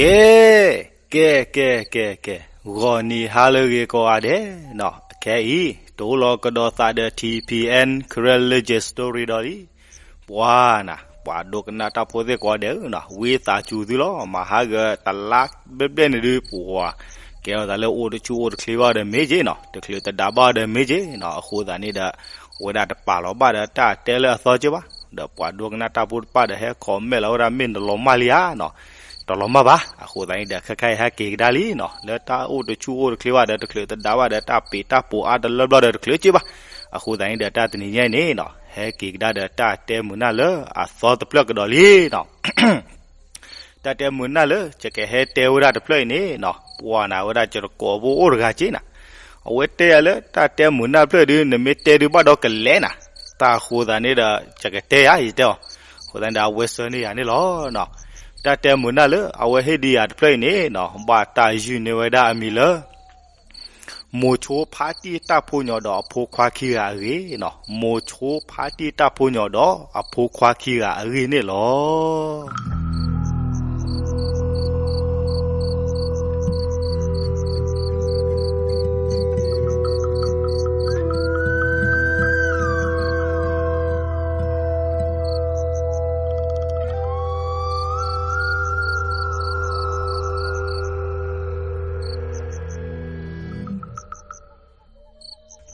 ကဲ, ကဲ, ကဲ, ကဲ, ကဲ, ဂီၤနံၤဟါလၢအဂ့ၤကိးဂၤဒဲးနီၤ, ခဲအံၤ တအိၣ်လီၤကဒီးသးဒီး ထံၣ်ဖံၣ်အဲၣ် Karen Legend Story ဒီးလံ. ပှၤနၤ, ပှၤဒိကနၣ်တၢ်ဖိသ့ၣ်ကိးဂၤဒဲးဧၢနီၤ, ဝံသးစူၤသုလီၤ, မၤဟါဂၤတလါဘျဲၣ်ဘျဲၣ်န့ၣ်ဒုး ပှၤ ကဲထီၣ်သးလၢအိၣ်တဆူၣ်အိၣ်တချ့ဘၣ်ဒီးမ့ၢ်က့နီၤ, တချုးတဒါဘၣ်ဒီးမ့ၢ်က့နီၤ, အဃိသတးန့ၣ်ဒီး ဝဲဒၣ်တပာ်လီၤဘၣ်ဒီးတၢ်တဲလၢအသီက့ဘၣ်, ဒီးပှၤဒိကနၣ်တၢ်ဖိတဖၣ်ဒီးဟဲ comment လီၤဝဲဒၣ် မ့ၢ်နလီၤမၢ်လံဧါနီၤ, တလီၤမၢ်ဘၣ်. အဃိသတးန့ၣ်ဒီး ခဲခါအံၤဟဲက့ၤကဒါလံနီၤ, လၢတၢ်အိၣ်တဆူၣ်အိၣ်တချ့ဘၣ်ဒီး တချုးတဒါဘၣ်ဒီးတၢ်ပ့ၤတၢ်ပိာ်အါတလၢဘျီဒီးတချုးက့ဘၣ်. အဃိသတးန့ၣ်ဒီး တၢ်တနံၤညါအံၤန့ၣ်နီၤ, ဟဲက့ၤကဒါဒီးတၢ်တဲမုာ်နၢ်လၢအသီတဖျၢၣ်ကဒီးလံနီၤ. တၢ်တဲမုာ်နၢ်လၢ ယကဟဲတဲဝဲဒၣ်တဖျၢၣ်အံၤန့ၣ်နီၤ, ပှၤနၤဝဲဒၣ် ကတကိးဖိအိၣ်တဂၤက့နၤ, အဝဲတဲယၤလၢ တၢ်တဲမုာ်နၢ်တဖျၢၣ်ဒုး နမ့ၢ်တဲဒုးဘၣ်ဒီးကလဲၤနၤ, တၢ်အဃိသတးန့ၣ်ဒီး ယကတဲယၤ ယတဲအီၤ, အဃိသတးန့ၣ်ဒီး အဝဲဆၢန့ၢ်ယၤန့ၣ်လီၤနီၤ. တၢ်တဲမုာ်နၢ်လၢ အဝဲဟ့ၣ်ဒံးယၤတဖျၢၣ်အံၤန့ၣ်နီၤ, ဘၣ်တၢ်ယုၢ်န့ၢ်ဝဲဒၣ်အမံၤလၢ မိၤဆိဖါတံၢ်တၢ်ဖိညီဒီးအဖိခွါခံဂၤအဂ့ၢ်နီၤ, မိၤဆိဖါတံၢ်တၢ်ဖိညီဒီးအဖိခွါခံဂၤအဂ့ၢ်န့ၣ်လီၤ.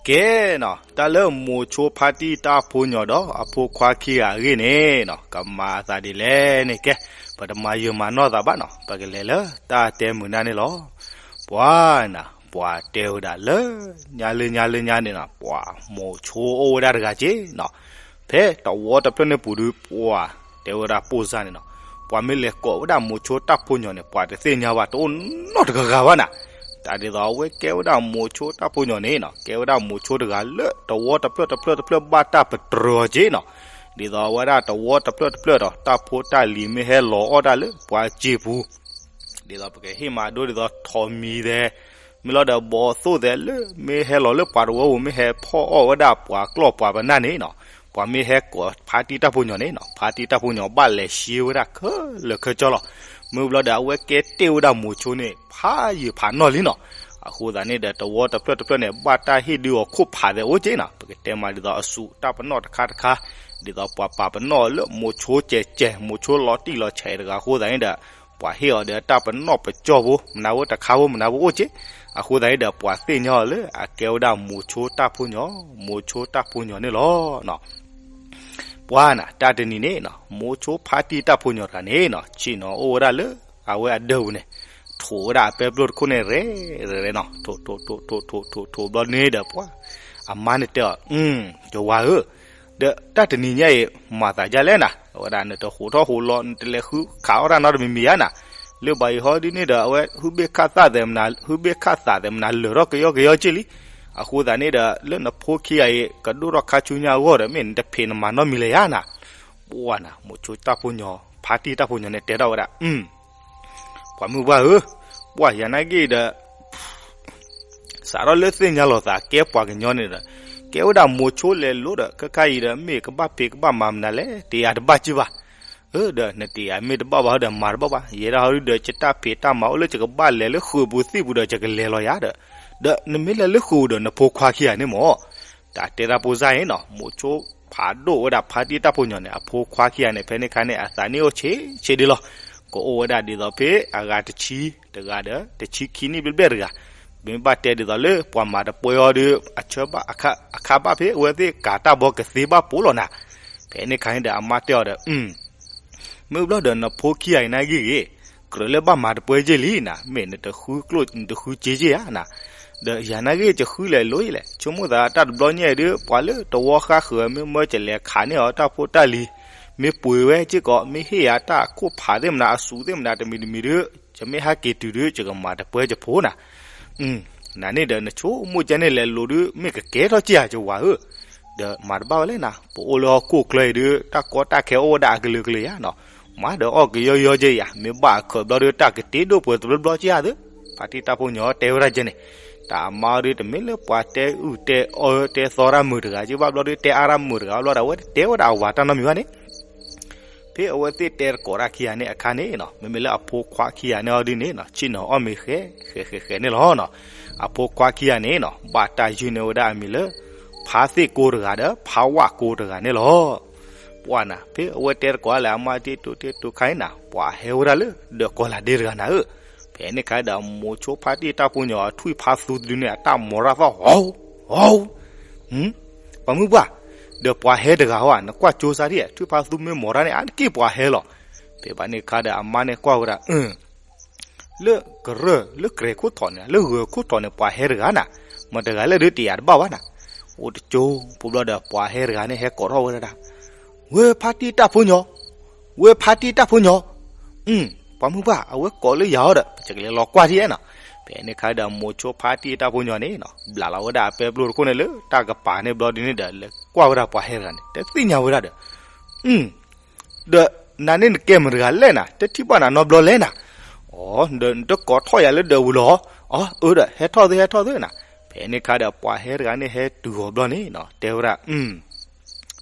ကဲနီၤ, တၢ်လၢမိၤဆိဖါတံၢ်တၢ်ဖိညီဒီး အဖိခွါခံဂၤအဂ့ၢ်န့ၣ်နီၤ, ကမၤအသးဒ်လဲၣ်န့ၣ် ကဲ, ပတမၤယုာ်မၤနီၢ်သးဘၣ်နီၤ, ပကလဲၤလၢတၢ်တဲမုာ်နၢ်န့ၣ်လီၤ. ပှၤနၤ, ပှၤတဲဝဲဒၣ်လၢ ညါလၢညါလၢညါန့ၣ်နီၤ, ပှၤမိၤဆိအိၣ်ဝဲဒၣ်တဂၤက့နီၤ, ဖဲတဝီတဖျၢၣ်န့ၣ်ပူၤဒုး ပှၤတဲဝဲဒၣ်ပိၢ်စၢ်န့ၣ်နီၤ, ပှၤမ့ၢ်လဲၤကိးဝဲဒၣ်မိၤဆိတၢ်ဖိညီန့ၣ် ပှၤတသ့ၣ်ညါဘၣ်, တအိၣ်နီတဂၤဂၤဘၣ်နၤ. တၢ်ဒ်သိးအဝဲကဲဝဲဒၣ်မိၤဆိတၢ်ဖိညီန့ၣ်နီၤ, ကဲဝဲဒၣ်မိၤဆိတဂၤလၢတဝီတဖျၢၣ်တဖျၢၣ်တဖျၢၣ်ဘၣ်တၢ်ပတြၢၤအီၤက့နီၤ, ဒ်သိးအဝဲဒၣ်တဝီတဖျၢၣ်တဖျၢၣ်ဒီး တၢ်ဖိတၢ်လံၤမ့ၢ်ဟဲလီၤအီၣ်တၢ်လၢပှၤစ့ပူၤ ဒ်သိးပကဟ့ၣ်မၤဒိဒ်သိးထိးမံၤသဲး, မ့ၢ်လီၤဒီးဘီသိၣ်သဲးလၢ မ့ၢ်ဟဲလီၤလၢပှၤတဝၢပူၤ မ့ၢ်ဟဲဖီၣ်အီၣ်ဝဲဒၣ်ပှၤကျီၢ်ပှၤပနၢ်န့ၣ်နီၤ, ပှၤမ့ၢ်ဟဲကိးဖါတံၢ်တၢ်ဖိညီန့ၣ်နီၤ, ဖါတံၢ်တၢ်ဖိညီဘၣ်လဲၤရှဲဝဲဒၣ်ခဲလၢာ်ခဲဆ့လီၤ. မ့ၢ်ဘျီဒီးအဝဲကဲတ့ၢ်ဝဲဒၣ်မိၤဆိန့ၣ် ဖးယံာ်ဖးနီၢ်လံနီၤ. အဃိသတးန့ၣ်ဒီး တဝီတဖျၢၣ်တဖျၢၣ်န့ၣ် ဘၣ်တၢ်ဟ့ၣ်ဒုးအီၤခိၣ်ဖးသဲးအိၣ်က့နီၤ, ပကတဲမးဒ်သိးအစူးတၢ်ပနီၣ်တခါတခါ, ဒ်သိးပှၤပာ်ပနီၣ်အီၤလၢမိၤဆိကဲးကဲး မိၤဆိလီၤတံၢ်လီၤဆဲးတဂၤအဃိသတးန့ၣ်ဒီး ပှၤဟ့ၣ်အီၤဒီးတၢ်ပနီၣ်ပကၠီၢ်ဖိ မနုၤဖိတခါဖိ မနုၤဖိအိၣ်က့, အဃိသတးန့ၣ်ဒီး ပှၤသ့ၣ်ညါအီၤလၢအကဲဝဲဒၣ်မိၤဆိတၢ်ဖိညီ, မိၤဆိတၢ်ဖိညီန့ၣ်လီၤ. ပှၤနၤ, တၢ်တနံၤန့ၣ်နီၤ, မိၤဆိဖါတံၢ်တၢ်ဖိညီတဂၤန့ၣ်နီၤ, ဆ့ၣ်နီၤအိၣ်ဝဲဒၣ်လၢ အဝဲအဒၢးပူၤန့ၣ်, ထိးဝဲဒၣ်အပဲပျိၢ်တခိၣ်န့ၣ် ရဲၣ်ရဲၣ်ရဲၣ်နီၤ, ထိးထိးထိးထိးထိးထိးထိးဘျီန့ၣ်ဒီး ပှၤအမါန့ၣ်တဲအီၤ, ယဝၤဧၢ, ဒီးတၢ်တနံၤညါအံၤ မၤသးဒ်လဲၣ်နၤ, အဝဲဒၣ်နတဟူးထီၣ်ဟူးလီၤ နတလဲၤဃုခးအီၣ်တၢ်နီတမံၤမံၤဧါနၤ, လၢဘၣ်ယံၤဟီဒ်န့ၣ်ဒီး အဝဲဟုဘ့ၣ်ခၣ်သၣ်သဲးမနုၤ ဟုဘ့ၣ်ခၣ်သၣ်သဲးမနုၤလၢာ်ထီၣ်ကယီကယီက့လံ. အဃိသတးန့ၣ်ဒီး လၢနဖိခံဂၤအံၤ ကဒိၣ်ထီၣ်ခါဆူညါအဂီၢ်ဒီး မ့ၢ်နတဖံးနမၤနီတမံၤလၢၤဧါနၤ. ပှၤနၤ, မိၤဆိတၢ်ဖိညီ, ဖါတံၢ်တၢ်ဖိညီန့ၣ် တဲထီၣ်ဝဲဒၣ်, ပှၤမုၢ်ပှၢ်ဧၢ, ပှၤယၤနာ်က့ဒီး စးထီၣ်လၢသ့ၣ်ညါလိာ်သးကဲပှၤကညီန့ၣ်ဒီး ကဲဝဲဒၣ်မိၤဆိလဲၤလိၤဒီး ခဲခါအံၤဒီး မ့ၢ်ကဘၣ်ဖံးကဘၣ်မၤမနုၤလဲၣ် တယာ်တဘၣ်က့ဘၣ်. အၢ ဒီးနတယာ်မ့ၢ်တဘၣ်ဘၣ်ဒီး မၤတဘၣ်ဘၣ်. ယဲဒၣ်ဟီဒုဒီး ယတၢ်ဖံးတၢ်မၤအိၣ်လၢယကဘၣ်လဲၤလၢဃုာ်ပူၤသံၣ်ပူၤဒီး ယကလဲၤလီၤယၤဒီး, ဒီးနမ့ၢ်လဲၤလၢဃုာ်ပူၤဒီး နဖိခွါခံဂၤန့ၣ်မ့ၢ် တၢ်တဲတၢ်ဖိစၢ်အံၤနီၤ, မိၤဆိဖးဒိၣ်ဝဲဒၣ်ဖါတံၢ်တၢ်ဖိညီန့ၣ် အဖိခွါခံဂၤန့ၣ် ဖဲန့ၣ်ခါန့ၣ် အသးနံၣ်အိၣ်ဆံးဆံးဒ်လီၤ. ကအိၣ်ဝဲဒၣ်ဒ်သိးဖဲအဂၤတဆံတဂၤဒီး တဆံခံနံၣ်ဘျဲၣ်ဘျဲၣ်တဂၤ, မ့ၢ်ဘၣ်တဲဒ်သိးလၢပှၤမၤတပှဲၤအီၤဒီး အဆၢဘၣ်အခါဘၣ်ဖဲအဝဲသ့ၣ်ကၤတၢ်ဘီကသ့ဘၣ်ပိာ်လီၤနၤ. ဖဲန့ၣ်ခါန့ၣ်ဒီး အမါတဲအီၤဒီး မ့ၢ်ဘျီဒီးနဖိခံဂၤအံၤနာ်ဂ့ၢ်ဂ့ၤ, ကြၢးလၢဘၣ်မၤတပှဲၤက့လံနၤ, မ့ၢ်နတဃုကျိၣ်နတဃုစ့က့ဧါနၤ, ဒီးယၤနာ်ဂ့ၢ်ယဃုလဲၤလိၤအံၤလဲၣ်, ဆိကမိၣ်သးတၢ်တဘျီညါအံၤဒီး ပှၤလၢတဝီဃါဃၢၤ မ့ၢ်မၢယလဲၤခးန့ၢ်အီၤတၢ်ဖိတၢ်လံၤ, မ့ၢ်ပှ့ၤဝဲစ့ၢ်ကီး မ့ၢ်ဟ့ၣ်ယၤတၢ်ခိၣ်ဖးသ့ၣ်မနုၤ အစူးသ့ၣ်မနုၤတမံၤတမံၤဒီး ယမ့ၢ်ဟဲက့ၤတုၤဒီး ယကမၤတပှဲၤယဖိနၤ. နၤန့ၣ်ဒီး နဆိကမိၣ်ကဲန့ၣ်လဲၤလိၤဒီး မ့ၢ်ကကဲထီၣ်က့ဧါ ယဝၤဧၢ, ဒီးမၤတဘၣ်ဝဲလဲၣ်နၤ, ပအိၣ်လၢဟီၣ်ခိၣ်ချၢအံၤဒီး တၢ်ကီတၢ်ခဲအိၣ်ဝဲဒၣ်အကလုာ်ကလုာ်ယါနီၤ, မၤဒီးအီၣ်ကယီယီက့ယါ, မ့ၢ်ဘၣ်အခၢးဘျီဒီး တၢ်ကတ့ဒိၣ်ပှဲၤတဘျီဘျီက့ဧါသ့, ဖါတံၢ်တၢ်ဖိညီတဲဝဲဒၣ်ကဲန့ၣ်, တၢ်အမါဒီးတမ့ၢ်လၢပှၤတဲအုၣ်တဲအၢတဲသီတၢ်မုာ်တဂၤက့ဘၣ်ဘျီဒီး တဲအါတၢ်မုာ်တဂၤဘၣ်ဘျီဒီး အဝဲတတဲဝဲဒၣ်အဝၤတၢ်နီတမံၤဘၣ်န့ၣ် ဖဲအဝဲသ့ၣ်တဲတကိးတၢ်ခံဂၤန့ၣ်အခါန့ၣ်နီၤ, မ့မ့ၢ်လၢအဖိခွါခံဂၤန့ၣ်အီၤဒ်န့ၣ်နီၤ, ဆ့ၣ်နီၤအီၣ်မ့ၤဃဲ ဃဲဃဲဃဲန့ၣ်လီၤနီၤ. အဖိခွါခံဂၤန့ၣ်နီၤ ဘၣ်တၢ်ယုၢ်န့ၢ်ဝဲဒၣ်အမံၤလၢ ဖါသ့ၣ်ကိတဂၤဒီး ဖါဝၣ်ကိတဂၤန့ၣ်လီၤ. ပှၢ်နၤ ဖဲအဝဲတဲတကိးလၢအမါတ့တိၤတ့တိၤခါန့ၣ်နၤ, ပှၤဟဲဝဲဒၣ်လၢ ဒီးကီၤလၤဒ့တဂၤနၤဧၢ. ဖဲန့ၣ်ခါဒီး မိၤဆိဖါတံၢ်တၢ်ဖိညီအထွံၣ်ဖါသူတဒုန့ၣ် အတၢ်မိၤရၣ်သီၣ် ဟီ ဟီ ပှၤမုၢ်ပှၢ်, ဒီးပှၤဟဲတဂၤဧါ, နကွၢ်ကၠိစါဒံး ထွံၣ်ဖါသူမ့ၢ်မိၤရၣ်န့ၣ် အါတက့ၢ်ပှၤဟဲလီၤ. ဖဲဘၣ်န့ၣ်ခါဒီး အမါန့ၣ်ကွၢ်ဝဲဒၣ် အၢ လၢကရၢၢ် လၢကြဲၤခိၣ်ထီၣ်န့ၣ် လၢဂၢၤခိၣ်ထီၣ်န့ၣ် ပှၤဟဲတဂၤနၤ, မတဂၤလဲၣ်ဒုးတယာ်တဘၣ်ဘၣ်နၤ. အိၣ်တကၠိဖိဘျီဒီး ပှၤဟဲတဂၤန့ၣ် ဟဲကိးထီၣ်ဝဲဒၣ် ဝဲဖါတံၢ်တၢ်ဖိညီ, ဝဲဖါတံၢ်တၢ်ဖိညီ, ပှၤမုၢ်ပှၢ် အဝဲကိးလၢယၤအီၤဒီး ပကလဲၤလီၤကွၢ်ထံၣ်နီၤ. ဖဲန့ၣ်ခါဒီး မိၤဆိဖါတံၢ်တၢ်ဖိညီန့ၣ်နီၤ ဘျးလီၤဝဲဒၣ်အပဲပျိတခိၣ်န့ၣ်လၢတၢ်ကပၤန့ၣ်ဘျီဒ်န့ၣ်ဒီး လဲၤကွၢ်ဝဲဒၣ်ပှၤဟဲတဂၤန့ၣ် တသ့ၣ်ညါဝဲဒၣ်ဒီး ဒီးနၤန့ၣ်နကဲမတဂၤလဲၣ်နၤ, တထံၣ်ဘၣ်နၤနီတဘျီလဲၣ်နၤ. အိ ဒီးနတကိးထီၣ်ယၤလၢဒၢးဝံၤလီၤ. အၢ ဒီးဟဲထီၣ်သ့ ဟဲထီၣ်သ့နၤ. ဖဲန့ၣ်ခါဒီး ပှၤဟဲတဂၤန့ၣ်ဟဲတုၤအီၤဘျီန့ၣ်နီၤ တဲဝဲဒၣ်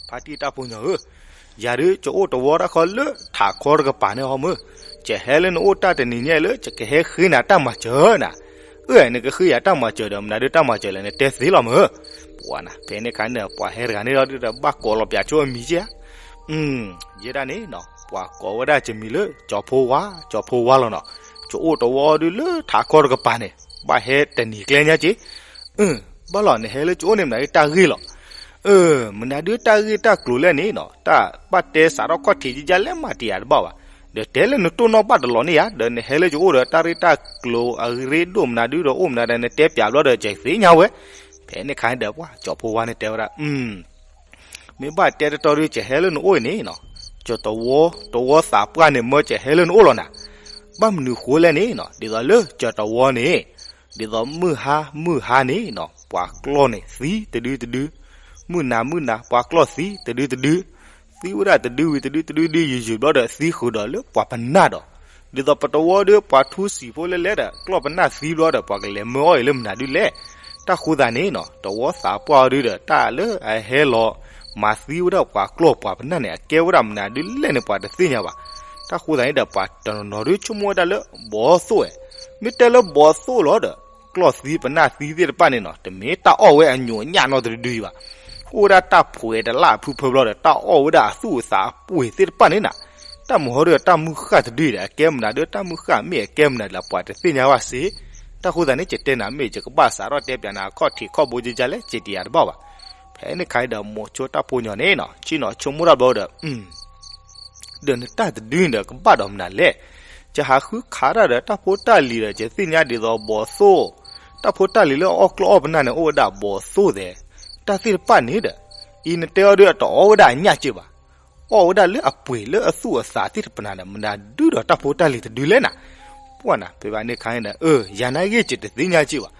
ဖါတံၢ်တၢ်ဖိညီဧၢ, ယၤဒုး ယအိၣ်တဝီတၢ်ခီလၢထးခီတကပၤန့ၣ်ဟီမၢ်, ယဟဲလၢနအိၣ်တၢ်တနံၤညါအံၤလၢ ယကဟဲဃ့နၤတၢ်မၤစၢၤနၤ. အၢ နကဃ့ယၤတၢ်မၤစၢၤဒီး မနုၤဒုးတၢ်မၤစၢၤလဲၣ် နတဲသ့လီၤမၢ်. ပှၢ်နၤ ဖဲန့ၣ်ခါန့ၣ် ပှၤဟဲတဂၤန့ၣ်ဒီး ဘၣ်ကိးလီၤပၠးဆိအမံၤက့ဧါ. ယဲဒၣ်န့ၣ်နီၤ ပှၤကိးဝဲဒၣ်ယမံၤလၢ ကၠီၤဖိဝါ, ကၠီၤဖိဝါလီၤနီၤ. ယအိၣ်တဝီဒုးလၢထးခီတကပၤန့ၣ် ဘၣ်ဟဲတနံၤကျဲညါက့ အၢ ဘၣ်လီၤ နဟဲလၢယအိၣ်န့ၣ် မနုၤဒုးတၢ်ဂ့ၢ်လီၤ. အၢ မနုၤဒုးတၢ်ဂ့ၢ်တၢ်ကျိၤလဲၣ်န့ၣ်နီၤ တၢ်ဘၣ်တဲစးထီၣ်ခီၣ်ထံးယယလဲၣ်မၤတယာ်တဘၣ်ဘၣ်. ဒီးတဲလၢနတိၢ်နီၣ်ဘၣ်တလီၤန့ၣ်ယါ ဒီးနဟဲလၢယအိၣ်ဒီးတၢ်ရ့တၢ်ကျိၤအရ့ဒိၣ်မနုၤဒုးဒီးအိၣ်မနုၤဒီး နတဲပၠးဘျီဒီး ယသ့ၣ်ညါဝဲ. ဖဲန့ၣ်ခါန့ၣ်ဒီး ပှၤကၠီၤဖိဝါန့ၣ်တဲဝဲဒၣ် မ့ၢ်ဘၣ်တဲတတီဒုး ယဟဲလၢနအိၣ်အံၤန့ၣ်နီၤ ကၠီၤတဝီ, တဝီသးပှၢ်န့ၣ် မၢယဟဲလၢနအိၣ်လီၤနၤ. ဘၣ်မနုၤဃိလဲၣ်န့ၣ်နီၤ ဒ်သိးလၢကၠီၤတဝီန့ၣ် ဒ်သိးမုၢ်ဟါမုၢ်ဟါန့ၣ်နီၤ ပှၤကျီၢ်န့ၣ်သံတဒုတဒု, မုၢ်နၤမုၢ်နၤ ပှၤကျီၢ်သံတဒုတဒု, သံဝဲဒၣ်တဒုဝံၤတဒုတဒုဒု ယံာ်ယံာ်ဘျီဒီး သံဃုာ်ဒီးလၢပှၤပနၢ်ဒီး ဒ်သိးပတဝီဒီး ပှၤထူစံာ်ဖိလဲၣ်လဲၣ်ဒီး ကျီၢ်ပနၢ်သံဘျီဒီး ပှၤကလဲၤမၢအီၣ်အံၤလၢမနုၤဒုးလဲၣ်. တၢ်ဃိသးန့ၣ်နီၤ တဝီသးပှၢ်အီၤဒုးဒီး တၢ်လၢအဟဲလီၤ မၤသံဝဲဒၣ်ပှၤကျီၢ်ပှၤပနၢ်န့ၣ် အကဲဝဲဒၣ်မနုၤဒုးလဲၣ်န့ၣ် ပှၤတသ့ၣ်ညါဘၣ်. တၢ်ဃိသးန့ၣ်ဒီး ပှၤတနီၤနီၤဒုးဆိကမိၣ်ဝဲဒၣ်လၢ ဘီသိၣ်ဝဲ, မ့ၢ်တဲလၢဘီသိၣ်လီၤဒီး ကျီၢ်သံပနၢ်သံသ့ၣ်တဖၣ်န့ၣ်နီၤ တမ့ၢ်တၢ်အီၣ်ဝဲအညိးအညၣ်နီတဒုဒုဘၣ်. အိၣ်ဝဲဒၣ်တၢ်ဖှဲးတလၢ်အဖုဖၢဘျီဒီး တၢ်အီၣ်ဝဲဒၣ်အသူၣ်အသးအပှ့ၤသ့ၣ်တဖၣ်န့ၣ်နၤ တၢ်မုၢ်ဟီဒီးတၢ်မုၢ်ဃၢ်တဒုအံၤဒီး အကဲမနုၤဒီးတၢ်မုၢ်ဃၢ်မ့ၢ်အကဲမနုၤဒ်လဲၣ် ပှၤတသ့ၣ်ညါဘၣ်စ့ၢ်. တၢ်ဃိသးန့ၣ် ယတဲနၤမ့ၢ် ယကဘၣ်စးထီၣ်တဲပၠးနၤအခီၣ်ထံးခီၣ်ဘိယကလဲၣ် စံးတယၤတဘၣ်ဘၣ်. ဖဲန့ၣ်ခါဒီး မိၤဆိတၢ်ဖိညီန့ၣ်နီၤ ဆ့ၣ်နီၤဆိကမိၣ်တၢ်ဘျီဒီး ဒီးနတၢ်တဒုန့ၣ်ဒီး ကဘၣ်ဒီးမနုၤလဲၣ်. ယဟးဃုခးတၢ်ဒီးတၢ်ဖိတၢ်လံၤဒီး ယသ့ၣ်ညါဒ်သိးဘီသိၣ်, တၢ်ဖိတၢ်လံၤလၢအအီၣ်ကျီၢ်အီၣ်ပနၢ်န့ၣ် အိၣ်ဝဲဒၣ်ဘီသိၣ်သဲး, တၢ်သ့ၣ်တဖၣ်န့ၣ်ဒီး အံၤနတဲအီၤဒီး အတအီၣ်ဝဲဒၣ်အညၣ်စ့ၢ်ဘၣ်. အီၣ်ဝဲဒၣ်လၢအပှ့ၤလၢအသူၣ်အသးသ့ၣ်တဖၣ်န့ၣ်ဒီး မနုၤဒုဒီးတၢ်ဖိတၢ်လံၤတဒုလဲၣ်နၤ. ပှၢ်နၤ ဖဲဘၣ်န့ၣ်ခါန့ၣ်ဒီး အၢ ယၤနာ်ဂ့ၢ် ယတသ့ၣ်ညါစ့ၢ်ဘၣ်.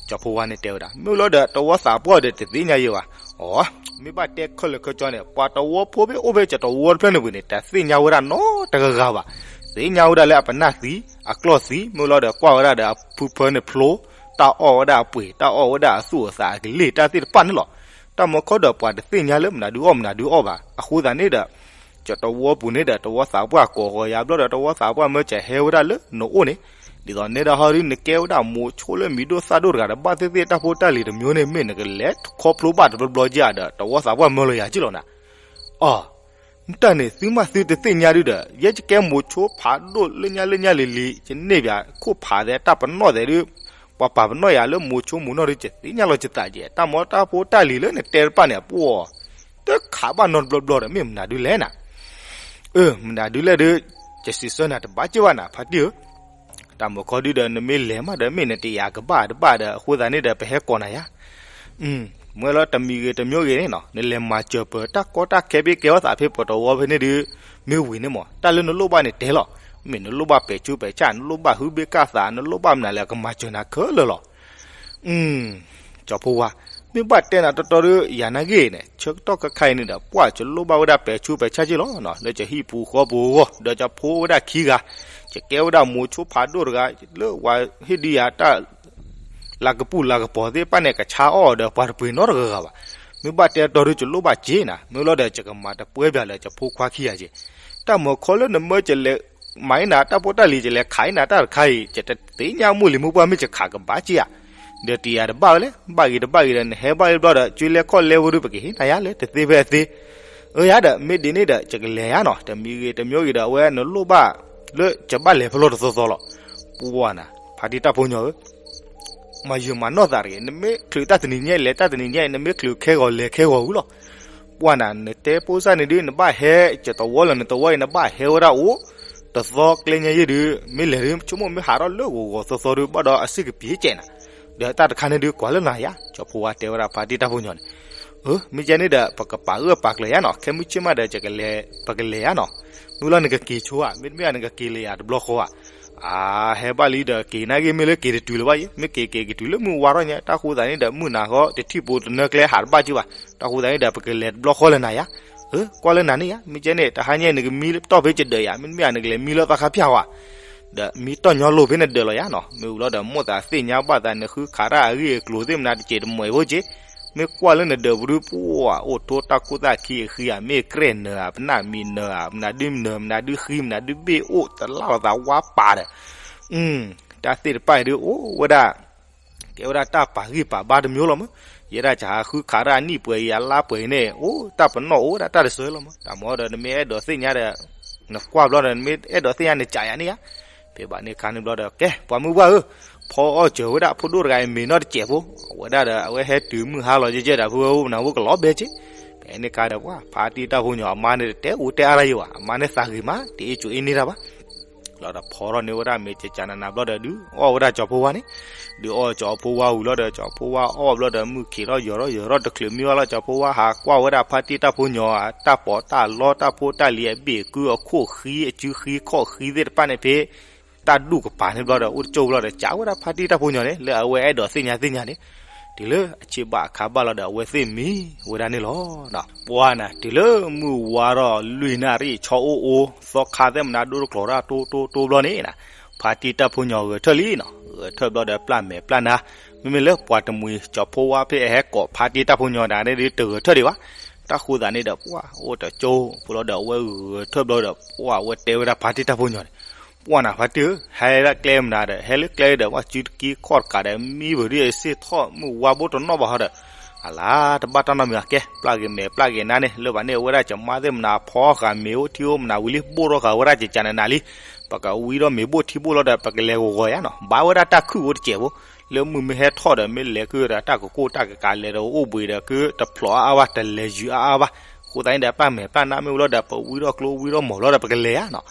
ကၠီၤဖိဝါန့ၣ်တဲဝဲဒၣ် မ့ၢ်လီၤဒီး တဝီသးပှၢ်ဒီးတသ့ၣ်ညါယဲဘၣ်. အိ မ့ၢ်ဘၣ်တဲခဲလၢာ်ခဲဆ့န့ၣ် ပှၤတဝီဖိဖဲအိၣ်ဖဲကၠီၤတဝီတဖျၢၣ်န့ၣ်ဝံၤန့ၣ် တသ့ၣ်ညါဝဲဒၣ်နီတဂၤဂၤဘၣ်. သ့ၣ်ညါဝဲဒၣ်လၢအပနၢ်သံ, အကျီၢ်သံ, မ့ၢ်လီၤဒီးကွၢ်ဝဲဒၣ်ဒီးအဖုဖၢန့ၣ်ဖျိ, တၢ်အီၣ်ဝဲဒၣ်အပှ့ၤ, တၢ်အီၣ်ဝဲဒၣ်အသူၣ်အသးအကလ့ၢ်တၢ်သ့ၣ်တဖၣ်န့ၣ်လီၤ. တၢ်မၤခီဒီးပှၤတသ့ၣ်ညါလၢမနုၤဒုအီၣ်မနုၤဒုအီၣ်ဘၣ်. အဃိသတးန့ၣ်ဒီး ကၠီၤတဝီပူၤန့ၣ်ဒီး တဝီသးပှၢ်ကိးဂီၤယၤဘျီဒီး တဝီသးပှၢ်မၢကဟဲဝဲဒၣ်လၢနအိၣ်န့ၣ်, ဒ်သိးနဲဒၣ်ဟီဒု နကဲဝဲဒၣ်မိၤဆိလၢမံၤဒိၣ်သၣ်ဒိၣ်တဂၤဒီး ဘၣ်သ့ၣ်သ့ၣ်တၢ်ဖိတၢ်လံၤတမံၤန့ၣ် မ့ၢ်နကလဲၤခီဖျိဘၣ်တဘျီဘျီက့ၤဒီး တဝီသးပှၢ်မၢလီၤယၤက့ၤလီၤနၤ. အိ မ့ၢ်တၢ်န့ၣ် သုမၤသုတသ့ၣ်ညါဒုဒီး ယဲယကဲမိၤဆိဖးဒိၣ်လၢညါလၢညါလံၤလံၤ ယန့ၢ်ဘၣ်ခိၣ်ဖးသဲးတၢ်ပနီၣ်သဲးဒု ပှၤပာ်ပနီၣ်ယၤလၢမိၤဆိမိၤနီၢ်ဒု ယသ့ၣ်ညါလီၤယသးက့ၤ တၢ်မၤတၢ်ဖိတၢ်လံၤလၢနတဲတဖၣ်န့ၣ် အပှီၢ် တခးဘၣ်နီတဘျီဘျီဒီး မ့ၢ်မနုၤဒုလဲၣ်နၤ. အၢ မနုၤဒုလဲၣ်ဒု ယစံးဆၢနၤတဘၣ်က့ၤဘၣ်နၤ ဖါတံၢ်ဧၢ. တၢ်မၤခီဒုဒီး နမ့ၢ်လဲၤမးဒီး မ့ၢ်နတယာ်ကဘၣ်တဘၣ်ဒီး အဃိသတးန့ၣ်ဒီး ပဟဲကိးနၤယၤ မ့ၢ်လီၤတမံၤဂ့ၤတမံၤဂ့ၤန့ၣ်နီၤ နလဲၤမၤစၢၤပၢၤတၢ်ကီတၢ်ခဲဘ့ၣ်ကဲထီၣ်သးဖဲပတဝီဖဲန့ၣ်ဒု မ့ၢ်ဝံၤန့ၣ်မး တၢ်လၢနလိၣ်ဘၣ်န့ၣ်တဲလီၤ. မ့ၢ်နလိၣ်ဘၣ်ပဲာ်ဆူးပဲာ်ဆၣ် နလိၣ်ဘၣ်ဟုဘ့ၣ်ကၢ်သး နလိၣ်ဘၣ်မနုၤလဲၣ် ကမၤစၢၤနၤခဲလၢာ်လီၤ. ကၠီၤဖိဝါ မ့ၢ်ဘၣ်တဲနၤတီတီဒီး ယၤနာ်ဂ့ၢ်န့ၣ် ဆၢကတီၢ်ခဲခါအံၤန့ၣ်ဒီး ပှၢ်ယလိၣ်ဘၣ်ဝဲဒၣ်ပဲာ်ဆူးပဲာ်ဆၣ်က့ၤလီၤ. လၢယဟံၣ်ပူၤဃီပူၤအဂီၢ် ဒီးယဖိဝဲဒၣ်ခံဂၤ ယကဲဝဲဒၣ်မိၤဆိဖးဒိၣ်တဂၤ လၢဝဲဟ့ၣ်ဒုးယၤတၢ် လၤကပူၤလၤကပီၤသ့ၣ်တဖၣ်န့ၣ် ကဆါအီၣ်ဒီးပှၤတပှ့ၤနီတဂၤဂၤဘၣ်. မ့ၢ်ဘၣ်တဲတီတီဒီး ယလိၣ်ဘၣ်က့ၤနၤ မ့ၢ်လီၤဒီး ယကမၤတပှဲၤဘၣ်လၢယဖိခွါခံဂၤက့ၤ. တၢ်မၤခီလၢနမၢကလဲၤမၤအံၤနၤ တၢ်ဖိတၢ်လံၤ ကလဲၤခးအံၤနၤ တၢ်တခါအံၤ ယတသ့ၣ်ညါမိၢ်လံၤမိၢ်ပှၢ် မ့ၢ်ယခးကဘၣ်က့ဧါ. ဒီးတယၤတဘၣ်ဝဲလဲၣ်, ဘၣ်ဂ့ၤတဘၣ်ဂ့ၤဒီး နဟဲဘၣ်လၢဘျီဒီး ကၠွ့လဲခီၣ်လဲဝဲဒုး ပကဟ့ၣ်နၤယၤလၢတသ့ဖဲအသ့. အၢ ယၤဒီး မ့ၢ်ဒ်န့ၣ်ဒီး ယကလဲၤယၤနီၤ, တမံၤဂ့ၤတမံၤဂ့ၤဒီး အဝဲနလိၣ်ဘၣ်လၢယဘၣ်လဲၤဖဲလဲၣ်တသီသီလီၤ. ပှၢ်နၤ ဖါတံၢ်တၢ်ဖိညီဧၢ, မၤယုာ်မၤနီၢ်သးတဂ့ၤ, နမ့ၢ်ချုးတၢ်တနံၤညါ လဲၤတၢ်တနံၤညါ နမ့ၢ်ချုးခဲဂီၤလဲၤခဲဂီၤဝံၤလီၤ. ပှၢ်နၤ နတဲဖိစၢ်န့ၣ်ဒုး နဘၣ်ဟဲ ယတဝီလၢနတဝီအံၤ နဘၣ်ဟဲဝဲဒၣ်အိၣ် တသီကျဲညါယဲၢ်ဒုး မ့ၢ်လဲၤဒုး ဆိကမိၣ်မ့ၢ်ဟးထီၣ်လၢဂီၤဂီၤသီသီဒုး ဘၣ်ဒီးအစ့ၣ်ကပံၤကဲးနၤ, ဒီးတၢ်တခါန့ၣ်ဒုး ကွၢ်လၢနၤယၤ, ကၠီဖီဝါတဲဝဲဒၣ်ဖါတံၢ်တၢ်ဖိညီန့ၣ်. အၢ မ့ၢ်ကဲန့ၣ်ဒီး ပကပာ်ဂၢၢ်ပာ်ကျၢၤယၤနီၤ, ခဲမုၢ်ဆ့ၣ်မးဒီး ပကလဲၤယၤနီၤ, မ့ၢ်လီၤနကက့ၤဆိဧါ, မ့တမ့ၢ်နကက့ၤလၢယၤတဘျီဃီဧါ. အၢ ဟဲဘၣ်လံဒီးက့ၤနာ်က့ မ့ၢ်လၢက့ၤတတုၤလၢၤဘၣ်ယဲ, မ့ၢ်က့ၤက့ၤကတုၤလၢမုၢ်ဝါထီၣ်ညါ တၢ်ဃိသးန့ၣ်ဒီး မုၢ်နၤဃီ တထံၣ်ပူၤတနၢကျဲဟးတဘၣ်က့ဘၣ်, တၢ်ဃိသးန့ၣ်ဒီး ပကလဲၤတဘျီဃီလၢနၤယၤ. အၢ ကွၢ်လၢနၤန့ၣ်ယၤ, မ့ၢ်ကဲန့ၣ် တဟါညါ နကမံတီၢ်ဖဲယဒၢးယၤ, မ့တမ့ၢ်နကလဲၤမံလၢသးခါဖၠၣ်ဝါ ဒီးမံတီၢ်ညီလိာ်ဖဲနဒၢးလီၤယၤနီၤ, မ့ၢ်ဝံၤလီၤဒီး မိၣ်သးသ့ၣ်ညါဘၣ်သး နဃုခးတၢ်အဂ့ၢ်အကျိၤသ့ၣ်မနုၤတစဲးတမှဲၤဖိက့, မ့ၢ်ကွၢ်လၢနဒၢးပူၤဒုး ပှၢ်အိၣ်ထိတၢ်ခိၣ်သၣ်ခံအဃံဧါ, မ့ၢ်ကြဲၢ်နၢၤဧါ, ပနၢ်မံၤနၢၤဧါ, မနုၤဒုးနၢၤ မနုၤဒုးဃံ မနုၤဒုးဘ့ၣ်အိၣ် တလၢ်လီၤသးဝါပာ်ဒီး တၢ်သ့ၣ်တဖၣ်အံၤဒုးအိၣ်ဝဲဒၣ် ကဲဝဲဒၣ်တၢ်ပာ်ဂံၢ်ပာ်ဘါတမျိုးလီၤမး, ယဲဒၣ်ကဟးဃုခးတၢ်အနံၣ်ပှဲၤအံၤ အလါပှဲၤအံၤန့ၣ် အိၣ်တၢ်ပနီၣ်အိၣ်ဝဲဒၣ်တၢ်တစၢလီၤမး, တၢ်မၤဒီး နမ့ၢ်အဲၣ်ဒိးသ့ၣ်ညါဒီး နကွၢ်ဘျီဒီး နမ့ၢ်အဲၣ်ဒိးသ့ၣ်ညါ နကးယၤန့ၣ်ဧါ. ဖဲဘၣ်န့ၣ်ခါန့ၣ်ဘျီဒီး ကဲ ပှၤမုၢ်ပှၢ်ဧၢ, ဖီအီၣ်စၢၤဝဲဒၣ်ဖိဒိၣ်တဂၤအံၤမ့ၤနီၢ်တစဲးဖိ, အဝဲဒၣ်ဒီး အဝဲဟဲတုၤမုၢ်ဟါလီၤကဲကဲဒီး ဖုဝဲအိၣ်နၤဝဲကလီၤဘဲက့, ဖဲန့ၣ်ခါဒီး ပှၢ်ဖါတံၢ်တၢ်ဖိညီအမါန့ၣ် တတဲအိၣ်တဲအါတၢ်ယံၤဘၣ်, အမါန့ၣ်သးဂ့ၤမး တအ့ၣ်ကၠိအ့ၣ်န့ၢ်တၢ်ဘၣ် လီၤဒီးဖီထီၣ်န့ၢ်ဝဲဒၣ်မ့ၤကကနနၤဘျီဒီး ဒုးအီၣ်ဝဲဒၣ်ကၠီဖီဝါန့ၣ်, ဒုးအီၣ်ကၠီဖီဝါဝံၤလီၤဒီး ကၠီဖီဝါအီၣ်ဘျီဒီး မုၢ်ခံးထီၣ်ယီၤထီၣ်ယီၤထီၣ်တချုးမံဝဲလီၤ, ကၠီဖီဝါဟးကွၢ်ဝဲဒၣ်ဖါတံၢ်တၢ်ဖိညီ တၢ်ပီးတၢ်လီ တၢ်ဖိတၢ်လံၤအဘ့ၣ်အကုအခိၣ်ဃံ အစုဃံခီၣ်ဃံသ့ၣ်တဖၣ်န့ၣ်ဖဲ တၢ်ဒူၣ်ကပၤန့ၣ်ဘျီဒီး အိၣ်တကၠိဘျီဒီး ကးဝဲဒၣ်ဖါတံၢ်တၢ်ဖိညီန့ၣ် လၢအဝဲအဲၣ်ဒိးသ့ၣ်ညါသ့ၣ်ညါန့ၣ်, တုၤလၢအဆံးဘၣ်အခါဘၣ်လီၤဒီး အဝဲသ့ၣ်မံဝဲဒၣ်န့ၣ်လီၤ. ပှၢ်နၤ တုၤလၢမုၢ်ဝါထီၣ်လွံၢ်နၣ်ရံၣ် ဆီအိၣ်အိၣ် သီခါသ့ၣ်မနုၤဒိၣ်တကျိၤတၢ်တိတိတိဘျီန့ၣ်, ဖါတံၢ်တၢ်ဖိညီဂဲၤထၢၣ်လံနီၤ, ဂဲၤထၢၣ်ဘျီဒီးပျၢ်မဲာ်ပျၢ်နါ, မ့မ့ၢ်လၢပှၤတမှံၤကၠီဖီဝါဖဲအဟဲကိးဖါတံၢ်တၢ်ဖိညီတဂၤန့ၣ်ဒီး တဂဲၤထၢၣ်ဒံးဘၣ်. တၢ်ဃိသးန့ၣ်ဒီး ပှၢ်အိၣ်တကၠိ ဖိလီၤဒီးအဝဲဂဲၤထၢၣ်ဘျီဒီး ပှၢ်အဝဲတဲဝဲဒၣ်ဖါတံၢ်တၢ်ဖိညီန့ၣ်, ပှၢ်နၤဖါတံၢ်ဧၢ, ဟဲလၢကျဲမနုၤဒီး ဟဲလၢကျဲဒီး ပှၢ်စုတက့ခီၣ်တကးဒီး မံဘၢဒုးအစ့ၣ်ထီၣ်မုၢ်ဝါဘိတနီၣ်ဘၣ်ဟီဒီး အလါ တဘၣ်တၢ်နီတမံၤဘၣ်, ကဲ ပျၢ်ဂ့ၤမဲာ်ပျၢ်ဂ့ၤနါန့ၣ် လၢဘၣ်န့ၣ် အဝဲဒၣ်ကမါသ့ၣ်မနုၤ ဖီဃာ်မ့ၤအိၣ်ထံအိၣ်မနုၤဝံၤလံ ဘိၣ်ထီၣ်ဃာ်ဝဲဒၣ်ကကနနၤလံ, ပကဝံထီၣ်မ့ၤဘိၣ်ထံဘိၣ်လီၤဒီး ပကလဲၤဂီၤဂီၤယါနီၤ, ဘၣ်ဝဲဒၣ်တၢ်ခုၣ်အိၣ်တစဲးဖိ, လၢမုၢ်မ့ၢ်ဟဲထီၣ်ဒီး မ့ၢ်လဲၤကုဒီးတၢ်ကကိၢ်တၢ်ကကးလဲၤဒီးအိၣ်ဘှံးဒီး ကုတဖျိးအါအါဘၣ် တလဲၤယုၤအါအါဘၣ်. အဃိသတးန့ၣ်ဒီး ပျၢ်မဲာ်ပျၢ်နါမ့ၢ်ဝံၤလီၤဒီး ပဝံထီၣ်ကျိဝံထီၣ်မီၤလီၤဒီး ပကလဲၤယါနီၤ.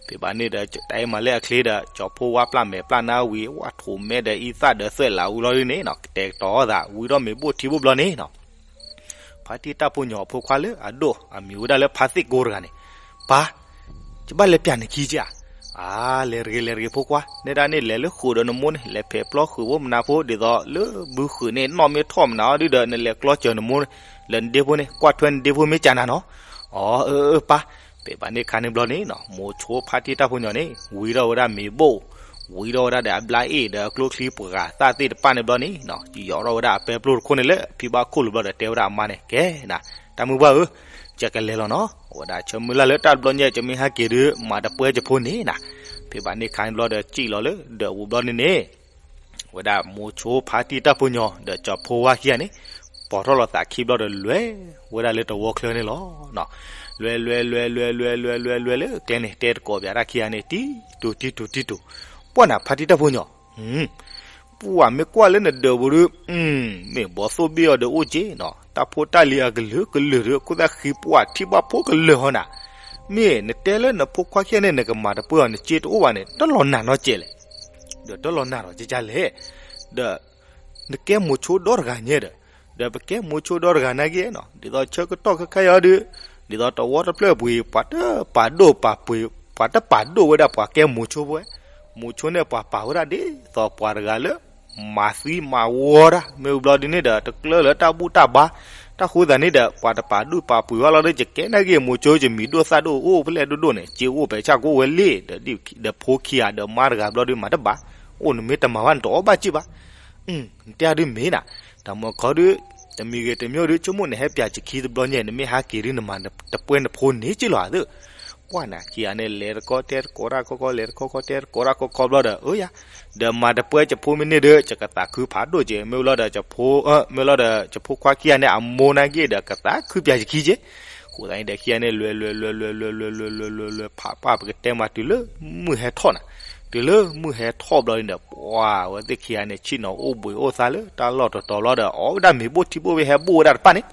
ဖဲဘၣ်န့ၣ်ဒီး တၢ်အံၤမၤလၢအချ့ဒီး ကၠီဖီဝါပျၢ်မဲာ်ပျၢ်နါဝံၤ ဝၣ်ထိးမဲဒီးအံသၣ်ဒီးသွဲၣ်လးဝံၤလီၤဒ်န့ၣ်နီၤ, ကတဲာ်ကတီၤအသး ဝံထီၣ်မ့ၤဘိၣ်ထံဘိၣ်ဘျီန့ၣ်နီၤ ဖါတံၢ်တၢ်ဖိညီအဖိခွါလၢအဒိၣ် အမံၤဝဲဒၣ်လၢဖါသ့ၣ်ကိတဂၤန့ၣ်, ပၢ်, ယဘၣ်လဲၤပျၢ်နခံက့ဧါ. အါ, လဲၤတဂ့ၤ လဲၤတဂ့ၤဖိခွါ, နဲဒၣ်န့ၣ်လဲၤလၢဃုာ်ဒီးနမိၢ်န့ၣ် လဲၤဖဲးပျီဃုာ်ဖိမနၤဖိ ဒ်သိးလၢဘုဃုာ်န့ၣ် နီၣ်မ့ၢ်ထီၣ်မနၤအီၤဒုဒီး နလဲၤကျီစၢၤနမိၢ် လၢနဒ့ဖိန့ၣ် ကွၢ်ထွဲနဒ့ဖိမ့ၢ်ကနၤနီၤ. အီ, အၢ အၢ ပၢ်. ဖဲဘၣ်န့ၣ်ခါန့ၣ်ဘျီန့ၣ်နီၤ မိၤဆိဖါတံၢ်တၢ်ဖိညီန့ၣ် ဝံထီၣ်ဝဲဒၣ်မ့ၤဘိၣ်, ဝံထီၣ်ဝဲဒၣ်ဒီးအဘျါအ့ၣ်ဒီးအကျိချံပှၤသၣ်သ့ၣ်တဖၣ်န့ၣ်ဘျီန့ၣ်နီၤ ယီၤထီၣ်ဝဲဒၣ်အပဲပျိၢ်တခိၣ်န့ၣ်လၢ ဖံဘၣ်ခိၣ်လိာ်ဘျီဒီးတဲဝဲဒၣ်အမါန့ၣ် ကဲနၤ, တၢ်မုၢ်ပှၢ်ဧၢ, ယကလဲၤလီၤနီၤ. အဝဲဒၣ်ဆၢမုၢ်လၢ်လၢတၢ်တဘျီညါ ယမ့ၢ်ဟဲက့ၤဒုး မၤတပှဲၤယဖိန့ၣ်နၤ. ဖဲဘၣ်န့ၣ်ခါန့ၣ်ဘျီဒီး စံၣ်လီၤလၢဒၢးပူၤဘျီန့ၣ်န့ၣ် ဝဲဒၣ်မိၤဆိဖါတံၢ်တၢ်ဖိညီ ဒီးကၠီဖီဝါခံဂၤန့ၣ် ပိာ်ထီၣ်လီၤသးခံဘျီဒီး လဲၤဝဲဒၣ်လၢတဝီချၢန့ၣ်လီၤ. လဲၤ လဲၤ လဲၤ လဲၤ လဲၤ လဲၤ လဲၤ လဲၤ လဲၤလၢကျဲန့ၣ် တဲတကိးပၠးတၢ်ခံဂၤန့ၣ် တံတူာ် တံတူာ် တံတူာ်, ပှၢ်နၤဖါတံၢ်တၢ်ဖိညီ ပှၢ်မ့ၢ်ကွၢ်လၢနဒၢးပူၤဒုး မ့ၢ်ဘီသိၣ်ဘ့ၣ်အီၤဒီးအိၣ်က့နီၤ, တၢ်ဖိတၢ်လံၤအကလုာ်ကလုာ်ဒီး ခိၣ်သၣ်ဃံပှၢ်ထံၣ်ဘၣ်ဖိကလၢာ်ဟီနၤ. မ့ၢ်နတဲလၢနဖိခွါခံဂၤန့ၣ် နကမၤတပှဲၤအီၤ နစ့တအိၣ်ဘၣ်န့ၣ် တလီၤနာ်နီတစဲးလဲၣ်. ဒီးတလီၤနာ်ဒီးကကလဲၣ်. ဒီး နကဲမိၤဆိဒီတဂၤညါဒီး, ဒီးပကဲမိၤဆိဒီတဂၤနာ်က့နီၤ, ဒ်သိးဆၢကတီၢ်ခဲခါအံၤဒုး, ဒ်သိးတဝီတဖျၢၣ်ပှ့ၤ ပှၤတပာ်ဒိၣ်ပာ်ပှ့ၤ, ပှၤတပာ်ဒိၣ်ဝဲဒၣ်ပှၤကဲမိၤဆိဖိဝဲ, မိၤဆိန့ၣ်ပှၤပာ်ဝဲဒၣ်ဒ်သိးပှၤတဂၤလၢ မၤသံမၤဝီတၢ်, မ့ၢ်ဘျီဒ်န့ၣ်ဒီး တကျၢလၢတၢ်ဘူၣ်တၢ်ဘါ, တၢ်ဃိသးန့ၣ်ဒီး ပှၤတပာ်ဒိၣ်ပာ်ပှ့ၤဘၣ်လီၤဒီး ယကဲနာ်က့မိၤဆိ ယမံၤဒိၣ်သၣ်ဒိၣ်အိၣ်ဖဲလဲၣ်ဒိၣ်ဒိၣ်န့ၣ် စ့အိၣ်ဖဲဆၣ်ကိၣ်ဝဲလံ, ဒီးဖိခံဂၤဒီးမါတဂၤဘျီဒုးမၤတဘၣ်, အိၣ်နမ့ၢ်တမၤဘၣ်နတအီၣ်ဘၣ်စ့ၢ်ဘၣ်. နတဲဒုးမ့ၢ်နၤ, တၢ်မၤခီဒုး, တမံၤဂ့ၤတမံၤဒုး ဆိကမိၣ်နဟဲပၠးစခံတဘျီညါ နမ့ၢ်ဟးက့ၤဒုး နမၤတပှဲၤနဖိန့ၣ်က့လီၤဧါသၢ. ပှၢ်နၤခံဂၤန့ၣ် လဲၤတကီတဲတကိးတၢ်ခီခီ လဲၤတကီခီတဲတကိးတၢ်ခီခီဘျီဒီး အၢယၤ, ဒီးမၤတပှဲၤကၠဖိမ့ၢ်န့ၢ်ဒီး ကကသးခုဖးဒိၣ်က့ၤ မ့ၢ်ဝံၤလီၤဒီးကၠဖိ မ့ၢ်လီၤဒီး ကၠဖိခွါခံဂၤန့ၣ် အမိၢ်နာ်က့ၤဒီး ကသးခုပၠးယခံက့ၤ, အဃိသတးန့ၣ်ဒီး ခံဂၤန့ၣ် လဲၤလဲၤလဲၤလဲၤလဲၤလဲၤလဲၤလဲၤလဲၤလဲၤ ဖးပၢ်ပကတဲမးတုၤလၢမုၢ်ဟဲထီၣ်နၤ, တုၤလၢမုၢ်ဟဲထီၣ်ဘျီန့ၣ်ဒီး ပှၢ်အဝဲသ့ၣ်ခံဂၤန့ၣ် ဆ့ၣ်နီၤအိၣ်ဘှံးအိၣ်သါလၢတၢ်လီၢ်တတီၤဘျီဒီး အီၣ်ဝဲဒၣ်မ့ၤဘိၣ်ထံဘိၣ်ဝဲဟဲဘိၣ်ဝဲဒၣ်တဖၣ်န့ၣ်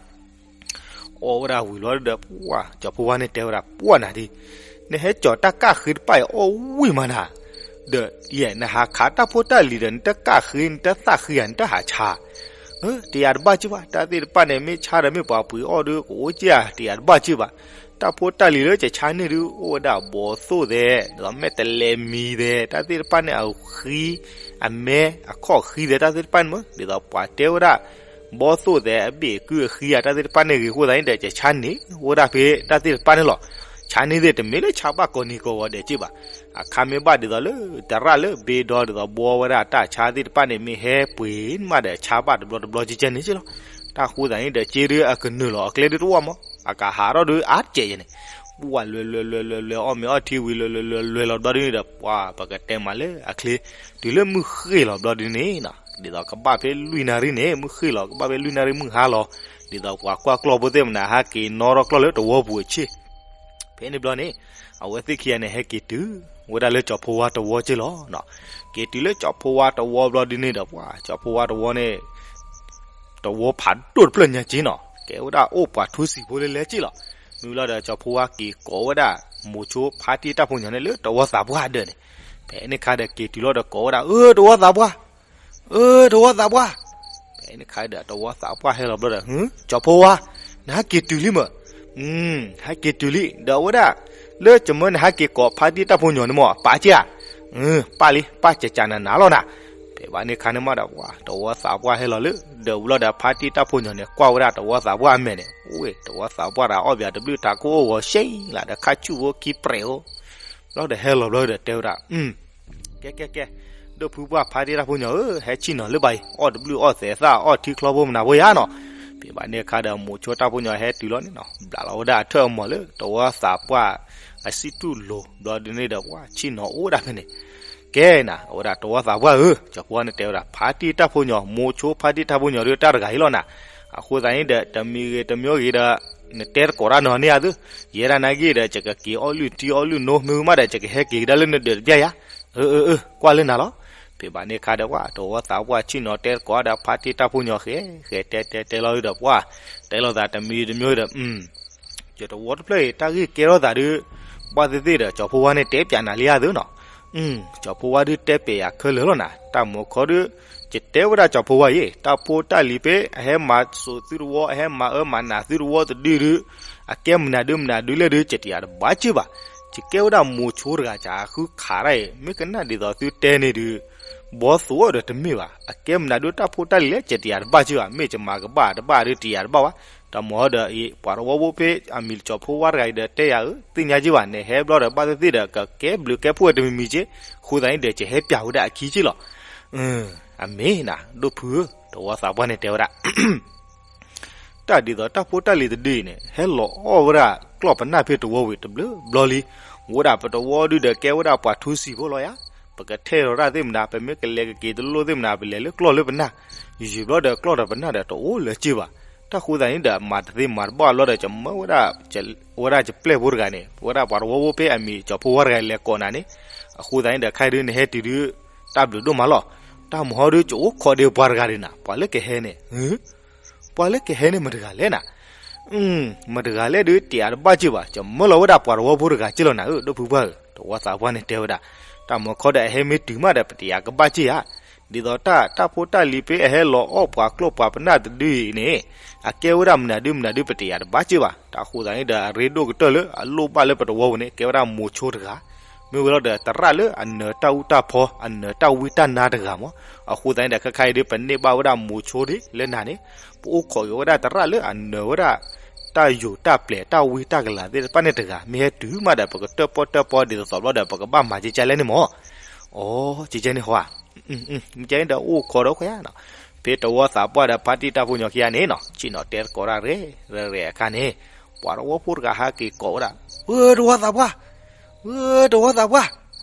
အီၣ်ဝဲဒၣ်ဝံၤလီၤဒီး ပှၢ်ကၠီဖိဝါန့ၣ်တဲဝဲဒၣ် ပှၢ်နၤဒ်, နဟဲကၠီၤတၢ်ကၣ်ဃ့တဖၣ်အံၤအီၣ်ဝံၣ်မးနၤ, ဒီးယဲ နဟးခးတၢ်ဖိတၢ်လံၤဒီး နတကၣ်ဃ့ နတသၣ်ဃ့ဧါ နတဟးဆါ, တယၤတဘၣ်က့ၢ်ဘၣ် တၢ်သ့ၣ်တဖၣ်န့ၣ် မ့ၢ်ဆါဒီးမ့ၢ်ပှၤပှ့ၤအီၣ်ဒီး ကအိၣ်က့ၢ်ဧါ တယၤတဘၣ်က့ၢ်ဘၣ်, တၢ်ဖိတၢ်လံၤလၢကဆါန့ၢ်ဒုး အိၣ်ဝဲဒၣ်ဘီသိၣ်သဲး ဒ်သိးမဲာ်တလဲးမံၤသဲး တၢ်သ့ၣ်တဖၣ်န့ၣ် အဃံ အမဲ အခီၣ်ဃံသဲး တၢ်သ့ၣ်တဖၣ်န့ၣ်မ့ၢ် ဒ်သိးပှၤတဲဝဲဒၣ် ဘီသိၣ်သဲးအဘ့ၣ်အကုၢ်အဃံဧါ တၢ်သ့ၣ်တဖၣ်န့ၣ်ဂ့ၤ အဃိသတးန့ၣ်ဒီး ကဆါန့ၢ်ဝဲဒၣ်ဖဲတၢ်သ့ၣ်တဖၣ်န့ၣ်လီၤ. ဆါန့ၢ်သ့ၣ် တမ့ၢ်လၢဆါဘၣ်ကိးနံၤကိးဂီၤဒဲးက့ၢ်ဘၣ်, အခါမ့ၢ်ဘၣ်ဒ်သိးလၢ တရၣ်လၢဘ့ဒီ ဒ်သိးဘှီဝဲဒၣ်တၢ်ဆါသ့ၣ်တဖၣ်န့ၣ် မ့ၢ်ဟဲပှ့ၤမးဒီး ဆါဘၣ်တဘျီတဘျီကဲကဲန့ၣ်က့ၢ်လီၤ. တၢ်ဃိသတးန့ၣ်ဒီး က့ဒုးအကနုာ်လီၤအကျဲဒုးတဝီမး အကဟးထီၣ်ဒုးအါတကဲးယဲန့ၣ်, ပှၢ်လဲၤလဲၤလဲၤလဲၤလဲၤ အီၣ်မ့ၤအီထံဝံၤ လဲၤလဲၤလဲၤလဲၤလီၤဘျီဒုးန့ၣ်ဒီး ပှၢ်ပကတဲမးလၢအချ့, တုၤလၢမုၢ်ဃ့ၢ်လီၤဘျီဒုးန့ၣ် ဒ်သိးကဘၣ်ဖဲလွံၢ်နၣ်ရံၣ်န့ၣ် မုၢ်ဃ့ၢ်လီၤ ကဘၣ်ဖဲလွံၢ်နၣ်ရံၣ်မုၢ်ဟါလီၤ, ဒ်သိးပှၤကွၢ်ကျီၢ်ဖိသ့ၣ်မနၤ ဟဲက့ၤနီၣ်ထီၣ်ကျီၢ်လၢတဝီပူၤအဆ့ၣ် ဖဲန့ၣ်ဘျီန့ၣ် အဝဲသ့ၣ်ခံဂၤန့ၣ် ဟဲက့ၤတုၤဝဲဒၣ်လၢကၠီဖိဝါတဝီက့ၢ်လီၤ. က့ၤတုၤလၢကၠီဖိဝါတဝီဘျီဒုးန့ၣ်ဒီး ပှၢ်ကၠီဖိဝါတဝီန့ၣ် တဝီဖးဒိၣ်တဖျၢၣ်ညါက့ၢ်နီၤ ကဲဝဲဒၣ်အိၣ်ပှၤထူစံာ်ဖိလၢလဲက့ၢ်လီၤ. မ့ၢ်လီၤဒီးကၠီဖိဝါက့ၤကိးဝဲဒၣ် မိၤဆိဖါတံၢ်တၢ်ဖိညီၤန့ၣ်လၢတဝီသးပှၢ်ဒၢးန့ၣ်, ဖဲန့ၣ်ခါဒီးက့ၤတုၤလီၤဒီးကိးဝဲဒၣ် အၢ တဝီသးပှၢ် အၢ တဝီသးပှၢ်, ဖဲန့ၣ်ခါဒီးတဝီသးပှၢ်ဟဲလီၤဘျီဒီး ဟု ကၠီဖိဝါ, နဟဲက့ၤတုၤလံမၢ်, ဟဲက့ၤတုၤလံ ဒီးအဝဲဒၣ် လၢကမၢနဟဲက့ၤကိးဖါတံၢ်တၢ်ဖိညီၤန့ၣ်မၢ် ပာ်က့ၢ်ဧါ, ပာ်လံ ပာ်ကကးနၤနၤလီၤနၤ, ဖဲဘၣ်န့ၣ်ခါန့ၣ်မးဒီး ပှၢ်တဝီသးပှၢ်ဟဲလီၤလၢ ဒီးဝံၤလီၤဒီးဖါတံၢ်တၢ်ဖိညီၤန့ၣ် ကွၢ်ဝဲဒၣ်တဝီသးပှၢ်အမဲာ်န့ၣ် အိၣ်ဝဲ တဝီသးပှၢ်တဂၤအီၣ်ဘၣ်တဘျုးတၢ်ကိၢ်အိၣ်ဂီၤရှဲလၢဒီးခါဆူၣ်ဖိခံပြဲးအိၣ် လီၤဒီးဟဲလီၤဘျီဒီးတဲဝဲဒၣ် ကဲ ကဲ ကဲ, ဒိၣ်ဖုပှၢ်ဖါတံၢ်တၢ်ဖိညီၤဧၢ, ဟဲဆ့ၣ်နီၤလၢၤဘၣ်အံၤ အီၣ်တဘျုးအီၣ်သဲးသၣ်အီၣ်ထံချီဖိမနၤဖိယါနီၤ, ဖဲဘၣ်န့ၣ်အခါဒီးမိၤဆိတၢ်ဖိညီၤဟဲတုၤလီၤန့ၣ်နီၤ ဘျးလီၤဝဲဒၣ်အထၢၣ်အမီၤလၢတဝီသးပှၢ်အစံၣ်တူၢ်လိၤ ဘျီဒုးန့ၣ်ဒီးပှၢ်ဆ့ၣ်နီၤအိၣ်ဒၣ်ဖဲန့ၣ်, ကဲနၤ အဝဲဒၣ်တဝီသးပှၢ်ဧၢ, ကၠီဖိဝါန့ၣ်တဲဝဲဒၣ် ဖါတံၢ်တၢ်ဖိညီၤ မိၤဆိဖါတံၢ်တၢ်ဖိညီၤဒုးတၢ်တဂၤအံၤလီၤနၤ, အဃိသတးန့ၣ်ဒီး တမံၤဂ့ၤတမံၤဂ့ၤဒီး နတဲတကိးတၢ်နီၤန့ၢ်ဧါသု, ယဲဒၣ်နာ်က့ဒီး ယကက့ၤအီၣ်လုၢ်ထံအီၣ်လုၢ်နိ မ့ၢ်ဝံၤမးဒီး ယကဟဲက့ၤကဒါလၢနဒၢးတဘျီယါ, အၢ အၢ အၢ ကွၢ်လၢနၤလီၤ, ဖဲဘၣ်န့ၣ်အခါဒီးပှၢ် တဝီသးပှၢ်ဆ့ၣ်နီၤတဲတကိးဒီးဖါတံၢ်တၢ်ဖိညီၤဃဲ ဃဲတဲတဲတဲလီၤဒီးပှၢ် တဲလီၤသးတမံၤတမံၤဒီး ယတဝီတဖျၢၣ်အံၤ တၢ်ဂ့ၢ်ကဲထီၣ်သးဒီး ဘၣ်သ့ၣ်သ့ၣ်ဒီး ကၠီဖိဝါန့ၣ်တဲပၠးနၤလံဧါသုနီၤ, ကၠီဖိဝါဒုးတဲပၠးယၤခဲလၢာ်လီၤနၤ, တၢ်မူခီဒုး ယတဲဝဲဒၣ်ကၠီဖိဝါအံၤ တၢ်ဖိတၢ်လံၤဖဲ အဟဲမၤစိာ်သုတဝီ အဟဲမၤအၢမၤနးသုတဝီတဒုဒုး အကဲမနုၤဒုမနုၤဒုလဲၣ်ဒုး ယတယၤတဘၣ်က့ၢ်ဘၣ်, ယကဲဝဲဒၣ်မိၤဆိတဂၤ ယဃုခးတၢ်အံၤ မ့ၢ်ကနၣ်ဒ်သိးသုတဲန့ၣ်ဒုး ဘီသိၣ်ဒီးတမ့ၢ်ဘၣ်, အကဲမနုၤဒုးတၢ်ဖိတၢ်လံၤလၢ ယတယၤတဘၣ်က့ၢ်ဘၣ်, မ့ၢ်ယမၤကဘၣ်တဘၣ်ဒုးတယၤတဘၣ်ဘၣ်, တၢ်မူဒီးအံၤ ပှၤတဝီဖိဖဲအမံၤကၠီဖိဝါတဂၤအံၤဒီးတဲယၤဧၢ သ့ၣ်ညါက့ၢ်ဘၣ် နဟဲဘျီဒီးဘၣ်သ့ၣ်သ့ၣ်ဒီး ကကဲဘျုးကဲဖှိၣ်တမံၤမံၤက့ၢ်, အဃိသတးန့ၣ်ဒီး ယဟဲပၠးဝဲဒၣ်အခံက့ၢ်လီၤ, အမ့ၢ်နၤ ဒိၣ်ဖုဧၢ, တဝီသးပှၢ်န့ၣ်တဲဝဲဒၣ် တၢ်ဒ်သိးတၢ်ဖိတၢ်လံၤတဒုအံၤန့ၣ် ဟဲလီၤအီၣ်ဝဲဒၣ်ကျီၢ်ပနၢ်ဖဲတဝီဝံၤတဘျုးဘျီလံ, အိၣ်ဝဲဒၣ်ပတဝီဒုဒီးကဲဝဲဒၣ်ပှၤထူစံာ်ဖိလီၤယါ, ပကထဲဒီးတၢ်သ့ၣ်မနုၤ ပမ့ၢ်ကလဲၤကက့ၤတလိၣ်သ့ၣ်မနုၤ ပလဲၤလၢကျီၢ်လၢပနၢ်, ယံာ်ဘျီဒီးကျီၢ်ဒီးပနၢ်ဒီးတအိၣ်လၢၤက့ၢ်ဘၣ်, တၢ်ဃိသတးန့ၣ်ဒီး မၤတသ့မၤတဘၣ်ဘျီဒီး ယမၢဝဲဒၣ် ဝဲဒၣ်ယပျဲၢ်ဖိတဂၤန့ၣ် ဝဲဒၣ်ပှၤတဝီဖိဖဲအမံၤကၠီဖိဝါတဂၤလဲၤကိးနၤန့ၣ်, အဃိသတးန့ၣ်ဒီး ခဲအံၤဒုးနဟဲတုၤဒုး တၢ်ဘျုးဒိၣ်မးလီၤ, တၢ်မူဟီဒုး ယအိၣ်ခိးဒီးပှၤတဂၤဒုးနၤ ပှၤလၢကဟဲန့ၣ် ပှၤလၢကဟဲန့ၣ်မတဂၤလဲၣ်နၤ, မတဂၤလဲၣ်ဒုး တယၤတဘၣ်က့ၢ်ဘၣ်, ယမၢလီၤဝဲဒၣ်ပှၤတဝီဖိတဂၤက့ၢ်လီၤနၤဧၢ ဒိၣ်ဖုပှၢ်ဧၢ, တဝီသးပှၢ်န့ၣ်တဲဝဲဒၣ်, တၢ်မူခီဒီးအဟဲမ့ၢ်တုၤမးဒီး ပတယၤကဘၣ်က့ၢ်ဧါ, ဒ်သိးတၢ်တၢ်ဖိတၢ်လံၤဖဲအဟဲလီၤအီၣ်ပှၤကျီၢ်ပှၤပနၢ်တဒုအံၤန့ၣ်, အကဲဝဲဒၣ်မနုၤဒုမနုၤဒု ပတယၤတဘၣ်က့ၢ်ဘၣ်, တၢ်ဃိသတးန့ၣ်ဒီး အရ့ဒိၣ်ကတၢၢ်လၢအလိၣ်ဘၣ်လၢပတဝီပူၤန့ၣ် ကဲဝဲဒၣ်မိၤဆိတဂၤ မ့ၢ်ဝဲလီၤဒီး သရၣ်လၢအနၢၤတၢ်အူတၢ်ဖီ အနၢၤတၢ်ဝံတၢ်နါတဂၤမး, အဃိသတးန့ၣ်ဒီး ခဲခါအံၤဒုး ပန့ၢ်ဘၣ်ဝဲဒၣ်မိၤဆိဒ်လၢနၤန့ၣ်, ပအိၣ်ခိးက့ၤဝဲဒၣ်သရၣ်လၢအနၢၤဝဲဒၣ် တၢ်ယိာ်တၢ်ပျဲၤတၢ်ဝံတၢ်ကလၤသ့ၣ်တဖၣ်န့ၣ်တဂၤ မ့ၢ်ဟဲတုၤမးဒီး ပကတၢၣ်ပီၣ်တၢၣ်ပီဒ်သိးသိးဘျီဒီး ပကဘၣ်မၤကကလဲၣ်န့ၣ်မး, အိ ကကဲန့ၣ်ဟီဧါ, မ့ၢ်ကဲန့ၣ်ဒီးအိၣ်ခိးဒီးခွဲးဧါနီၤ, ဖဲတဝီသးပှၢ်ဒီးဖါတံၢ်တၢ်ဖိညီခံဂၤန့ၣ်နီၤ ဆ့ၣ်နီၤတဲသကိးတၢ်ရဲၣ်ရဲၣ်အခါန့ၣ်, ပှၤတဝီဖိတဂၤဟဲက့ၤကိးဝဲဒၣ်, အၢ တဝီသးပှၢ် တဝီသးပှၢ်,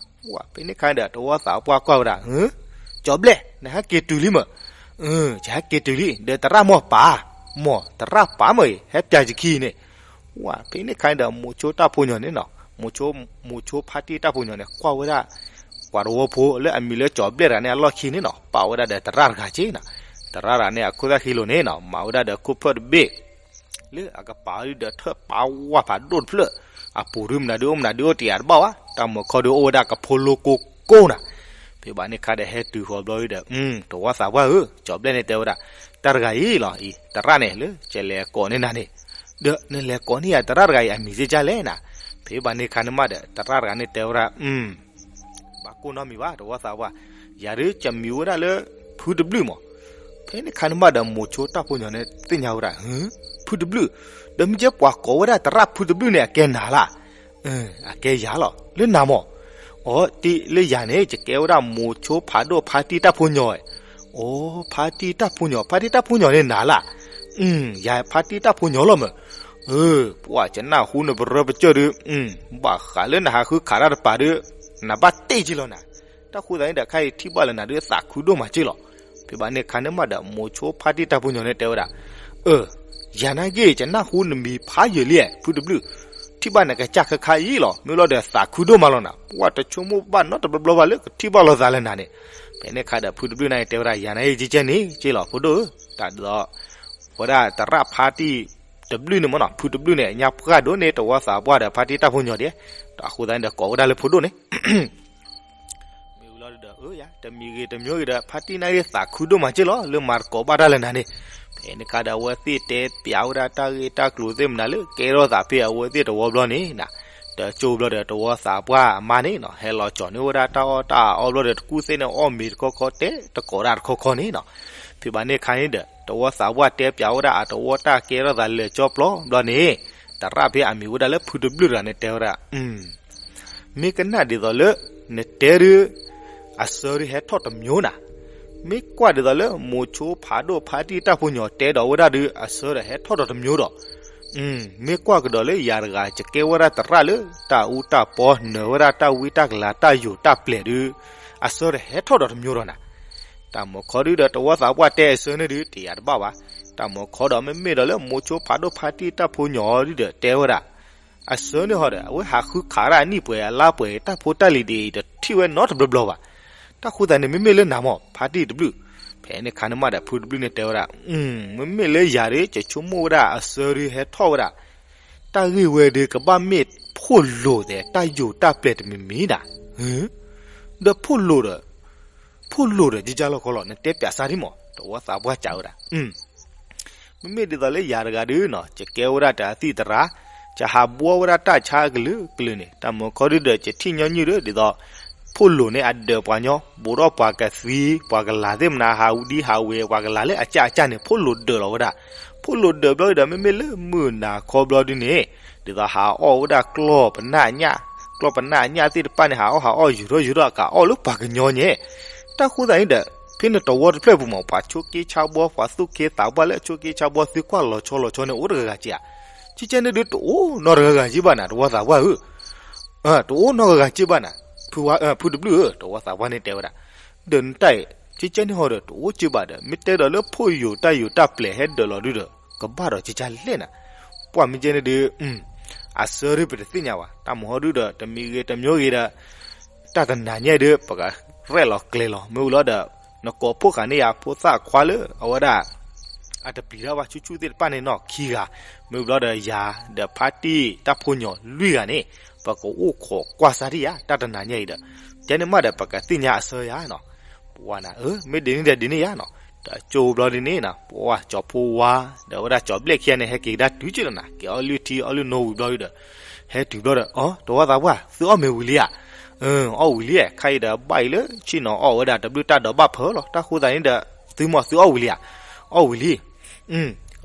ဝဲဖဲန့ၣ်ခါဒီး တဝီသးပှၢ်ကွၢ်ဝဲဒၣ်, ကၠီၤဘျဲၣ် နဟဲက့ၤတုၤလံမၢ်, ယဟဲက့ၤတုၤလံ ဒီးသရၣ်မ့ၢ်ပၢ်, မ့ၢ်သရၣ်ပၢ်မၢ်အံၤ ဟဲပၠးယခံန့ၣ်, ဝဲဖဲန့ၣ်ခါဒီး မိၤဆိတၢ်ဖိညီန့ၣ်နီၤ, မိၤဆိဖါတံၢ်တၢ်ဖိညီန့ၣ် ကွၢ်ဝဲဒၣ် ပှၤတဝီဖိလၢအမံၤလၢကၠီၤဘျဲၣ်တဂၤန့ၣ်အလီၢ်ခံန့ၣ်နီၤ, ပာ်ဝဲဒၣ်ဒီးသရၣ်တဂၤက့နီၤ, သရၣ်တဂၤန့ၣ် အခိၣ်သၣ်ဃံလိၤန့ၣ်နီၤ မၤဝဲဒၣ်ဒီးခိၣ်ဖၢၣ်တဘ့ၣ် လၢအကပၤဒုဒီးထၢၣ်ပာ်ဝးဖးဒိၣ်တဖျၢၣ်, အပူၤဒုမနုၤဒုအိၣ်တယာ်တဘၣ်ဘၣ်, တၢ်မုၢ်ခီဒုအိၣ်ဝဲဒၣ်ကဖိလိကိကိနၤ, ဖဲဘၣ်န့ၣ်ခါဒီးဟဲတုၤဃီၤဘျီဒီး, တဝီသးပှၢ်ဧၢ, ကၠီၤဘျဲၣ်န့ၣ်တဲဝဲဒၣ်, တၢ်တဂၤအံၤလီၤအံၤ သရၣ်န့ၣ် လၢကလဲၤကိးန့ၢ်နၤန့ၣ်, ဒီးနလဲၤကိးန့ၢ်ယၤသရၣ်တဂၤအံၤအမံၤကဲကၢ်လဲၣ်နၤ, ဖဲဘၣ်န့ၣ်ခါန့ၣ်မးဒီး သရၣ်တဂၤန့ၣ်တဲဝဲဒၣ် ဘၣ်ကိၢ်နီတမံၤဘၣ် တဝီသးပှၢ်, ယၤဒုကမံၤဝဲဒၣ်လၢ ဖုတဘျုးမး, ဖဲန့ၣ်ခါန့ၣ်မးဒီး မိၤဆိတၢ်ဖိညီန့ၣ်သ့ၣ်ညါဝဲဒၣ်, ဖုတဘျုး, ဒီးမ့ၢ်ကဲပှၤကိးဝဲဒၣ်သရၣ်ဖုတဘျုးန့ၣ် အကဲနၤလၢ်, အကဲယၤလီၤ လၢနၤမး, အိ တံၢ်လၢယၤန့ၣ် ယကဲဝဲဒၣ်မိၤဆိဖးဒိၣ်ဖါတံၢ်တၢ်ဖိညီ, အိ ဖါတံၢ်တၢ်ဖိညီ ဖါတံၢ်တၢ်ဖိညီန့ၣ်နၤလၢ်, ယၤဖါတံၢ်တၢ်ဖိညီလီၤမၢ်, ပှၤကနၢ်ဟူနပရၢပကၢၢ်ဒု, ဘၣ်ဃးလၢနဟးဃုခးတၢ်တပၤဒု, နဘၣ်တ့ၢ်က့လီၤနၤ, တၢ်ဃိသတးန့ၣ်ဒီး ခဲအံၤထံၣ်ဘၣ်လၢနၤဒုသးခုဒိၣ်မးက့လီၤ, ဖဲဘၣ်န့ၣ်ခါန့ၣ်မးဒီး မိၤဆိဖါတံၢ်တၢ်ဖိညီန့ၣ်တဲဝဲဒၣ်, အၢ ယၤနာ်က့ ယနၢ်ဟူနမံၤဖးယံာ်လံ ဖုတဘျုး, ထံၣ်ဘၣ်နကစၢ်ခဲခါအံၤလီၤ မ့ၢ်လီၤဒီးသးခုဒိၣ်မးလီၤနၤ, ပှၤတဆိကမိၣ်ဘၣ်နီတဘျီဘျီဘၣ်လၢကထံၣ်ဘၣ်လိာ်သးလၢနၤန့ၣ်, ဖဲန့ၣ်ခါဒီးဖုတဘျုးန့ၣ်တဲဝဲဒၣ် ယၤနာ်က့ ကဲကၢ်န့ၣ်က့လီၤ ဖိဒိၣ်ဧၢ, တၢ်ဒ်သိး ဝဲဒၣ်သရၣ်ဖါတံၢ်တဘျုးန့ၣ်မ့ၢ်နီၤ ဖုတဘျုးန့ၣ် ညါပှၢ်ဒိၣ်န့ၢ်တဝီသးပှၢ်ဒီးဖါတံၢ်တၢ်ဖိညီဒဲး, တၢ်ဃိသတးန့ၣ်ဒီးကိးဝဲဒၣ်လၢဖိဒိၣ်န့ၣ် မ့ၢ်ဝံၤလီၤဒီး အၢ ယၤ တမံၤဂ့ၤတမံၤဂ့ၤဒီး ဖါတံၢ်နာ်က့သးခုဒိၣ်မးက့လီၤ လၢမၤသကိးဘၣ်တၢ်လၢနၤန့ၣ်, ဖဲန့ၣ်ခါဒီးအဝဲသ့ၣ်တဲပၠးဝဲဒၣ်တၢ်ဂ့ၢ်တၢ်ကျိၤသ့ၣ်မနုၤလၢကဲထီၣ်သးဖဲအဝဲသ့ၣ်တဝီဘျီန့ၣ်, တကၠိဘျီဒီးတဝီသးပှၢ်အမါန့ၣ်နီၤ ဟဲလီၤကၠီၤန့ၢ်ဝဲဒၣ်တၢ်အီၣ်တၢ်အီဘျီဒီး တကူၣ်သ့ၣ်န့ၣ်အီၣ်မ့ၤတခီခီ တဲတကိးဒၣ်တခီခီန့ၣ်နီၤ, ဖဲဘၣ်န့ၣ်ခါန့ၣ်ဒီး တဝီသးပှၢ်တဲပၠးဝဲဒၣ်အတဝီတၢ်ကဲထီၣ်သးလၢာ်ကၠီပျီဘျီန့ၣ်, သရၣ်ဖဲအမံၤဝဲဒၣ်လၢဖုတဘျုးတဂၤန့ၣ်တဲဝဲဒၣ် မ့ၢ်ကနၣ်ဒ်သိးလၢ နတဲဒု အဆၢဒုဟဲထီၣ်တမျိုးနၤ, မ့ၢ်ကွၢ်ဒ်သိးလၢမိၤဆိဖးဒိၣ်ဖါတံၢ်တၢ်ဖိညီတဲဒီးဝဲဒၣ်ဒု အဆၢဒီးဟဲထီၣ်ဒီးတမျိုးဒီး, မ့ၢ်ကွၢ်ကဒီးလၢယၤတဂၤကကဲဝဲဒၣ်သရၣ်လၢတၢ်အူတၢ်ပီနၢၤဝဲဒၣ်တၢ်ဝံတၢ်ကလၤတၢ်ယိာ်တၢ်ပျဲၤဒု အဆၢဒီးဟဲထီၣ်ဒီးတမျိုးဒီးနၤ, တၢ်မုၢ်ခီဒုဒီးတဝီသးပှၢ်တဲအဆၢန့ၣ်ဒု တယာ်တဘၣ်ဘၣ်, တၢ်မုၢ်ခီဒီးမ့မ့ၢ်ဒီးလၢမိၤဆိဖးဒိၣ်ဖါတံၢ်တၢ်ဖိညီဒုဒီးတဲဝဲဒၣ် အဆၢန့ၣ်ဟီဒီး အဝဲဟးဃုခးဒၣ်အနံၣ်ပှဲၤအလါပှဲၤ တၢ်ဖိတၢ်လံၤဒ်အံၤ တထံၣ်ဝဲနီတဘျီဘျီဘၣ်. တၢ်ဃိသတးန့ၣ် မ့မ့ၢ်လၢနၤမ့ၢ် ဖါတံၢ်တဘျုး, ဖဲန့ၣ်ခါန့ၣ်မးဒီး ဖုတဘျုးန့ၣ်တဲဝဲဒၣ်, မ့မ့ၢ်လၢယၤဒီး ယဆိကမိၣ်ဝဲဒၣ်အဆၢဒုဟဲထီၣ်ဝဲဒၣ် တၢ်ဂ့ၢ်ဝဲဒုးကဘၣ်မ့ၢ်ဖိၣ်လိာ်သဲး တၢ်ယိာ်တၢ်ပျဲၤတမံၤမံၤဒၣ်, ဒီးဖိၣ်လိာ်ဒီး ဖိၣ်လိာ်ဒီး ကကၢ်လီၢ်ခီလီၤ နတဲပၠးစၢ်ဒံးမး တဝီသးပှၢ်စံးဝဲဒၣ် မ့မ့ၢ်ဒ်သိးလၢယၤတဂၤဒုနီၤ ယကဲဝဲဒၣ်တၢ်သံၣ်သရၣ်, ယဟးဘှီဝဲဒၣ်တၢ်ဆါအကလုာ်ကလုာ်န့ၣ် တၢ်မုၢ်ခီဒုဒီး ယထံၣ်ညီနုၢ်ဒီး ဒ်သိး ဖိၣ်လိာ်န့ၣ်အဒၢးပှၤညီ ဘူးထီၣ်ပှၤကသံ ပှၤကလၤသ့ၣ်မနၤ ဟးဝံဒံဟးဝဲၤ ပှၤကလၤလၢအကၢ်အကၢ်န့ၣ် ဖိၣ်လိာ်ဒၢးလီၤဝဲဒၣ်. ဖိၣ်လိာ်ဒၢးဘျီဒီး မ့မ့ၢ်လၢမုၢ်နၤခီဘျီဒုန့ၣ် ဒ်သိးဟးအီၣ်ဝဲဒၣ်ကျီၢ်ပနၢ်ညၣ်, ကျီၢ်ပနၢ်ညၣ်သ့ၣ်တဖၣ်န့ၣ် ဟးအီၣ်ဟးအီၣ်ယူၤထီၣ်ယူၤထီၣ် အကးအီၣ်လၢပှၤကညီညါ. တၢ်ဃိသတးန့ၣ်ဒီး ဖဲန့ၣ်တဝီတဖျၢၣ်ပူၤမး ပှၤဆိးက့ဆါဘှီ ပှၤသူၣ်က့သးပှၢ်လၢအဆိးက့ဆါဘှီ သုကွၢ်လီၤဆီလီၤဆီန့ၣ် အိၣ်တဂၤဂၤက့ဧါ. ကကဲန့ၣ်ဒုး တအိၣ်နီတဂၤဂၤက့ဘၣ်နၤ တဝီသးပှၢ်ဧၢ, တအိၣ်နီတဂၤဂၤက့ဘၣ်နၤ, ဖုတဘျုးဧၢ တဝီသးပှၢ်န့ၣ်တဲဝဲဒၣ်. ဒီးနတၢ်အံၤ ကကဲန့ၣ်ဟီဒီး တအိၣ်က့ဘၣ်ဒီး မ့ၢ်တဲဒီးလၢဖိၣ်ယိာ်တၢ်ယိာ်တၢ်ပျဲၤဟဲဒၢးလီၤဒုဒီး ကဘၣ်ဒီးကကၢ်လဲၣ်နၤ. ပှၤမ့ၢ်ကဲန့ၣ်ဒုး အဆၢဒုပတသ့ၣ်ညါဘၣ် တၢ်မုၢ်ဟီဒုဒီး တမံၤဂ့ၤတမံၤဂ့ၤဒီး တၢ်တနၤညါအံၤဒုး ပကရဲၣ်လီၤကျဲၤလီၤ မ့ၢ်ဝံၤလီၤဒီး နကိးဖှိၣ်ဃာ်န့ၢ်ယၤဖိသၣ်ခွါလၢအဝဲဒၣ် အတပျံၤတၢ်ဘၣ်ဆူၣ်ဆူၣ်သ့ၣ်တဖၣ်န့ၣ်နီၤ ခံဂၤ, မ့ၢ်ဝံၤလီၤဒီးယၤဒီးဖါတံၢ်တၢ်ဖိညီလွံၢ်ဂၤန့ၣ် ပကအိၣ်ခိးကွၢ်စၢ်ဒံးယၤ တၢ်တနၤညါအံၤဒီး ကဲန့ၣ်မးဒီး ပကသ့ၣ်ညါအဆၢယၤနီၤ. ပဝဲနၤ မ့ၢ်ဒ်န့ၣ်ဒီးဒ်န့ၣ်ယၤနီၤ. တကၠိဘျီဒ်န့ၣ်နီၤ ပဝဲကၠီၤဖိဝါ ဒီးဝဲဒၣ်ကၠီၤဘျဲၣ်ခံဂၤန့ၣ် ဟဲက့ၤကဒါတုၤက့လီၤနၤ က့ၤအီၣ်လုၢ်ထံအီလုၢ်နိဝံၤဘျီဒီး ဟဲတုၤဘျီဒီး အိ တဝီသးပှၢ် သုအီၣ်မ့ၤဝံၤလံဧါ. အီၣ်ဝံၤလံ ခါအံၤဒီးဘၣ်အံၤလၢဆ့ၣ်နီၤအီၣ်ဝဲဒၣ်တဘျုးတၢ်ဒိးဘၣ်ဖၢလီၤ တၢ်ဃိသတးန့ၣ်ဒီး သုမီၤသုအီၣ်ဝံၤလံဧါ. အီၣ်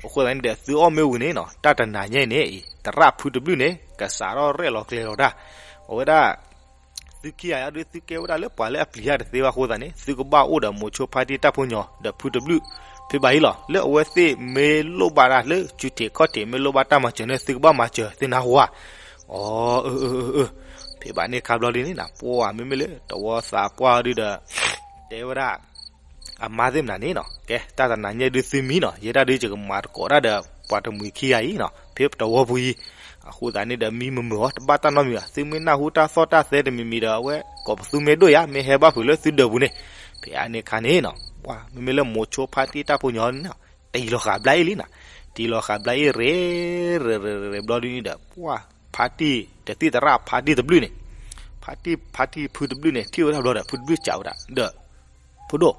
ဝံၤလံ အဃိသတးန့ၣ်ဒီး သုအီၣ်မ့ၢ်ဝံၤန့ၣ်နီၤ တၢ်တနၤညါအံၤန့ၣ်အံၤ သရၣ်ဖုတဘျုးန့ၣ် ကစးထီၣ်ရဲၣ်လီၤကျဲၤလီၤတၢ် အဝဲဒၣ် သုခံဂၤအံၤဒုး သုကဲဝဲဒၣ်လၢပှၤလၢအပျံၤတၢ်တသ့ဘၣ်အဃိသတးန့ၣ် သုကဘၣ်အိၣ်ဒီးမိၤဆိဖါတံၢ်တၢ်ဖိညီဒီးဖုတဘျုး ဖဲဘၣ်အံၤလီၤ. လၢအဝဲသ့ၣ်မ့ၢ်လိၣ်ဘၣ်တၢ်လၢ ဆူၣ်ထံးခီၣ်ထံး မ့ၢ်လိၣ်ဘၣ်တၢ်မၤစၢၤန့ၣ် သုကဘၣ်မၤစၢၤသ့နၢ်ဟူဧါ. အၢ အၢ အၢ အၢ ဖဲဘၣ်န့ၣ်ခါဘျီဒ်န့ၣ်နီၤ ပှၢ်မ့မ့ၢ်လၢတဝီသးပှၢ်ဒုဒီး တဲဝဲဒၣ် အမါသ့ၣ်မနုၤန့ၣ်နီၤ ကဲ တၢ်တနၤညါဒုသုမံနီၤ ယဲဒၣ်ဒုယကမၤသကိးတၢ်ဒီး ပှၤတမှံၤခံဂၤအံၤနီၤ ဖဲပတဝီပူၤအံၤ အဃိသတးန့ၣ်ဒီး မံမုာ်မုာ်အီၤ တဘၣ်တၢ်နီတမံၤဘၣ် သုမ့ၢ်နၢ်ဟူတၢ်သီၣ်တၢ်သဲတမံၤမံၤဒီး အဝဲကိးပသူမ့ၢ်ဒိၣ်ယၤ မ့ၢ်ဟဲဘၣ်ဖုးလၢသုဒၢးပူၤန့ၣ် ဖဲအန့ၣ်ခါန့ၣ်နီၤ ပှၢ်မ့မ့ၢ်လၢမိၤဆိဖါတံၢ်တၢ်ဖိညီန့ၣ်နီၤ တံၢ်လီၤဃာ်ဘျါအ့ၣ်လံနီၤ တံၢ်လီၤဃာ်ဘျါအ့ၣ်ရ့ ရ့ ရ့ ရ့ ဘျီဒုန့ၣ်ဒီး ပှၢ် ဖါတံၢ် တသံၣ်သရၣ်ဖါတံၢ်တဘျုးန့ၣ် ဖါတံၢ် ဖါတံၢ်ဖုတဘျုးန့ၣ် ထံၣ်ဝဲဒၣ်ဘျီဒီး ဖုတဘျုးစံးဝဲဒၣ် ဒီး ဖိဒိၣ်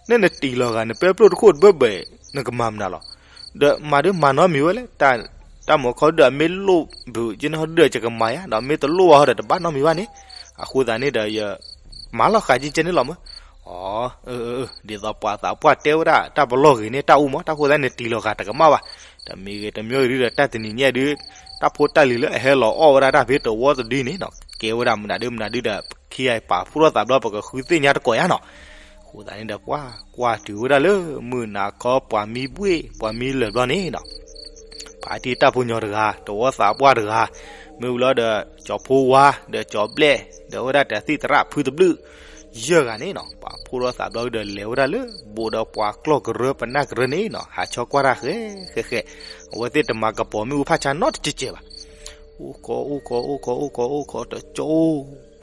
နဲနတံၢ်လီၤဃာ် နပဲပျိၢ်တခိၣ်တဘၢဘၢ နကမၤမနုၤလီၤ ဒီးမၤဒုးမၤနီတမံၤဝဲလဲၣ် တၢ်မၤခီဒုဒီး မ့ၢ်လိၣ်ဘုးကဲန့ၣ်ဟီဒုဒီး ယကမၤယၤ ဒီးမ့ၢ်တလိၣ်ဘၣ်ဟီဒီး တဘၣ်နီတမံၤဘၣ်န့ၣ် အဃိသတးန့ၣ်ဒီး ယမၤလီၤဃာ်ကဲန့ၣ်လီၤမၢ် အီ ဒ်သိးပှၤသးပှၢ်တဲဝဲဒၣ် တၢ်ပလီၢ်ဂ့ၤန့ၣ် တၢ်အိၣ်မး တၢ်ဃိသတးန့ၣ် တံၢ်လီၤဃာ်တကမၣ်ဘၣ် တမံၤဂ့ၤတမံၤဂ့ၤဒုဒီး တၢ်တနံၤညါဒု တၢ်ဖိတၢ်လံၤလၢအဟဲလီၤအီၣ်ဝဲဒၣ်တၢ်ဖဲတဝီတဒုန့ၣ်နီၤ ကဲဝဲဒၣ်မနုၤဒုမနုၤဒုဒီး ခံဂၤအံၤပာ်ဖှိၣ်ထီၣ်သးဘျီ ပကဃုသ့ၣ်ညါတကိးယါနီၤ အဃိသတးန့ၣ်ဒီး ပှၤကွၢ်တုၤဝဲဒၣ်လၢ မုၢ်နၤခီပှၤမံဘှ့ၣ် ပှၤမံလၢာ်ဘျီန့ၣ်နီၤ ဖါတံၢ်တၢ်ဖိညီတဂၤ တဝီသးပှၢ်တဂၤ မ့ၢ်ဝံၤလီၤဒီး ကၠီၤဖိဝါ ဒီးကၠီၤဘျဲၣ် ဒီးဝဲဒၣ်တသံၣ်သရၣ်ဖုတဘျုး ယဲၢ်ဂၤန့ၣ်နီၤ ပာ်ဖှိၣ်ထီၣ်သးဘျီဒီး လဲၤဝဲဒၣ်လၢ ဘူးဒီးပှၤကျီၢ်ကရၢပနၢ်ကရၢန့ၣ်နီၤ ဟးဆီကွၢ်တၢ်ဃဲဃဲဃဲ အဝဲသ့ၣ်တမၤကပီၤမ့ၣ်အူဖးဆါနီတစဲးစဲးဘၣ် အိၣ်ခိး အိၣ်ခိး အိၣ်ခိး အိၣ်ခိး အိၣ်ခိး တကၠိ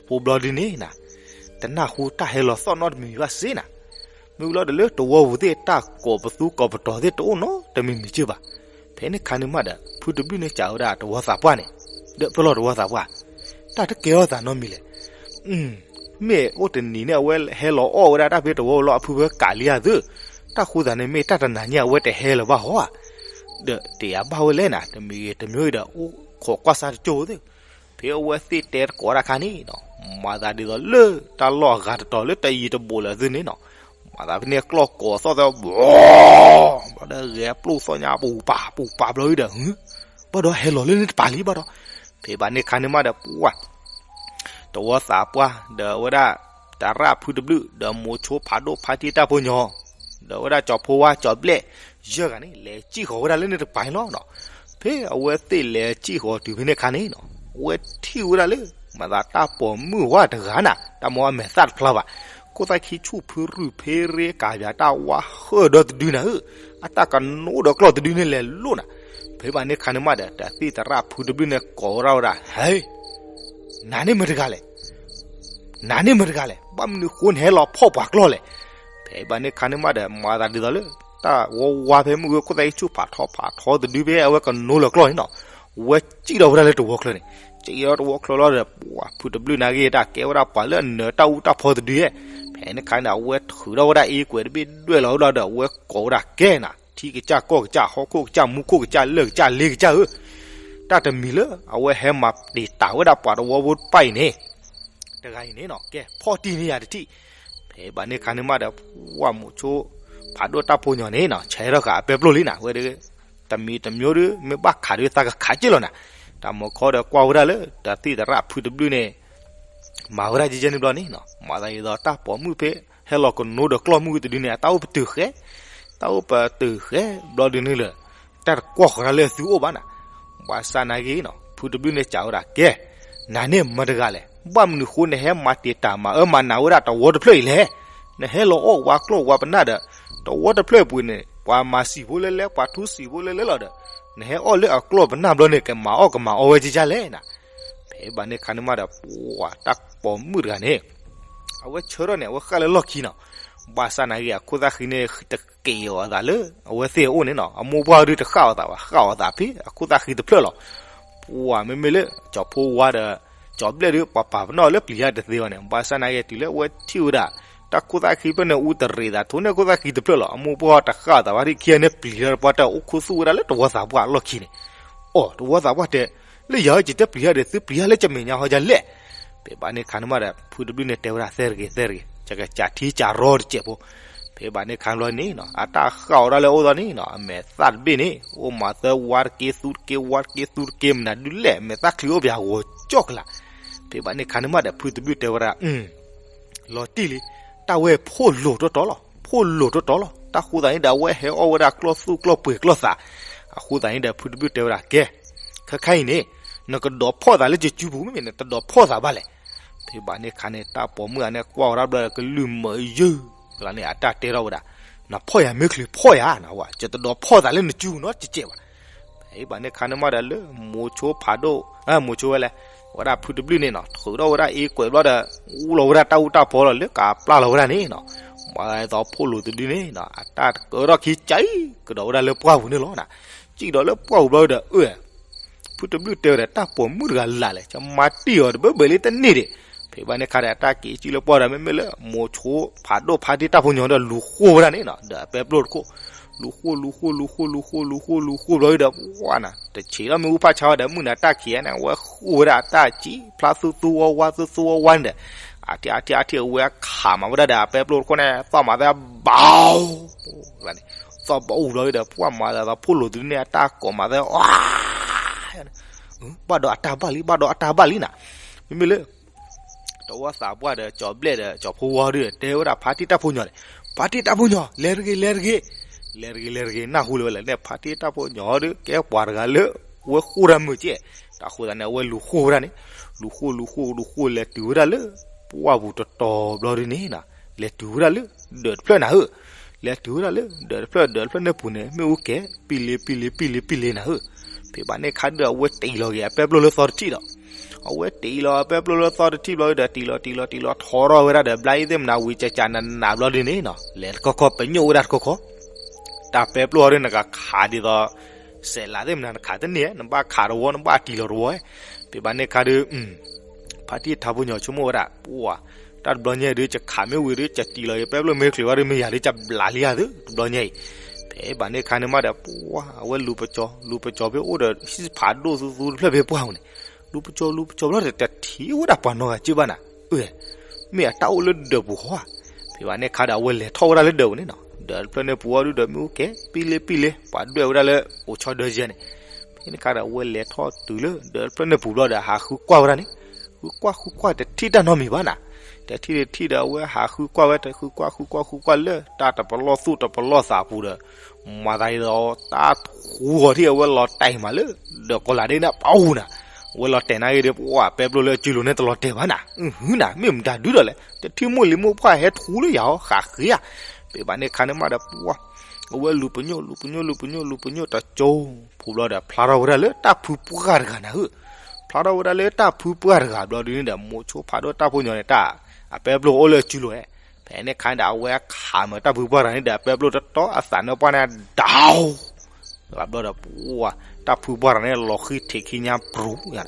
ဖိဘျီဒုန့ၣ်နီၤ တနၢ်ဟူတၢ်ဟဲလီၤသီၣ်နီတမံၤမံၤဘၣ်စ့ၢ်နီၤ မ့ၢ်ဝံၤလီၤဒီးလၢတဝီပူၤသ့ၣ် တၢ်ကိးပသူကိးပတီၤသ့ၣ်တအိၣ်နီတမံၤမံၤစ့ၢ်ဘၣ် ဖဲန့ၣ်ခါန့ၣ်မးဒီး ဖုတဘျုးန့ၣ်စံးဝဲဒၣ်တဝီသးပှၢ်န့ၣ် ဒီးပလီၢ်တဝီသးပှၢ် တၢ်တကဲထီၣ်သးနီတမံၤလဲၣ် မ့ၢ်အိၣ်တနံၤန့ၣ် အဝဲဟဲလီၤအီၣ်ဝဲဒၣ်တၢ်ဖဲတဝီလီၤအဖုဖဲကးလံဧါသု တၢ်ဃိသတးန့ၣ် မ့ၢ်တၢ်တနၤညါအဝဲတဟဲလၢၤဘၣ်ဟီဧါ ဒီးတယာ်ဘၣ်ဝဲလဲၣ်နၤ တမံၤဂ့ၤတမံၤဂ့ၤဒီး အိၣ်ခိးကွၢ်စါတကၠိသ့ၣ် ဖဲအဝဲသ့ၣ်တဲတကိးတၢ်ခါန့ၣ်နီၤ မၤသးဒ်သိးလၢတၢ်လီၢ်အဂၤတတီၤလၢတယံၤတဘူးလၢၤသုန့ၣ်နီၤ မၤသးဖဲန့ၣ်ကျီၢ်ကိးသီၣ်သဲ ဘျီ ဘျီဒီးဂဲၤပျိၢ်သီၣ်ညါ ပူၤပာ်ပူၤပာ်ဘျီအံၤဒီး ဘၣ်ဒီးဟဲလီၤလၢန့ၣ်တပၤလံဘၣ်ဒီး ဖဲဘၣ်န့ၣ်ခါန့ၣ်မးဒီး ပှၢ် တဝီသးပှၢ် ဒီးဝဲဒၣ် သရၣ်ဖုတဘျုး ဒီးမိၤဆိဖးဒိၣ်ဖါတံၢ်တၢ်ဖိညီ ဒီးဝဲဒၣ်ကၠီၤဖိဝါကၠီၤဘျဲၣ် ယဲၢ်ဂၤန့ၣ် လဲၤစံၣ်ဃီၤဝဲဒၣ်လၢန့ၣ်တပၤန့ၣ်လီၤနီၤ. ဖဲအဝဲသ့ၣ်လဲၤစံၣ်ဃီၤတုၤဖဲန့ၣ်အခါန့ၣ်နီၤ အဝဲထံၣ်ဝဲဒၣ်လၢ မၤသးတၢ်ပိာ်မုၣ်ဝဲတဂၤနၤ တၢ်မ့ၢ်အမဲာ်သၣ်တဖျါဘၣ် ခိၣ်သၣ်ခံဆူၣ်ဖုရုၢ်ဖ့ရ့ကၤပၠးတၢ်ဝါဃၢၣ်ဒီတဒုနၤဧၢ, အတၢ်ကနိဒီးကျီၢ်တဒုန့ၣ်လဲၤလိၣ်နၤ. ဖဲဘၣ်န့ၣ်ခါန့ၣ်မးဒီး တၢ်သ့ၣ်သရၣ်ဖုတဘျုးန့ၣ်ကိးဝဲဒၣ်ဝဲဒၣ် ဟဲ နၤန့ၣ်မတၤတဂၤလဲၣ် နၤန့ၣ်မတၤတဂၤလဲၣ် ဘၣ်မနုၤဃိနဟဲလီၤဖီၣ်ပှၤကျီၢ်လဲၣ်. ဖဲဘၣ်န့ၣ်ခါန့ၣ်မးဒီး မၤသးဒ်သိးလၢ တၢ်ဝါဝါဖဲမုၢ်ဂ့ၤခိၣ်သၣ်ခံဆူၣ်ဖးထီဖးထီတဒုဖဲအဝဲကနိလီၤကျီၢ်န့ၣ်နီၤ, ဝဲစံၣ်ထီၣ်ဝဲဒၣ်လၢတဝီချၢန့ၣ်, စံၣ်ထီၣ်တဝီချၢလီၤဒီး ပှၤဖုတဘျုးနာ်က့ၤတၢ်ကဲဝဲဒၣ်ပှၤလၢအနၢၤတၢ်အူတၢ်ဖီတဒုဧဲ. ဖဲန့ၣ်ခါန့ၣ် အဝဲထုးထီၣ်ဝဲဒၣ်အ့ကွဲးတဘ့ၣ်ဒွဲၣ်လီၤဝဲဒၣ်ဒီး အဝဲကိးဝဲဒၣ်ကဲနၤ ထံကစၢ်ကီၢ်ကစၢ် ဟီၣ်ခိၣ်ကစၢ် မူခိၣ်ကစၢ် လၢၢ်ကစၢ် လ့ကစၢ်ဧၢ, တၢ်တမံၤလၢအဝဲဟဲမၤတံာ်တာ်ဝဲဒၣ်ပှၤတဝီဖိတဖၣ်အံၤန့ၣ် တဂၤအံၤန့ၣ်နီၤ ကဲ ဖီၣ်တံၢ်န့ၢ်ယၤတထံၣ်. ဖဲဘၣ်န့ၣ်ခါန့ၣ်မးဒီး ပှၢ်မိၤဆိ ဖးဒိၣ်တၢ်ဖိညီန့ၣ်နီၤ ဆဲးထီၣ်ဃာ်အပဲပျိၢ်လံနၤ ဝဲဒီး တမံၤတမံၤဒီး မ့ၢ်ဘၣ်ခးဒီးသးကခးက့ၢ်လီၤနၤ. တၢ်မၤခီဒီးကွၢ်ဝဲဒၣ်လၢ တၢ်သ့ၣ်သရၣ်ဖုတဘျုးန့ၣ် မၤဝဲဒၣ်ကဲကဲန့ၣ်ဘျီန့ၣ်နီၤ မၤသးဒ်သိးတၢ်ပိာ်မုၣ်ဖဲ ဟဲလီၤကနိဒီးကျီၢ်မုၢ်တဒုန့ၣ် အတၢ်အိၣ်ပတုာ်ဃဲ, တၢ်အိၣ်ပတုာ်ဃဲ ဘျီဒုန့ၣ်လၢ တၢ်တကွၢ်ဃီၤတၢ်လၢသုအိၣ်ဘၣ်နၤ. ဘၣ်ဆၣ်နာ်က့ၤနီၤ ဖုတဘျုးန့ၣ်စံးဝဲဒၣ် ကဲ နၤန့ၣ်မတၤတဂၤလဲၣ်, ဘၣ်မနုၤဃိနဟဲမၤတံာ်တာ်မၤအၢမၤနးဝဲဒၣ်တဝီတဖျၢၣ်အံၤလဲၣ်. နဟဲလီၤအီၣ်ဝဲကျီၢ်ဝဲပနၢ်ဒီး တဝီတဖျၢၣ်အပူၤန့ၣ် ပှၤမၤစံာ်ဖိလဲလဲ ပှၤထူစံာ်ဖိလဲလဲလီၤဒီး နဟဲအီၣ်လၢအကျီၢ်ပနၢ်ဘျီန့ၣ် ကမၤအီၣ်ကမၤအီဝဲကဲကဲလဲၣ်နၤ. ဖဲဘၣ်န့ၣ်ခါန့ၣ်မးဒီး ပှၢ်တၢ်ပိာ်မုၣ်တဂၤန့ၣ် အဝဲဆၢထၢၣ်န့ၣ် အဝဲဃၣ်လၢလီၢ်ခံနီၤ. ဘၣ်ဆၣ်နာ်က့ၤ အခိၣ်သၣ်ဃံန့ၣ် တက့ၤအီၤအသးလၢ အဝဲသ့ၣ်အအိၣ်န့ၣ်နီၤ အမိၢ်ပှၢ်ဒုတဃၣ်အီၤသးဘၣ် ဃၣ်အီၤသးဖဲအခိၣ်သၣ်ဃံတဖျၢၣ်လီၤ. ပှၢ်မ့မ့ၢ်လၢ ကၠီၤဖိဝါဒီး ကၠီၤဘျဲၣ်ဒု ပှၤပာ်ပနီၣ်လၢပျံၤတၢ်တသ့ဘၣ်န့ၣ် ဘၣ်ဆၣ်နာ်က့ၤတုၤလၢအဝဲထံၣ်ဝဲဒၣ် တၢ်ခိၣ်သၣ်ဃံဖျၢၣ်န့ၣ် အူတရံးသးထိးန့ၢ်ခိၣ်သၣ်ဃံတဖျၢၣ်လီၤ. အမိၢ်ပှၢ်တဃၣ်အီၤသးဘၣ်ဒ်ခံဂၤန့ၣ် ပျံၤလၢပှၤတၢ်အိၣ်ခူသူၣ်ဝဲဒၣ်လၢတဝီသးပှၢ်အလီၢ်ခံန့ၣ် အိၣ် တဝီသးပှၢ်တဲ လၢယၤဧၢ ယတဲပျံၤတၢ်ဒီး သုပျံၤတၢ်လၢကမဲာ်ညါဟီယၤလဲၣ်. ဖဲဘၣ်န့ၣ်ခါန့ၣ်မးဒီး ဖုတဘျုးန့ၣ်တဲဝဲဒၣ် သဲတဂ့ၤ သဲတဂ့ၤ ယကစးထံစးရီတစဲးဖိ. ဖဲဘၣ်န့ၣ်ခါဘျီန့ၣ်နီၤ အတၢ်ဃၣ်အီၤဒၣ်လၢအအိၣ်သီန့ၣ်နီၤ အမဲာ်သၣ်တဘ့ၣ်န့ၣ် အိၣ်မးသၢဝါတက့ သူတက့ ဝါတက့ သူတက့ မနုၤဒုလဲၣ် မဲာ်သၣ်ချံအိၣ်ပယၤဂီၤကၠီၣ်ကလာ်. ဖဲဘၣ်န့ၣ်ခါန့ၣ်မးဒီး ဖုတဘျုးတဲဝဲဒၣ် လီၤတံၢ်လံ, တၢ်ဝဲဖိလိၤတီတီလီၤ, ဖိလိၤတီတီလီၤ. တၢ်ဃိသတးန့ၣ်ဒီး အဝဲဟဲအီၣ်ဝဲဒၣ်ကျီၢ်သူၣ်ကျီၢ်ပှ့ၤကျီၢ်သး. အဃိသတးန့ၣ်ဒီး ဖုတဘျုးတဲဝဲဒၣ် ကဲ, ခဲခါအံၤန့ၣ်, နကဒိးဖီၣ်သးလၢယစုပူၤ မ့မ့ၢ်နတဒိးဖီၣ်သးဘၣ်လဲၣ်. ဖဲဘၣ်န့ၣ်ခါန့ၣ် တၢ်ပိာ်မုၣ်အန့ၣ်ကွၢ်ဝဲဒၣ်ဘျီဒီးကလုၢ်မုာ်ယုၢ်လီၤန့ၣ် အတၢ်တဲထီၣ်ဝဲဒၣ်, နဖီၣ်ယၤမ့ၢ်ချုးဖီၣ်ယၤနဝဲ, ယတဒိးဖီၣ်သးလၢနစုပူၤနီတစဲးဘၣ်. ဖဲဘၣ်န့ၣ်ခါန့ၣ်မးဒီးလၢမိၤဆိဖးဒိၣ်, မိၤဆိဝဲလဲၣ်, ဝဲဒၣ်ဖုတဘျုၣ်န့ၣ်နီၤ ထုးထီၣ်ဝဲဒၣ်အ့ကွဲးဘျီဒီး အူလီၤဝဲဒၣ်တၢ်အူတၢ်ပီလီၤလၢကပျၢ်လီၤဝဲဒၣ်န့ၣ်နီၤ. မၤသီဖိလိာ်တဒုန့ၣ်နီၤ အတၢ်ကၢထီၣ်ခံကၠံကဒီးဝဲဒၣ်လၢပှၢ်ပူၤန့ၣ်လီၤ. ကၠံကဒီးလၢပှၢ်ပူၤဘျီဒီး အၢ ဖုတဘျုၣ်တဲဝဲဒီး တၢ်ပိာ်မုၣ်တဂၤလၢ်လဲၣ်, ကမၤတံၢ်အီၤတဘၢဘၢလံတန့ၢ်ဒံး. ဖဲဘၣ်န့ၣ်ခါဒီး အတၢ်က့ၤကၠံလၢပှၢ်ဒီး မ့မ့ၢ်လၢမိၤဆိဖးဒိၣ်ဖါတံၢ်တၢ်ဖိညီဒီးလူၤဃိဝဲဒၣ်န့ၣ်နီၤ, ဒီးအပဲပျိၢ်တခိၣ် လူၤဃိ လူၤဃိ လူၤဃိ လူၤဃိ လူၤဃိ လူၤဃိ လူၤဃိဘျီဒီး ပှၢ်နၤ တဆံးထီၣ်မ့ၣ်အူဖးဆါဝဲဒီး မုၢ်နၤတၢ်ခံးန့ၣ် အဝဲဃိဝဲဒၣ်အတၢ်ကၠံ ဖျါသူသူဝါဝါ သူသူဝါဝါန့ၣ်ဒီး အထံၣ်အထံၣ်အထံၣ် အဝဲခးမၤဝဲဒၣ်ဒီး အပဲပျိၢ်တခိၣ်န့ၣ် သီၣ်မၤသဲဘၣ် သီၣ်ဘၣ်အူဘျီဒီး ပှၢ်မၤသးဖိလိာ်တဒုန့ၣ် အတၢ်ကိးမၤသဲ ဘၣ်ဒီးအတၢ်ဘၣ်လံ ဘၣ်ဒီးအတၢ်ဘၣ်လံနၤ. မ့မ့ၢ်လၢ တဝီသးပှၢ်ဒီး ကၠီၤဘျဲၣ်ဒီး ကၠီၤဖိဝါဒုဒီး တဲဝဲဒၣ်ဖါတံၢ်တၢ်ဖိညီန့ၣ်, ဖါတံၢ်တၢ်ဖိညီ လဲၤတဂ့ၤ လဲၤတဂ့ၤ, လဲၤတဂ့ၤ လဲၤတဂ့ၤ နၢ်ဟူလၢၤဝဲလဲၣ်န့ၣ် ဖါတံၢ်တၢ်ဖိညီဒု ကဲပှၤတဂၤလၢ ဝဲဃိတၢ်မုာ်ကဲ, တၢ်ဃိသးန့ၣ် အဝဲလူၤဃိဝဲဒၣ်န့ၣ်, လူၤဃိ လူၤဃိ လူၤဃိ လဲၤတုၤဝဲဒၣ်လၢ ပှၢ်ပူၤတတီၤဘျီဒုန့ၣ်, လဲၤတုၤဝဲဒၣ်လၢ ဒၢးတဖျၢၣ်နၤဧၢ, လဲၤတုၤဝဲဒၣ်လၢ ဒၢးတဖျၢၣ် ဒၢးတဖျၢၣ်န့ၣ်ပူၤန့ၣ် မ့ၣ်အူကဲ ပံလ့ ပံလ့ ပံလ့ ပံလ့နၤဧၢ. ဖဲဘၣ်န့ၣ်ခါဒု အဝဲတံၢ်လီၤက့ၤအပဲပျိၢ်လၢသီတထံၣ်ဒီး အဝဲတံၢ်လီၤအပဲပျိၢ်လၢသီတထံၣ်ဘျီဒီး တံၢ်လီၤ တံၢ်လီၤ တံၢ်လီၤ ထီထီၣ်ဝဲဒၣ်ဒီး ဘျါအံၤသ့ၣ်မနၤဝံၤ ကကနးနးဘျီဒုန့ၣ်နီၤ လဲၤတခီခီ ပညိၣ်ဝဲဒၣ်တခီခီ, တၢ်ပဲပျိၢ်အီၤဒု နကခးဒ်သိး စဲးလးသ့ၣ်မနၤ နခးတန့ၢ် နဘၣ်ခးတဝီ နဘၣ်တံၢ်လီၤတဝီ, ဖဲဘၣ်န့ၣ်ခါဒု ဖါတံၢ်တၢ်ဖိညီဆိကမိၣ်ဝဲဒၣ် ပှၤ တၢ်တဘျီညါအံၤဒု ယခးမ့ၢ်ဝံၤဒု ယတံၢ်လီၤယပဲပျိၢ်မ့ၢ်ချုးဝဲဒု မ့ၢ်ယၤဒု ယဘျးလံဧါသု တဘျီညါအံၤ. ဖဲဘၣ်န့ၣ်ခါန့ၣ်မးဒီး ပှၤ အဝဲလူၤပကၠီၤ လူၤပကၠီၤဖဲအိၣ်ဒီး ဟံၣ်ဖးဒိၣ်သူသူတဖျၢၣ်ဖဲပှၢ်ပူၤန့ၣ်, လူၤပကၠီၤ လူၤပကၠီၤဘျီဒီး တထံၣ်ဝဲဒၣ်ပှၤနီတဂၤက့ဘၣ်နၤ, အၢ မ့ၢ်အတၢ်အိၣ်လၢဒၢးပူၤဃီဧါ. ဖဲဘၣ်န့ၣ်ခါဒီး အဝဲလဲၤထီၣ်ဝဲဒၣ်လၢဒၢးပူၤန့ၣ်နီၤ ဒၢးတဖျၢၣ်န့ၣ်ပူၤအီၤဒုဒီး မ့ၣ်အူကဲ ပံလ့ပံလ့ ပှၤဒွဲၣ်ဝဲဒၣ်လၢအိၣ်ဆီဒၢယဲန့ၣ်. ဖဲန့ၣ်ခါဒီး အဝဲလဲၤထီၣ်တုၤလၢဒၢးတဖျၢၣ်န့ၣ်ပူၤဘျီဒီး ဟးဃုကွၢ်ဝဲဒၣ်န့ၣ်, ဃုကွၢ်ဃုကွၢ် တထံၣ်တၢ်နီတမံၤဘၣ်နၤ, တထံၣ်တထံၣ်ဒီး အဝဲဟးဃုကွၢ်ဝဲ တဃုကွၢ်ဃုကွၢ်ဃုကွၢ်လၢ တၢ်တပလီၢ်သူၣ်တပလီၢ်သးပူၤဒီး မၤသးဒ်သိး တၢ်ထူဂီၤထံၣ်အဝဲလီၤတဲာ်မးလၢ ဒၢးကီၤလၤဒ်န့ၣ်ပအူၤနၤ, အဝဲလီၤတဲာ်နာ်ဂ့ၤဒီး ပှၤပဲပျိၢ်လၢအစုလိၤန့ၣ်တလီၤတဲာ်ဘၣ်နၤ, ဟုနၤ မ့ၢ်မတၤဒုဒီးလဲၣ် တထံၣ်မိၢ်လံၤမိၢ်ပှၢ်ဟဲထူလၢယၤဟီ ဃးဃ့ဧါ. ဖဲဘၣ်န့ၣ်ခါန့ၣ်မးဒီး ပှၤ အဝဲလူၤပညိၣ် လူၤပညိၣ် လူၤပညိၣ် လူၤပညိၣ်တကၠိ ဖိဘျီဒီး ဖျါထီၣ်ဝဲဒၣ်လၢတၢ်ဖုပှၢ်တဂၤနၤဧၢ, ဖျါထီၣ်ဝဲဒၣ်လၢတၢ်ဖုပှၢ်တဂၤဘျီဒုန့ၣ်ဒီး မိၤဆိဖးဒိၣ်တၢ်ဖိညီန့ၣ် တၢ် အပဲပျိၢ်အိၣ်လၢအစုလိၤဧါ. ဖဲန့ၣ်ခါန့ၣ်ဒီး အဝဲခးမၤတၢ်ဖုပှၢ်တဂၤန့ၣ်ဒီး အပဲပျိၢ်တတီၤအသးနၢပှၢ်န့ၣ် ဒၣ် ဘျီဒီး ပှၤ တၢ်ဖုပှၢ်တဂၤန့ၣ်လီၤဃံထံးခံညါပြူၤ,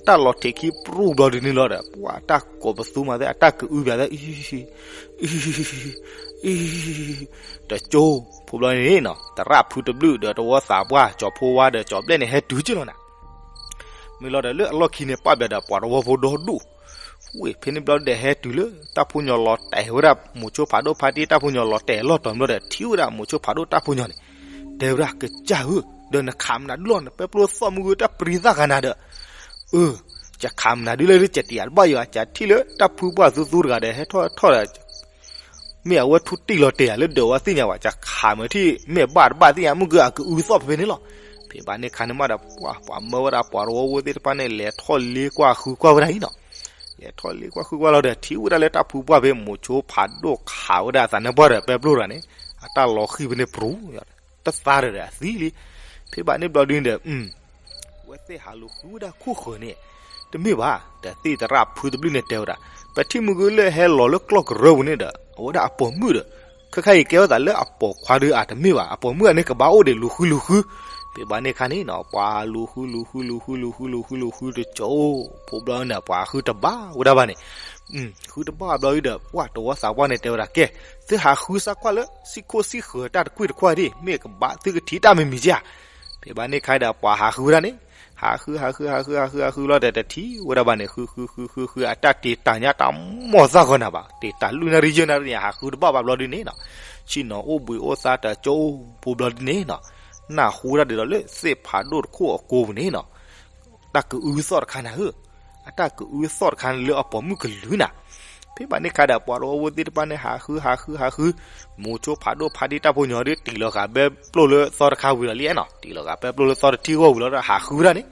တၢ်လီၤထံးခံပြူၤဘျီဒုန့ၣ်လီၤဒီး ပှၤ တၢ်ကိးပသူမၤသ့ အတၢ်ကအုဘၣ်သ့ အံၤ အံၤ တကၠိ ဖိဘျီန့ၣ်နီၤ သရၣ်ဖုတဘျုၣ်ဒီးတဝီသးပှၢ် ကၠီၤဖိဝါဒီးကၠီၤဘျဲၣ်န့ၣ် ဟဲတုၤက့ၤလီၤနၤ. မ့ၢ်လီၤဒီးလၢအလီၢ်ခံန့ၣ် ပာ်ဘၣ်ဒီးပှၤတဝီဖိဒီဒူၣ်, ဝ့ၢ်ဖဲန့ၣ်ဘျီဒီး ဟဲတုၤလၢတၢ်ဖိညီလီၤတဲာ်ဝဲဒၣ် မိၤဆိဖးဒိၣ်ဖါတံၢ်တၢ်ဖိညီလီၤတဲာ်လီၢ်တီၤဘျီဒီး ထံၣ်ဝဲဒၣ်မိၤဆိဖးဒိၣ်တၢ်ဖိညီန့ၣ် တဲဝဲဒၣ် ကစၢ်ဧၢ, ဒီးနခးမနုၤဒုလီၤ နပဲပျိၢ်သီၣ်မုၢ်ဂၢၢ်တၢ်ပြံသၣ်ဂၤနၤဒီး, အၢ ယခးမနုၤဒုလၢ ယတံၢ်အတဘၣ်ယွၤ ယထံၣ်လၢတၢ်ဖုပှၢ်သူသူတဂၤဒီး ဟဲထီၣ်ထီၣ်ဒီး မ့ၢ်အဝဲထူတံၢ်လီၤတဲာ်ယၤလၢဒၢးဝဲသ့ၣ်ညါဘၣ် ယခးမၤထံၣ် မ့ၢ်ဘၣ်တဘၣ်သ့ၣ်ညါ မုၢ်ဂၢၢ်အကအုသီၣ်ဖဲဖဲန့ၣ်လီၤ. ဖဲဘၣ်န့ၣ်ခါန့ၣ်မးဒီး ပှၤ ပှၤမၢဝဲဒၣ်ပှၤတဝီဖိသ့ၣ်တဖၣ်န့ၣ် လဲၤထီၣ်လ့ကွၢ်ဃုကွၢ်ဝဲဒၣ်အံၤနီၤ. လဲၤထီၣ်လ့ကွၢ်ဃုကွၢ်လီၤဒီး ထံၣ်ဝဲဒၣ်လၢတၢ်ဖုပှၢ်ဖဲမိၤဆိဖးဒိၣ်ခးဝဲဒၣ်အသးနၢပှၢ်ဒီးပဲပျိၢ်တဂၤန့ၣ် အတၢ်လီၤဃံဖဲန့ၣ်ပြူၤ တသါဒီးအသံလံ. ဖဲဘၣ်န့ၣ်ဘျီဒုန့ၣ်ဒီး အဝဲသ့ၣ်ဟးလူၤဃုဝဲဒၣ်ခိၣ်ဃၢၤန့ၣ် တမ့ၢ်ဘၣ်, ဒီးသ့ၣ်သရၣ်ဖုတဘျုၣ်န့ၣ်တဲဝဲဒၣ် ပထံၣ်မုၢ်ဂၢၢ်လၢဟဲလီၤလၢကျီၢ်ကရၢပူၤန့ၣ်ဒီး အဝဲဒၣ်အပိာ်မုၣ်ဒီး ခဲခါအံၤကဲဝဲသးလၢအပိာ်ခွါဒု အတမ့ၢ်ဘၣ် အပိာ်မုၣ်အန့ၣ်ကဘၣ်အိၣ်ဒံးလူၤဃုလူၤဃု. ဖဲဘၣ်န့ၣ်ခါန့ၣ်နီၤ ပှၤလူၤဃုလူၤဃုလူၤဃုလူၤဃုလူၤဃုလူၤဃုတကၠိ ဖိဘျီန့ၣ် ပှၤဃုတဘၣ်ဝဲဒၣ်ဘၣ်န့ၣ် ဃုတဘၣ်ဘျီဒုဒီး ပှၤတဝီသးပှၢ်န့ၣ်တဲဝဲဒၣ် ကဲ သုဟးဃုစၢ်ကွၢ်လၢ စံၣ်ခိၣ်စံၣ်ဃၢၤတၢ်တကွံၢ်တခွါဒံး မ့ၢ်ကဘၣ်သုကထံၣ်တၢ်မံၤမံၤကဲဧါ. ဖဲဘၣ်န့ၣ်ခါဒီး ပှၤဟးဃုဝဲဒၣ်န့ၣ် ဟးဃု ဟးဃု ဟးဃု ဟးဃု ဟးဃုလီၤဒီး တထံၣ်ဝဲဒၣ်ဘၣ်န့ၣ် ဃု ဃု ဃု ဃု ဃု အတၢ်တ့ၢ်တၢ်ညါတၢ်မိၢ်သၣ်ဃီနၤဘၣ် တ့ၢ်တၢ်လွံၢ်နၣ်ရံၣ်ယဲၢ်နၣ်ရံၣ်န့ၣ် ဟးဃုတဘၣ်ဘၣ်ဘျီဒုန့ၣ်နီၤ ဆ့ၣ်နီၤအိၣ်ဘှံးအိၣ်သါတကၠိ ဖိဘျီဒုန့ၣ်နီၤ နၢ်ဟူဒၣ်ဒ်သိးလၢသ့ၣ်ဖးဒိၣ်တခိၣ်အကိပူၤန့ၣ်နီၤ တၢ်ကအုသီၣ်တခါနၤဧၢ, အတၢ်ကအုသီၣ်တခါလၢအပိာ်မုၣ်ကလုာ်နၤ. ဖဲဘၣ်န့ၣ်ခါဒီး ပှၤတဝီဖိသ့ၣ်တဖၣ်န့ၣ် ဟးဃု ဟးဃု ဟးဃု, မိၤဆိဖးဒိၣ်ဖါတံၢ်တၢ်ဖိညီဒု တံၢ်လီၤဃာ်ပဲပျိၢ်လၢသီတခါဝံၤလီၤလံနီၤ, တံၢ်လီၤဃာ်ပဲပျိၢ်လၢသီတထံၣ်ဂီၢ်ဝံၤလီၤဒီး ဟးဃုဝဲဒၣ်န့ၣ်,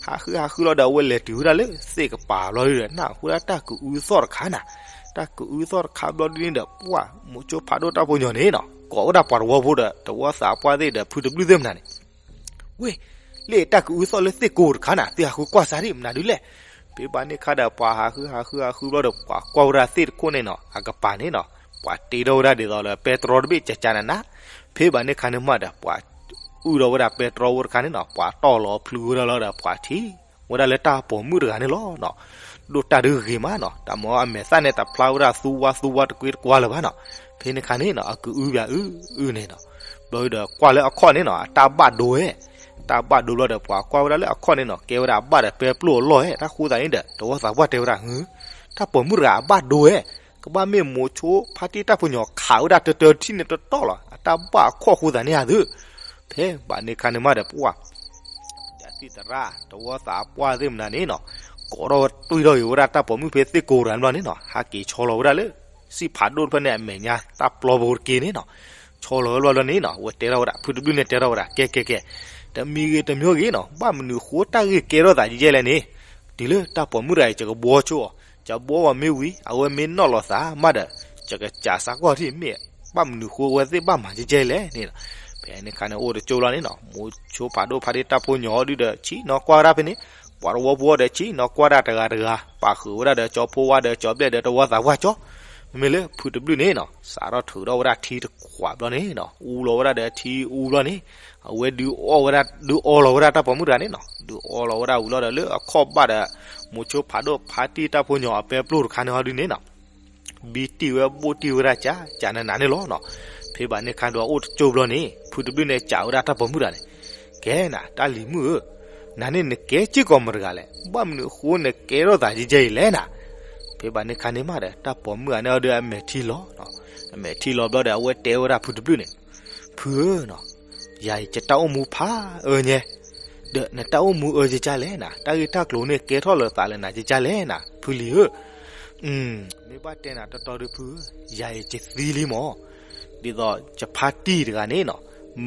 ဟးဃုဟးဃုလီၤဒီး အဝဲလဲၤတုၤဝဲဒၣ်လၢသ့ၣ်ကပၤဘျီဒီး နၢ်ဟူဝဲဒၣ်တၢ်ကအုသီၣ်တခါနၤ. တၢ်ကအုသီၣ်တခါဘျီဒ်န့ၣ်ဒီး ပှၢ်မိၤဆိဖးဒိၣ်တၢ်ဖိညီန့ၣ်နီၤ ကိးဝဲဒၣ်ပှၤတဝီဖိဒီး တဝီသးပှၢ်သ့ၣ်ဒီး ဖုတဘျုၣ်သ့ၣ်မနၤန့ၣ် ဝ့ၢ်, လၢတၢ်ကအုသီၣ်လၢသ့ၣ်ကိးတခါနၤ သုဟးဃုကွၢ်စၢ်ဒံး မနုၤဒုလဲၣ်. ဖဲဘၣ်န့ၣ်ခါဒီး ပှၤဟးဃုဟးဃုဟးဃုဘျီဒီး ပှၤကွၢ်ဝဲဒၣ်သ့ၣ်တခိၣ်န့ၣ်နီၤ အကပၤန့ၣ်နီၤ ပှၤတ့ထီၣ်ဝဲဒၣ်ဒ်သိးလၢပဲတြီတဘ့ၣ် ကကနနၤ. ဖဲဘၣ်န့ၣ်ခါန့ၣ်မးဒီး ပှၤအုၣ်ထီၣ်ဝဲဒၣ်ပဲတြီဖိတခါန့ၣ်နီၤ ပှၤတီၢ်လီၤဖျုးဝဲဒၣ်လီၤဒီး ပှၤထံၣ်ဝဲဒၣ်လၢတၢ်ပိာ်မုၣ်တဂၤန့ၣ်လီၤနီၤ. ဒိၣ်တၢ်ဒုးဂ့ၤမးနီၤ တၢ်မ့ၢ်အမဲာ်သၣ်န့ၣ် တဖျါဝဲဒၣ်သူဝါသူဝါတကွ့တကွါလၢၤဘၣ်နီၤ. ဖဲန့ၣ်ခါန့ၣ်နီၤ အကအုဘၣ်အုအုန့ၣ်နီၤ. ဘျီဒီးကွၢ်လၢအခီၣ်န့ၣ်နီၤ အတၢ်ဘၣ်ဒိဝဲ, တၢ်ဘၣ်ဒိဘျီဒီး ပှၤကွၢ်ဝဲဒၣ်လၢအခီၣ်န့ၣ်နီၤ ကဲဝဲဒၣ်အဘၣ်ဒီးပဲပျိၢ်အလီၢ်ဝဲ. တၢ်ဃိသးန့ၣ်ဒီး တဝီသးပှၢ်တဲဝဲဒၣ် ဟု, တၢ်ပိာ်မုၣ်တဂၤအဘၣ်ဒိဝဲ, ကဘၣ်မ့ၢ်မိၤဆိဖါတံၢ်တၢ်ဖိညီခးဝဲဒၣ်တၢတၢထံၣ်န့ၣ်တတီၢ်လီၤ အတၢ်ဘၣ်အခီၣ်ဃိသးန့ၣ်ဧါသု. ဖဲဘၣ်န့ၣ်ခါန့ၣ်မးဒီး ပှၢ် တၢ်သံၣ်သရၣ် တဝီသးပှၢ်သ့ၣ်မနၤန့ၣ်နီၤ ကိးထီၣ်တွံၢ်ထီၣ်က့ၤဝဲဒၣ်တၢ်ပိာ်မုၣ်ဖဲသ့ၣ်ကိးတဂၤန့ၣ်ဘျီန့ၣ်နီၤ ဟးက့ၤဆီလီၤဝဲဒၣ်လၢ စံၣ်ဖးဒိၣ်တဖျၢၣ်န့ၣ် အမဲာ်ညါတၢ်ပျီဖိတက့ၢ်န့ၣ်နီၤ. ဆီလီၤဝဲဘျီန့ၣ်နီၤ အဝဲတဲထီၣ်ဝဲဒၣ် ဖုတဘျုၣ်န့ၣ်တဲထီၣ်ဝဲဒၣ် ကဲကဲကဲ, တမံၤဂ့ၤတမံၤဂ့ၤနီၤ ဘၣ်မနုၤဃိတၢ်ဂ့ၢ်ကဲထီၣ်သးယဲလဲၣ်န့ၣ်, တုၤလၢတၢ်ပိာ်မုၣ်တဂၤအံၤ ယကဘှီဆိအီၤ, ယဘှီအီၤမ့ၢ်ဝံၤ အဝဲမ့ၢ်နီၣ်လီၤသးမးဒီး ယကစးစးကွၢ်ထံၣ်မ့ၢ် ဘၣ်မနုၤဃိအဝဲသ့ၣ်ဘၣ်မၤယဲလဲၣ်န့ၣ်လီၤ. ဖဲန့ၣ်ခါန့ၣ်အိၣ်တကၠိဘျီန့ၣ်နီၤ မိၤဆိဖးဒိၣ်ဖါတံၢ်တၢ်ဖိညီဒုဒီး ဆံးနီၤကွၢ်ဝဲဒၣ်ဖဲန့ၣ်, ပှၤတဝီဖိဒီး ဆံးနီၤကွၢ်ဒၣ်တဂၤတဂၤ, ပာ်ဃုာ်ဝဲဒၣ်ဒီးကၠီဖိဝါဒီးကၠီဘျဲၣ်ဒီးတဝီသးပှၢ်ကၠီ, မ့မ့ၢ်လၢဖုတဘျုၣ်န့ၣ်နီၤ စးထီၣ်ထုးထီၣ်ဝဲဒၣ်ထံတခွးဘျီန့ၣ်နီၤ အူလီၤဝဲဒၣ်ဒီးထံအူဘျီန့ၣ်, အဝဲဒုးအီၣ်ဝဲဒၣ် ဒုးအီလီၤဝဲဒၣ်တၢ်ပိာ်မုၣ်တဂၤန့ၣ်နီၤ ဒုးအီလီၤဝဲဒၣ်ဝံၤလီၤဒီးလၢအခီၣ်ဘၣ်ဒီး မိၤဆိဖးဒိၣ်ဖါတံၢ်တၢ်ဖိညီအပဲပျိၢ်တခါန့ၣ်ဟီဒုန့ၣ်နီၤ ဘံတံၢ်ဝဲဘိၣ်တံၢ်ဝဲဒၣ်ကၠး ကၠးနးနးန့ၣ်လီၤနီၤ. ဖဲဘၣ်န့ၣ်ခါဒီးအိၣ်တကၠိဘျီန့ၣ် ဖုတဘျုၣ်န့ၣ်စံးဝဲဒၣ်တၢ်ပိာ်မုၣ်တဂၤန့ၣ်, ကဲနၤ တၢ်လံၤမုၣ်ဧၢ, နၤန့ၣ်နကဲစ့ၢ်ကီးမတၤတဂၤလဲၣ်, ဘၣ်မနုၤအဃိနကဲထီၣ်သးယဲယဲအံၤလဲၣ်နၤ. ဖဲဘၣ်န့ၣ်ခါန့ၣ်မးဒီး တၢ်ပိာ်မုၣ်တဂၤန့ၣ်အီၤဒီးအမဲာ်ထံလီၤ, အမဲာ်ထံလီၤဘျီဒီး အဝဲတဲဝဲဒၣ်ဖုတဘျုၣ်န့ၣ်, ဖုဧၢနီၤ, ယၤအံၤယတၢ်အိၣ်မူဖးအၢညဲ, ဒီးနတၢ်အိၣ်မူအၢကကၢ်လဲၣ်နၤ, တၢ်ဂ့ၢ်တၢ်ကျိၤန့ၣ်ကဲထီၣ်လၢသးလၢနၤကကၢ်လဲၣ်နၤ ဖုလံၤဧၢ. မ့ၢ်ဘၣ်တဲနၤတီတီဒုဖုဧၢ, ယၤအံၤယသံလံမး, ဒ်သိးယဖါတံၢ်တဂၤန့ၣ်နီၤ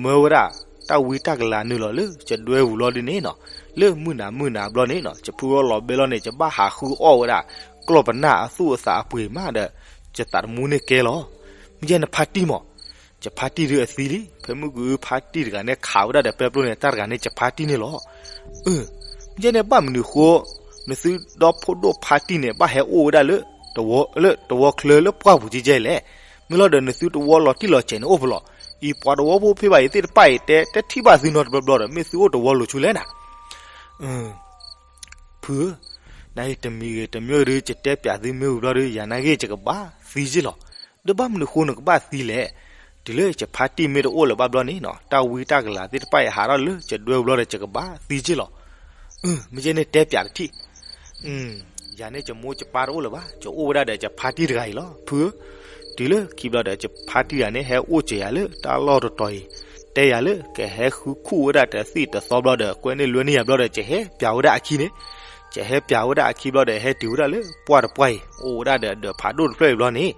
မၢဝဲဒၣ်တၢ်ဝံတၢ်ကလၤနုာ်လီၤလၢယဒွဲပူၤလီၤဒုန့ၣ်နီၤ, လၢမုၢ်နၤမုၢ်နၤဘျီန့ၣ်နီၤ ယဖုအီၣ်လီၤဘဲလီၤန့ၣ် ယဘၣ်ဟးဃုအီၣ်ဝဲဒၣ် ကျီၢ်ပနၢ်အသူၣ်အသးအပှ့ၤမးဒီး ယသးသမူန့ၣ်ကဲလီၤ. မ့ၢ်ယဲနဖါတံၢ်မး, ယဖါတံၢ်ဒုးအသံလံ, ဖဲမုၢ်ကအုဖါတံၢ်တဂၤန့ၣ် ခးဝဲဒၣ်ဒီးပဲပျိၢ်န့ၣ် တၢ်တဂၤန့ၣ် ယဖါတံၢ်န့ၣ်လီၤ. အၢ, မ့ၢ်ယဲန့ၣ်ဘၣ်မနုၤဃိ နသုဒီဖိဒိၣ်ဖါတံၢ်န့ၣ် ဘၣ်ဟဲအိၣ်ဝဲဒၣ်လၢ လၢတဝီချၢလၢပှၢ်ပူၤကဲကဲလဲၣ်, မ့ၢ်လီၤဒီးနသုတဝီလီၤတံၢ်လီၤဆဲးန့ၣ်အိၣ်ဖဲလဲၣ်, အံၤပှၤတဝီဖိဖဲဘၣ်အံၤသ့ၣ်တဖၣ်အံၤ တဲတထံၣ်ဘၣ်သုနီတဘျီဘျီဒီး မ့ၢ်သုအိၣ်တဝီလိၤဆူလဲၣ်နၤ. ဖုဧၢ, နအံၤတမံၤဂ့ၤတမံၤဂ့ၤဒုး ယတဲပျးသုမ့ၢ်ဝံၤဘျီဒုး ယၤနာ်က့ၢ်ယကဘၣ်သံက့ၢ်လီၤ. ဒီးဘၣ်မနုၤဃိနကဘၣ်သံလဲၣ်. တုၤလၢယဖါတံၢ်မ့ၢ်တအိၣ်လၢၤဘၣ်ဘျီန့ၣ်နီၤ တၢ်ဝံတၢ်ကလၤသ့ၣ်တဖၣ်အံၤဟးထီၣ်လၢယဒွဲပူၤဘျီဒီး ယကဘၣ်သံက့ၢ်လီၤ. မ့ၢ်ယဲန့ၣ်တဲပျးတထံၣ် ယၤန့ၣ်ယမိၢ်ယပၢ်တအိၣ်လၢၤဘၣ်, ယအိၣ်ဝဲဒၣ်ဒီးယဖါတံၢ်တဂၤအံၤလီၤ ဖုဧၢ. တုၤလၢခံဘျီဒီး ယဖါတံၢ်တဂၤန့ၣ် ဟဲအိၣ်စၢၤယၤလၢတၢ်လီၢ်တတီၤအံၤ, တဲယၤလၢ ကဟဲဃုခူၣ်ဝဲဒၣ်တသံၣ်တသီဘျီဒီး ကွဲန့ၢ်လွဲန့ၢ်ယၤဘျီဒီး ယဟဲပျးဝဲဒၣ်အခံန့ၣ်, ယဟဲပျးဝဲဒၣ်အခံဘျီဒီး ဟဲတုၤဝဲဒၣ်လၢပှၢ်တပှၢ်အံၤ အိၣ်ဝဲဒၣ်ဒီးဒၢးဖးဒိၣ်တဖျၢၣ်အံၤဘျီန့ၣ်,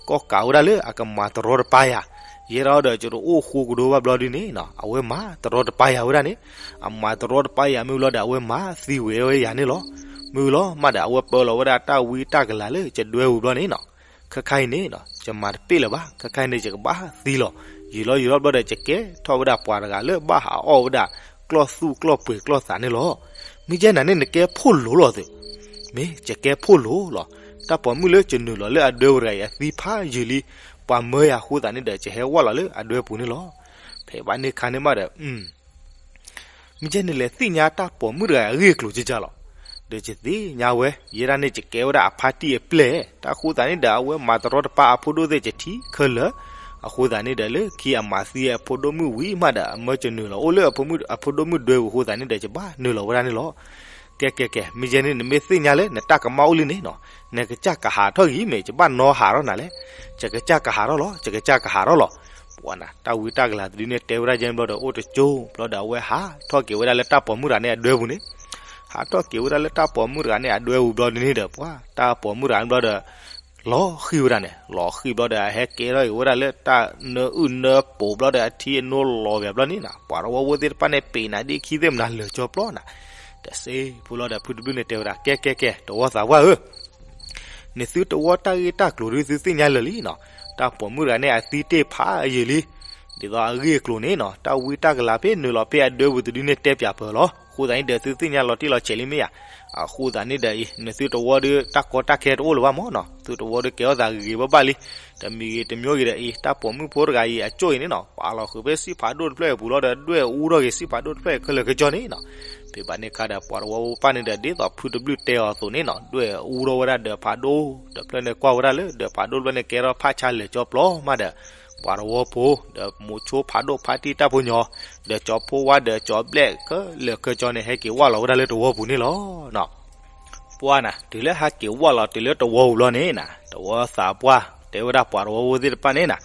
ကီၢ်ကးဝဲဒၣ်လၢအကမၤတရီတပါယၤ, ယဲဒၣ်ဒီးယတအိၣ်ဃိကဒီးဘၣ်ဘျီဒုန့ၣ်နီၤ အဝဲမၤတရီတပါယၤဝဲဒၣ်န့ၣ်, အမၤတရီတပါယၤမ့ၢ်ဝံၤလီၤဒီး အဝဲမၤသံဝဲယၤန့ၣ်လီၤ. မ့ၢ်ဝံၤလီၤမးဒီး အဝဲပၢလီၤဝဲဒၣ်တၢ်ဝံတၢ်ကလၤလၢယဒွဲပူၤဘျီန့ၣ်နီၤ, ခဲခါအံၤန့ၣ်နီၤ ယမၤတပ့ၢ်လၢၤဘၣ်, ခဲခါအံၤန့ၣ် ယကဘၣ်သံလီၤ. ယံာ်လီၤယံာ်လီၤဘျီဒီး ယကဲထီၣ်ဝဲဒၣ်ပှၤတဂၤလၢဘၣ်ဟးအီၣ်ဝဲဒၣ် ကျီၢ်သူၣ်ကျီၢ်ပှ့ၤကျီၢ်သးန့ၣ်လီၤ. မ့ၢ်ကဲနၤန့ၣ် နကဲဖိၣ်လိၤလီၤသုး, မ့ၢ်ယကဲဖိၣ်လိၤလီၤ. တၢ်ပိာ်မုၣ်လၢယနုာ်လီၤလၢအဒွဲပူၤတဂၤအံၤ အသံဖးယံာ်လံ, ပှၤမၢယၤအဃိသတးန့ၣ်ဒီး ယဟဲဝဲလီၤလၢအဒွဲပူၤန့ၣ်လီၤ. ဖဲဘၣ်န့ၣ်ခါန့ၣ်မးဒီး မ့ၢ်ယဲန့ၣ်လဲၤသ့ၣ်ညါတၢ်ပိာ်မုၣ်တဂၤအဂ့ၢ်အကျိၤကကၢ်လီၤ. ဒီးယသ့ၣ်ညါဝဲ ယဲဒၣ်န့ၣ် ယကဲဝဲဒၣ်အဖါတံၢ်အပျဲၢ်, တၢ်အဃိသတးန့ၣ်ဒီး အဝဲမၤတရီတပါအဖိဒိၣ်သ့ၣ်တထံၣ်ခဲလၢာ်, အဃိသတးန့ၣ်ဒီး လၢခံအမၤသံအဖိဒိၣ်မုၣ်ဝံၤမးဒီး အမၢယနုာ်လီၤအိၣ်လၢအဖိဒိၣ်မုၣ်ဒွဲပူၤအဃိသတးန့ၣ်ဒီး ယဘၣ်နုာ်လီၤဝဲဒၣ်န့ၣ်လီၤ. ကဲကဲကဲ မ့ၢ်ယဲန့ၣ် နမ့ၢ်သ့ၣ်ညါလၢနတၢ်ကမၣ်အိၣ်လံန့ၣ်နီၤ, နကစၢ်ကဟးထီၣ်ဂ့ၤမ့ၢ် ယဘၣ်နီဟးထီၣ်နၤလဲၣ်. ယကစၢ်ကဟးထီၣ်လီၤ, ယကစၢ်ကဟးထီၣ်လီၤ. ပှၤနၤ တၢ်ဝံတၢ်ကလၤတဒုန့ၣ် တဲဝဲဒၣ်ယဲန့ၣ်ဘျီဒီး အိၣ်တကၠိဘျီဒီး အဝဲဟးထီၣ်က့ၤဝဲဒၣ်လၢတၢ်ပိာ်မုၣ်တဂၤန့ၣ်အဒွဲပူၤန့ၣ်, ဟးထီၣ်က့ၤဝဲဒၣ်လၢတၢ်ပိာ်မုၣ်တဂၤန့ၣ်အဒွဲပူၤဘျီဒုန့ၣ်ဒီး ပှၤတၢ်ပိာ်မုၣ်တဂၤန့ၣ်ဘျီဒီး လီၤဃံၤဝဲဒၣ်န့ၣ်, လီၤဃံၤဘျီဒီး အဟဲကဲထီၣ်က့ၤဝဲဒၣ်လၢတၢ်နၢအုၣ်နၢပူၤဘျီဒီး အထံအနိလီၤဝဲဘျီန့ၣ်နီၤ, ပှၤတဝီဖိသ့ၣ်တဖၣ်န့ၣ် ပ့ၤနၤဒ်ခံသ့ၣ်မနၤလၢာ်ကၠီပျီနၤ, တစ့ဖိလီၤဒီး ဖုတဘျုးန့ၣ်တဲဝဲဒၣ် ကဲကဲကဲ တဝီသးပှၢ်ဧၢ, န့ၣ်သုတဝီတၢ်ဂ့ၢ်တၢ်ကျိၤဒုးသုသ့ၣ်ညါလၢာ်လံနီၤ, တၢ်ပိာ်မုၣ်တဂၤန့ၣ်အသံတ့ၢ်ဖးယံာ်လံ, ဒ်သိးအဂ့ၢ်အကျိၤန့ၣ်နီၤ တၢ်ဝံတၢ်ကလၤဖဲနုာ်လီၤဖဲအဒၢပူၤတဒုန့ၣ်တဲပၠးပၢၢ်လီၤ, အဃိသတးန့ၣ်ဒီးသုသ့ၣ်ညါလီၤတံၢ်လီၤဆဲးလံမ့ၢ်ဧါ, အဃိသတးန့ၣ်ဒီးအံၤ နသုတဝီဒုးတၢ်ကီတၢ်ခဲတအိၣ်လၢၤဘၣ်မၢ်နီၤ, သုတဝီဒုးကဲထီၣ်သးဂ့ၤဂ့ၤဘၣ်ဘၣ်လံ, တမံၤဂ့ၤတမံၤဂ့ၤဒီးအံၤ တၢ်ပိာ်မုၣ်ဖိတဂၤအံၤအကၠိၣ်အံၤန့ၣ်နီၤ ပာ်လီၤဃုာ်ဖဲစံဖးဒိၣ်တဖျၢၣ်အပူၤလီၤဒီးဒွဲၣ်အူထီၣ်က့ၤစံဖးဒိၣ်တဖျၢၣ်ခဲလၢာ်ခဲဆ့န့ၣ်နီၤ, ဖဲဘၣ်န့ၣ်အခါဒီးပှၤတဝီဖိပၢ်န့ၣ်ဒီး ဒ်သိးဖုတဘျုးတဲအီၤအသိးန့ၣ်နီၤ ဒွဲၣ်အူထီၣ်ဝဲဒၣ်ဒၢးဖးဒိၣ်တဖျၢၣ်န့ၣ် ကွၢ်ဝဲဒၣ်လၢဒၢးဖးဒိၣ်တဖျၢၣ်န့ၣ် ကဲထီၣ်ဖးဆါလၢာ်ကၠီပျီမးဒီး ပှၤတဝီဖိ ဒီးမိၤဆိဖးဒိၣ်ဖါတံၢ်တၢ်ဖိညီ ဒီးကၠီဖိဝါဒီးကၠီဘျဲၣ်ခဲလၢာ်ခဲဆ့န့ၣ် ဟဲက့ၤဝၢ်လီၤဝဲဒၣ်လၢတဝီပူၤန့ၣ်လီၤ. ပှၢ်နၤ တုၤလၢဟဲက့ၤဝၢ်လီၤတုၤလၢတဝီပူၤလီၤန့ၣ်နၤ တဝီသးပှၢ် တဲဝဲဒၣ်ပှၤတဝီဖိသ့ၣ်တဖၣ်န့ၣ်နၤ,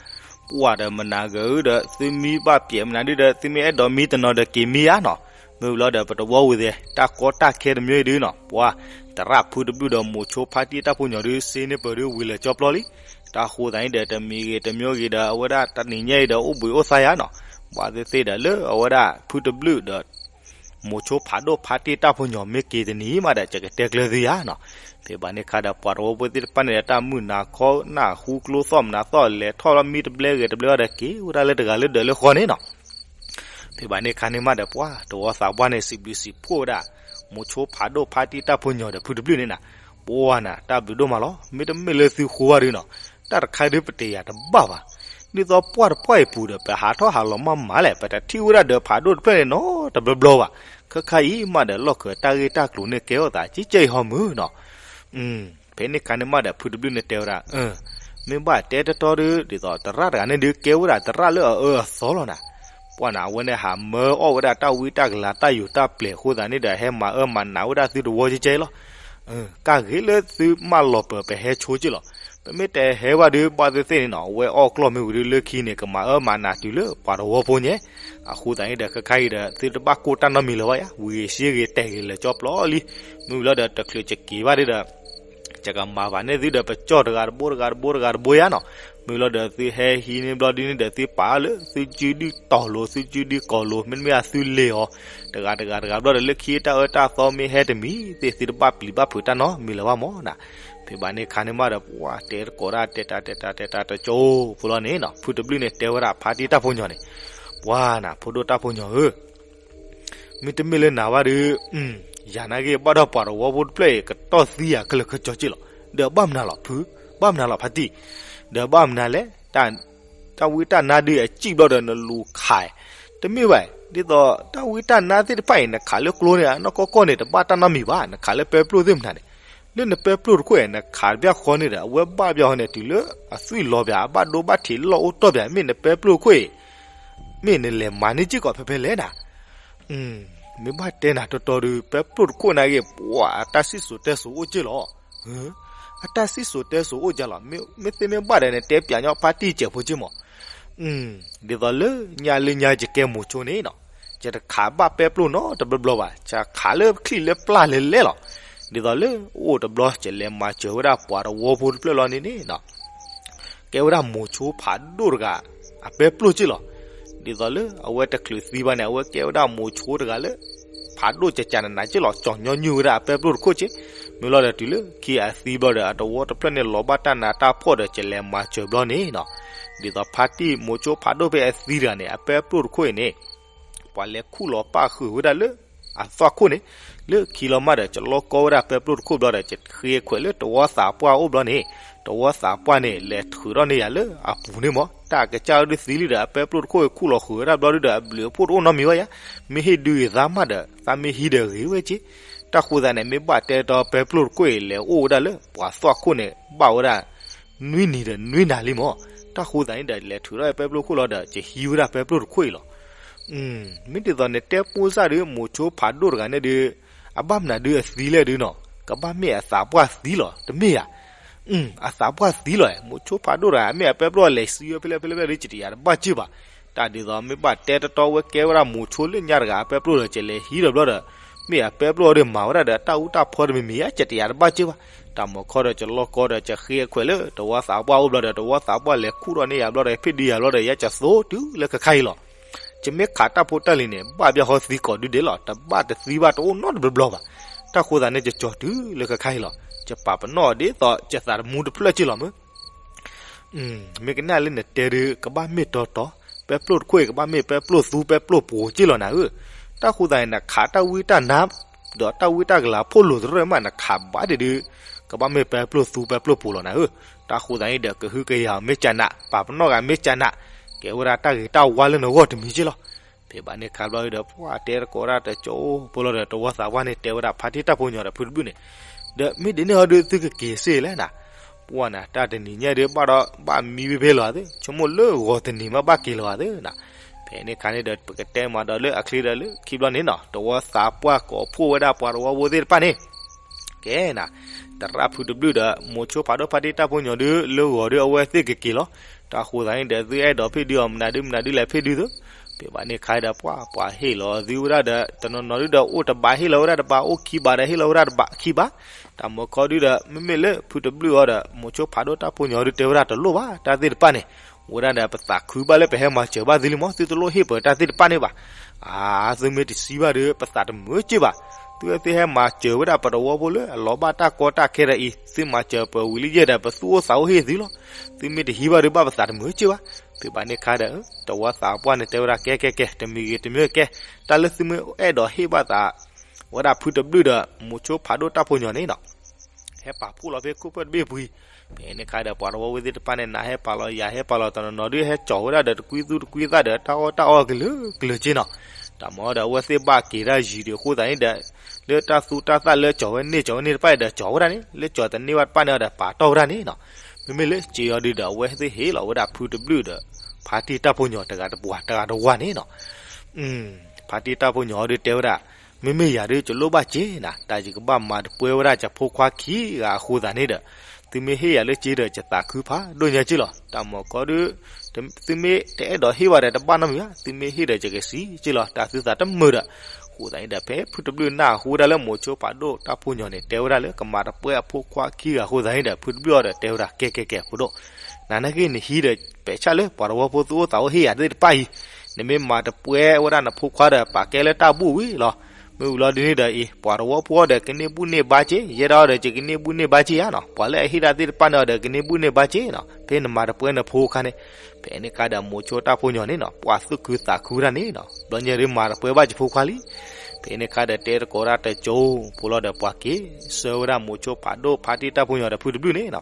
ပှၢ်ဒီးမနၤဂၤဧၢဒီး သုမံဘၣ်ပျဲးမနုၤဒုဒီး သုမ့ၢ်အဲၣ်ဒိးမံတနီၤဒီးက့ၤမံဧါနီၤ, မ့ၢ်ဝံၤလီၤဒီး ပတဝီဝံၤသ့ တၢ်ကီတၢ်ခဲတမံၤအံၤဒုနီၤ ပှၢ် သရၣ်ဖုတဘျုးဒီးမိၤဆိဖါတံၢ်တၢ်ဖိညီဒု စ့န့ၢ်ပၢၤဒု ဝံၤလၢာ်ကၠီပျီလံ, တၢ်ဃိသတးန့ၣ်ဒီး တမံၤဂ့ၤတမံၤဂ့ၤဒီး အဝဲဒၣ်တနံၤညါအံၤဒီး အိၣ်ဘှံးအိၣ်သါယါနီၤ, ဘၣ်သ့ၣ်သ့ၣ်ဒီးလၢအဝဲဒၣ်ဖုတဘျုးဒီး မိၤဆိဖးဒိၣ်ဖါတံၢ်တၢ်ဖိညီမ့ၢ်က့ၤတနံၤမးဒီး ကကတဲကျၢၤသုယါနီၤ, ဖဲဘၣ်န့ၣ်အခါဒီး ပှၤတဝီဖိသ့ၣ်တဖၣ်န့ၣ်ဒီး တၢ်မုၢ်နၤခီနၢ်ဟူကျိသီၣ်မနၤသီၣ် လဲၤထီၣ်လီၤမံတဘျဲဂ့ၤတဘျဲအီၤဒီး က့ၤဝဲဒၣ်လၢတဂၤလၢဒၢးလၢဃီန့ၣ်နီၤ ဖဲဘၣ်န့ၣ်အခါန့ၣ်မးဒီး ပှၤတဝီသးပှၢ်န့ၣ် စံးဘျုးစံးဖှိၣ်ဝဲဒၣ် မိၤဆိဖးဒိၣ်ဖါတံၢ်တၢ်ဖိညီဒီးဖုတဘျုးန့ၣ်နၤ, ပှၢ်နၤ တၢ်ဘျုးဒိၣ်မးလီၤ. မ့တမ့ၢ်လၢသုဃိဘၣ်ဒုနီၤ, တၢ်တခါဒုပတယၤတဘၣ်ဘၣ်. ဒ်သိးပှၢ်တပှၢ်အံၤပူၤဒီး ပဟးထီၣ်ဟးလီၤမးမးလဲၣ်, ပတထံၣ်ဝဲဒၣ်ဒီးဖးဒိၣ်တဖျၢၣ်န့ၣ်နီတဘျီဘျီဘၣ်. ခဲခါအံၤမးဒီး လီၢ်ခၢၣ်တၢ်ဂ့ၢ်တၢ်ကျိၤန့ၣ် ကဲထီၣ်သးကဲကဲအံၤဟီမုၢ်နီၤ ဖဲန့ၣ်အခါန့ၣ်မးဒီး ဖုတဘျုးန့ၣ်တဲဝဲဒၣ်, မ့ၢ်ဘၣ်တဲတတီဒု ဒ်သိးသရၣ်တဂၤန့ၣ်ဒုး ကဲဝဲဒၣ်သရၣ်လၢအအၢအသီလီၤနၤ. ပှၢ်နၤ အဝဲန့ၣ်ဟးမၢအီၣ်ဝဲဒၣ်တၢ်ဝံတၢ်ကလၤ တၢ်ယူးတၢ်ပျဲၤအဃိသတးန့ၣ်ဒီး ဟဲမၤအၢမၤနးဝဲဒၣ်သုတဝီကဲကဲလီၤ. ကၢ်ဂ့ၤလၢသုမၢလီၤပၢၤ ပဟဲဆိက့လီၤ. ပမ့ၢ်တဟဲဘၣ်ဒု ဘၣ်သ့ၣ်သ့ၣ်န့ၣ်နီၤ အဝဲအီၣ်ကျီၢ်မ့ၢ်ဝံၤဒု လၢခံန့ၣ် ကမၤအၢမၤနးတုၤလၢပှၤတဝီဖိညါ အဃိသတးန့ၣ်ဒီး ခဲခါအံၤဒီး သုတဘၣ်ကိၢ်တၢ်နီတမံၤလၢၤဘၣ်ယါ, ဝံၤဂ့ၤစ့ဂ့ၤ တဲာ်ဂ့ၤလၢာ်ကၠီပျီလံ. မ့ၢ်ဝံၤလီၤဒီး တချုးကက့ၤဘၣ်ဒုဒီး ယကမၤဘၣ်န့ၢ်သုဒီး ပကၠီၣ်တဂၤတဘိတဂၤတဘိတဂၤတဘိယါနီၤ. မ့ၢ်လီၤဒီး သုဟဲဟံးန့ၢ်ဘျီဒုန့ၣ်ဒီး သုပာ်အီၤလၢသုစုဒုၣ်တီၤလိၤ သုစုဒုၣ်ကီၤလိၤ မ့တမ့ၢ်သုလ့ၤအီၤ တဂၤတဂၤတဂၤဘျီဒီး လၢခံတၢ်အၢတၢ်သီမ့ၢ်ဟဲတမံၤသ့ၣ် သုတဘၣ်ပျံၤဘၣ်ဖုးတၢ်နီတမံၤလၢၤဘၣ်မၢ်နၤ. ဖဲဘၣ်န့ၣ်အခါန့ၣ်မးဒီး ပှၤတဲတကိးဒၣ် တဲတၢ်တဲတၢ်တဲတၢ်တကၠိဖိလီၤန့ၣ်နီၤ ဖုတဘျုးန့ၣ် တဲဝဲဒၣ်ဖါတံၢ်တၢ်ဖိညီန့ၣ်, ပှၢ်နၤ ဖိဒိၣ်တၢ်ဖိညီဧၢ မ့တမ့ၢ်လၢနၤဘၣ်ဒီး ယၤနာ်က့ ဘၣ်ဒီးပှၤတဝီဖိတဖျၢၣ်အံၤ ကတီၢ်သံယၤခဲလၢာ်ခဲဆ့က့လီၤ. ဒီးဘၣ်မနုၤလီၤဖု, ဘၣ်မနုၤလီၤဖါတံၢ်, ဒီးဘၣ်မနုၤလဲၣ်, တၢ်ဝံတၢ်နါဒုးအစံၣ်ဘျီဒီးနလူၤခး, တမ့ၢ်ဘၣ်, ဒ်သိးတၢ်ဝံတၢ်နါသ့ၣ်တဖၣ်အံၤ နခးလၢကျိန့ၣ် အနီၢ်ကီၢ်ကီၢ်န့ၣ် တဘၣ်တၢ်နီတမံၤဘၣ်, နခးလၢပဲပျိၢ်သ့ၣ်မနုၤန့ၣ်, လၢနပဲပျိၢ်တခိၣ်အံၤ နခးတဘျီဃီန့ၣ်ဒီး အဝဲဘၣ်ဘျီဃီန့ၣ် တုၤလၢအသွံၣ်လီၤဘၣ် အဘၣ်ဒိဘၣ်ထံးလီၢ်အိၣ်တီၢ်ဘၣ် မ့ၢ်နပဲပျိၢ်တခိၣ်အံၤ မ့ၢ်နလဲၤမၤန့ၢ်က့ၤကီးဖဲဖဲလဲၣ်နၤ. မ့ၢ်ဘၣ်တဲနၤတီတီဒီး ပဲပျိၢ်တခိၣ်နာ်က့ ပှၤအတၢ်စံၣ်စိၤတဲစိၤအိၣ်က့လီၤ. အတၢ်စံၣ်စိၤတဲစိၤအိၣ်က့လီၤ. မ့ၢ်သ့မ့ၢ်ဘၣ်ဒီး နတဲပၠးညီဖါတံၢ်စဲးဖိက့မး. ဒ်သိးလၢညါလၢညါယကဲမိၤဆိန့ၣ်နီၤ, ယတခးဘၣ်ပဲပျိၢ်နီတဘျီဘျီဘၣ်, ယခးလၢချံၣ်လၢပျၢ်လဲၤလဲၤလီၤ. ဒ်သိးလၢအိၣ်တဘျီ ယလဲၤမၤစၢၤဝဲဒၣ်ပှၤတဝီဖိတဖျၢၣ်လီၤန့ၣ်န့ၣ်နီၤ ကဲဝဲဒၣ်မိၤဆိဖးဒိၣ်တဂၤ အပဲပျိၢ်က့လီၤ. ဒ်သိးလၢအဝဲတချုးသံဘၣ်န့ၣ် အဝဲကဲဝဲဒၣ်မိၤဆိတဂၤလၢ ဖးဒိၣ်ကကနးနးက့လီၤ. ကၠီၤညီနုၢ်ဝဲဒၣ်အပဲပျိၢ်တခိၣ်က့, မ့ၢ်လီၤဒီးတုၤလၢခံအသံဘျီဒီး အတဝီတဖျၢၣ်န့ၣ် လီၤဘၣ်တၢ်နးတၢ်ဖှီၣ်ဒီး ကလဲၤမၤစၢၤဘျီန့ၣ်နီၤ. ဒ်သိးဖါတံၢ်မိၤဆိဖးဒိၣ်ဖဲအသံတဂၤန့ၣ် အပဲပျိၢ်တခိၣ်အံၤန့ၣ် ပှၤလဲၤခူၣ်လီၤပၣ်ဃုာ်ဝဲဒၣ်လၢ အသွၣ်ခိၣ်န့ၣ်, လၢခံလီၤမးဒီး ကလီကီဝဲဒၣ်ပဲပျိၢ်တခိၣ်ဘျီဒီး ကဃ့ခွဲးလၢတဝီသးပှၢ်အိၣ်ဘျီန့ၣ်, တဝီသးပှၢ်န့ၣ် လဲၤထုးထီၣ်န့ၢ်ယၤလၢအပူၤန့ၣ်မး, တၢ်ကစၢ်အဒုးသံလံဒီး အပဲပျိၢ်တခိၣ်အံၤခူၣ်လီၤဃုာ်ဝဲဒၣ်ဘျီဒုဒီး အဘျုးအဖှိၣ်တအိၣ်နီတမံၤဝဲယါ, မ့ၢ်ဟ့ၣ်ဒုးဂ့ၤသးမးဒီး သးမ့ၢ်ဟံးဒီးဂ့ၤဝဲက့, တၢ်ဃိသးန့ၣ် မ့ၢ်ဘၣ်တဲတီပဲပျိၢ်တခိၣ်အံၤ လဲၤအိၣ်ဝဲဒၣ်လၢ ပှၤသွၣ်ခိၣ်န့ၣ် ဘၣ်ဝဲဒၣ် နွံနံၤဒီးနွံနၤလံမး, တၢ်ဃိသးန့ၣ်ဒီး လဲၤထုးထီၣ်ပဲပျိၢ်ခိၣ်လီၤဒီး ကဟံးဝဲဒၣ်ပဲပျိၢ်တခိၣ်အံၤလီၤ. မ့ၢ်ဒ်သိးနတဲပိၢ်စၢ်ဒီး မိၤဆိဖးဒိၣ်တဂၤန့ၣ်ဒီး အဘၣ်မနုၤဒုးအသံလဲၣ်ဒုနီၤ, ကဘၣ်မ့ၢ်အသးပှၢ်သံလီၤ, တမ့ၢ်ယါ, အသးပှၢ်သံလီၤ, မိၤဆိဖးဒိၣ်တဂၤ မ့ၢ်အပဲပျိၢ်လဲၤသံဝဲဖဲလဲၣ်ဖဲလဲၣ်ဖဲလဲၣ်ဒီး ကတယၤတဘၣ်စ့ၢ်ဘၣ်. တၢ်ဒ်သိးမ့ၢ်ဘၣ်တဲတတီဝဲကဲဝဲဒၣ်မိၤဆိလၢညါတဂၤအပဲပျိၢ်ဒီး ကလဲၤဟံးဒီးဘျီဒီး မ့ၢ်အပဲပျိၢ်အီၤဒီးမၤဝဲဒၣ်ဒီး တၢ်အူတၢ်ဖီတမံၤမံၤဧါ ကတယၤတဘၣ်စ့ၢ်ဘၣ်. တၢ်မၤခီဒီး ကလီကီဒီး ကဃ့ခွဲးလၢ တဝီသးပှၢ်အိၣ်ဘျီဒီး တဝီသးပှၢ်လဲၤခူၣ်ထီၣ်န့ၢ်ယၤဘျီဒီး ဖ့ၣ်ဒုယၤဘျီဒီး ယဲကသိတုၤလၢခဲခါအံၤလီၤ. ယမ့ၢ်ခးတၢ်ဖိတၢ်လံၤန့ၣ် ဘၣ်ဘၣ်ဟီသံကိးဒုဒဲးလီၤ, တဘၣ်တသံဘၣ်တအိၣ်နီတဘျီဘျီဘၣ်. တၢ်ဃိသးန့ၣ် ယကၠီၤတုၤလၢခဲခါအံၤလီၤ. ယပာ်ပနီၣ်ဒ်သိး ယသးတမူတဖျၢၣ်က့လီၤမ့ၢ် မ့ၢ်ကနၣ်လၢနတဲဒုး ကဘၣ်မ့ၢ်တီတီ, ပဲပျိၣ်တခိၣ်အံၤ ကဘၣ်မ့ၢ်ပဲပျိၣ်သူပဲပျိၣ်ပှိၤက့လီၤနၤဧၢ. တၢ်ဃိသးန့ၣ် နခးတၢ်ဝံတၢ်နါ ဒီးတၢ်ဝံတၢ်ကလၤဖိလိၤတရၢၣ်မး နခးဘၣ်ဒံးဒုး ကဘၣ်မ့ၢ်ပဲပျိၣ်သူပဲပျိၣ်ပှိၤလီၤနၤဧၢ. တၢ်ဃိသးန့ၣ်ဒီး ကဟုကယာ်မ့ၢ်ကနး, ပာ်ပနီၣ်ဂၤမ့ၢ်ကနး, ကဲဝဲဒၣ်တၢ်ဂ့ၤတၢ်ဝါလၢနဂီၢ်တမံၤက့လီၤ. ဖဲဘၣ်န့ၣ်ခါဘျီဒီး ပှၤတဲတကိးဒၣ်တကၠိဖိလီၤဒီး တဝီသးပှၢ်န့ၣ် တဲဝဲဒၣ်ဖါတံၢ်တၢ်ဖိညီဒီးဖုတဘျုၣ်န့ၣ်, ဒီးမ့ၢ်ဒ်န့ၣ်အီၤဒုး သုကက့ၤစ့ၢ်လဲၣ်နၤ. ပှၢ်နၤ တၢ်တနံၤညါဒုး ဘၣ်ဒီးဘၣ်မံဝဲဖဲလီၤသ့, ဆိကမိၣ်လၢဂီၤတနံၤမးဘၣ်က့ၤလီၤသ့နၤ. ဖဲန့ၣ်ခါန့ၣ်ဒီး ပကတဲမးဒီးလၢအချံဒီးလၢခံဘျီန့ၣ်နီၤ တဝီသးပှၢ်ကိးဖှိၣ်ဝဲဒၣ်ပှၤတဝီဖိသ့ၣ်တဖၣ်န့ၣ် ကဲနၤ, သရၣ်ဖုတဘျုၣ်ဒီး မိၤဆိဖးဒိၣ်ဖါတံၢ်တၢ်ဖိညီဒုး လၢဂီၤဒုးအဝဲသ့ၣ်ကက့ၤလီၤ. တၢ်ဃိသးန့ၣ်ဒီး သုအဲၣ်ဒိးဖ့ၣ်ဒုအီၤ မနုၤဒုမနုၤဒုလဲၣ်ဖ့ၣ်ဒုသ့. ဖဲဘၣ်န့ၣ်ခါဒီး ပှၤပှၤဟ့ၣ်လီၤသုဝဲဒၣ်ဒီး တနီၤနီၤဒုဒီး အိၣ်တဘးဟ့ၣ်လီၤဝဲဒၣ်တဘး, အိၣ်ခံဘးဒီးဟ့ၣ်လီၤဝဲဒၣ်တဘးခံဘး. တၢ်မၤခီဒုဒီး မ့မ့ၢ်လၢဖုတဘျုၣ်အီၤဒီး မိၤဆိဖးဒိၣ်တၢ်ဖိညီဒုးတဲဝဲဒၣ်တလိၣ်ဘၣ် တၢ်သ့ၣ်တဖၣ်န့ၣ်, ဝဲဒၣ်ဒီးပသးခုဘၣ်လၢပဟဲမၤစၢၤဘၣ်သုလံမး, သုတလိၣ်ဟ့ၣ်ပှၤတၢ်သ့ၣ်တဖၣ်န့ၣ်ဘၣ်. အါ, သုမ့ၢ်တစံးဘၣ်ဒီး ပသးတမုာ်က့ဘၣ်. သုဝဲသ့ၣ်ဟဲမၤစၢၤဝဲဒၣ်ပတဝီဖိလၢအလီၤဘၣ်တၢ်ကီတၢ်ခဲဒီးအံၤ, သုမၤစၢၤပဝံၤလံယဲၢ်ဒီး ပသူၣ်အိၣ်သးအိၣ်ဟ့ၣ်သုလီၤ. သုမ့ၢ်တဟံးဘၣ်ဒီး ဘၣ်ပသးတမုာ်က့ဘၣ်. ဖဲဘၣ်န့ၣ်ခါဒီး တဝီသးပှၢ်န့ၣ်တဲဝဲဒၣ် ကဲကဲကဲ, တမံၤဂ့ၤတမံၤကဲ, တၢ်လၢသုမ့ၢ်အဲၣ်ဒိးဟ့ၣ်ဘၣ်သး ဝဲဒၣ်ဖုတဘျုၣ်ဒီး မိၤဆိဖးဒိၣ်တၢ်ဖိညီန့ၣ်နီၤ ဟဲပာ်ဖှိၣ်လီၤဖဲခိၣ်ဖၢၣ်တဘ့ၣ်ပူၤအံၤ. ဖဲန့ၣ်ခါဒီး ပှၤတဝီဖိသ့ၣ်တဖၣ်န့ၣ် နၤဟဲပာ်လီၤယၤဟဲပာ်လီၤ တနီၤနီၤဒုးဟဲကၠီၤဝဲဒၣ်ဒီး တကွံသူတကွံသၣ်ဒီး တၢ်အီၣ်တၢ်အီကလုာ်ကလုာ်က့နီၤ. တၢ်မၤဒီး အဝဲသ့ၣ်ဘၣ်က့ၤတၢ်ယံၤဒံးအဃိသတးန့ၣ်ဒီး လၢတၢ်သူတၢ်သၣ်လၢကၠီၤဝဲန့ၢ်ကၠီၤဝဲန့ၢ်တဖၣ်အံၤဒီး ကၠီၤဝဲဒၣ်န့ၣ်, လၢကၠီၤတန့ၢ်ဘၣ်တဖၣ်န့ၣ်အီၤဒီး ပာ်တီၢ်ဝဲဒၣ်န့ၣ်နီၤ. မ့မ့ၢ်လၢစ့အီၤဒုးဒီး အဝဲသ့ၣ်ဟ့ၣ်လီၤဝဲဒၣ်ဖုတဘျုၣ်ဒီး ဖါတံၢ်တၢ်ဖိညီတဂၤတပှၤ တဂၤတဝၤန့ၣ်နီၤ. ဖါတံၢ်တၢ်ဖိညီဒုးတဲဝဲဒၣ်, မ့မ့ၢ်ယၤဒုး ယလိၣ်ဘၣ်စ့နၤ, တၢ်ယကဘၣ်မၤတပှဲဝဲဒၣ်ယဖိခွါခံဂၤအဃိသတးန့ၣ်ဒီး သုမ့ၢ်ဟ့ၣ်ယၤလၢစ့ဒီး ယသးခုဖးဒိၣ်ညါက့လီၤ. တၢ်မၤကီဒုး သုမ့ၢ်တအဲၣ်ဒိးဟ့ၣ်ဘၣ်ဒီး တဘၣ်နီတမံၤဘၣ်, သုမ့ၢ်ဟ့ၣ်ဒီး ယကစံးက့လီၤ တၢ်သုသးတမုာ်ဒီး. အဃိသတးန့ၣ်ဒီး ဖဲဖုတဘျုၣ်နၢ်ဟူဝဲဒၣ်လၢ မိၤဆိဖးဒိၣ်တၢ်ဖိညီန့ၣ် တဲဝဲဒၣ်လၢ ကမၤတပှဲအဖိခွါခံဂၤအဃိသတးန့ၣ်ဒီး ဖုတဘျုၣ်အီၤဒီးတဲဝဲဒၣ် ကဲကဲကဲ ဖိဒိၣ်, နၤနာ်က့ နဟံးဒီး ပဲာ်ဆၣ်လၢပှၤတဝီဖိသူၣ်အိၣ်သးအိၣ်ဟ့ၣ်ယၤသ့ၣ်တဖၣ်အံၤ, နမ့ၢ်မၤတပှဲဝဲဒၣ်နဖိခွါဒီး ပာ်ကဲလၢတၢ်ဘူၣ်ဝံၤလီၤ. မ့ၢ်ဝံၤလီၤဒ်န့ၣ်ဒီးအံၤ ပှၤတဝီဖိအီၤဒီး ကန့ၢ်ဘူၣ်န့ၢ်ဘါက့, ယဲဒၣ်အီၤဒီး ယကန့ၢ်ဘူၣ်န့ၢ်ဘါက့ဧါနီၤ, ပှၤလၢအဟ့ၣ်တၢ်သ့ၣ်တဖၣ်န့ၣ်အီၤဒီး ကန့ၢ်ဘူၣ်န့ၢ်ဘါက့နီၤ, ဖဲနမၤတပှဲနဖိခါန့ၣ်. ဖဲန့ၣ်ခါဒီး မိၤဆိတၢ်ဖိညီန့ၣ်နီၤ ပှၤသူၣ်ခုသးခုဝဲဒၣ်န့ၣ်နီၤ, ဘျီညါဒုးမၤတပှဲဘၣ်ယဖိခွါလံ. ဖဲန့ၣ်ခါဒီး တဲတကိးဒၣ်တကၠိဖိလီၤဒီး ပှၤက့ၤဆှၢဝဲဒၣ် မိၤဆိဖးဒိၣ်ဖါတံၢ်တၢ်ဖိညီဒီး ဖုတဘျုၣ်န့ၣ်နီၤ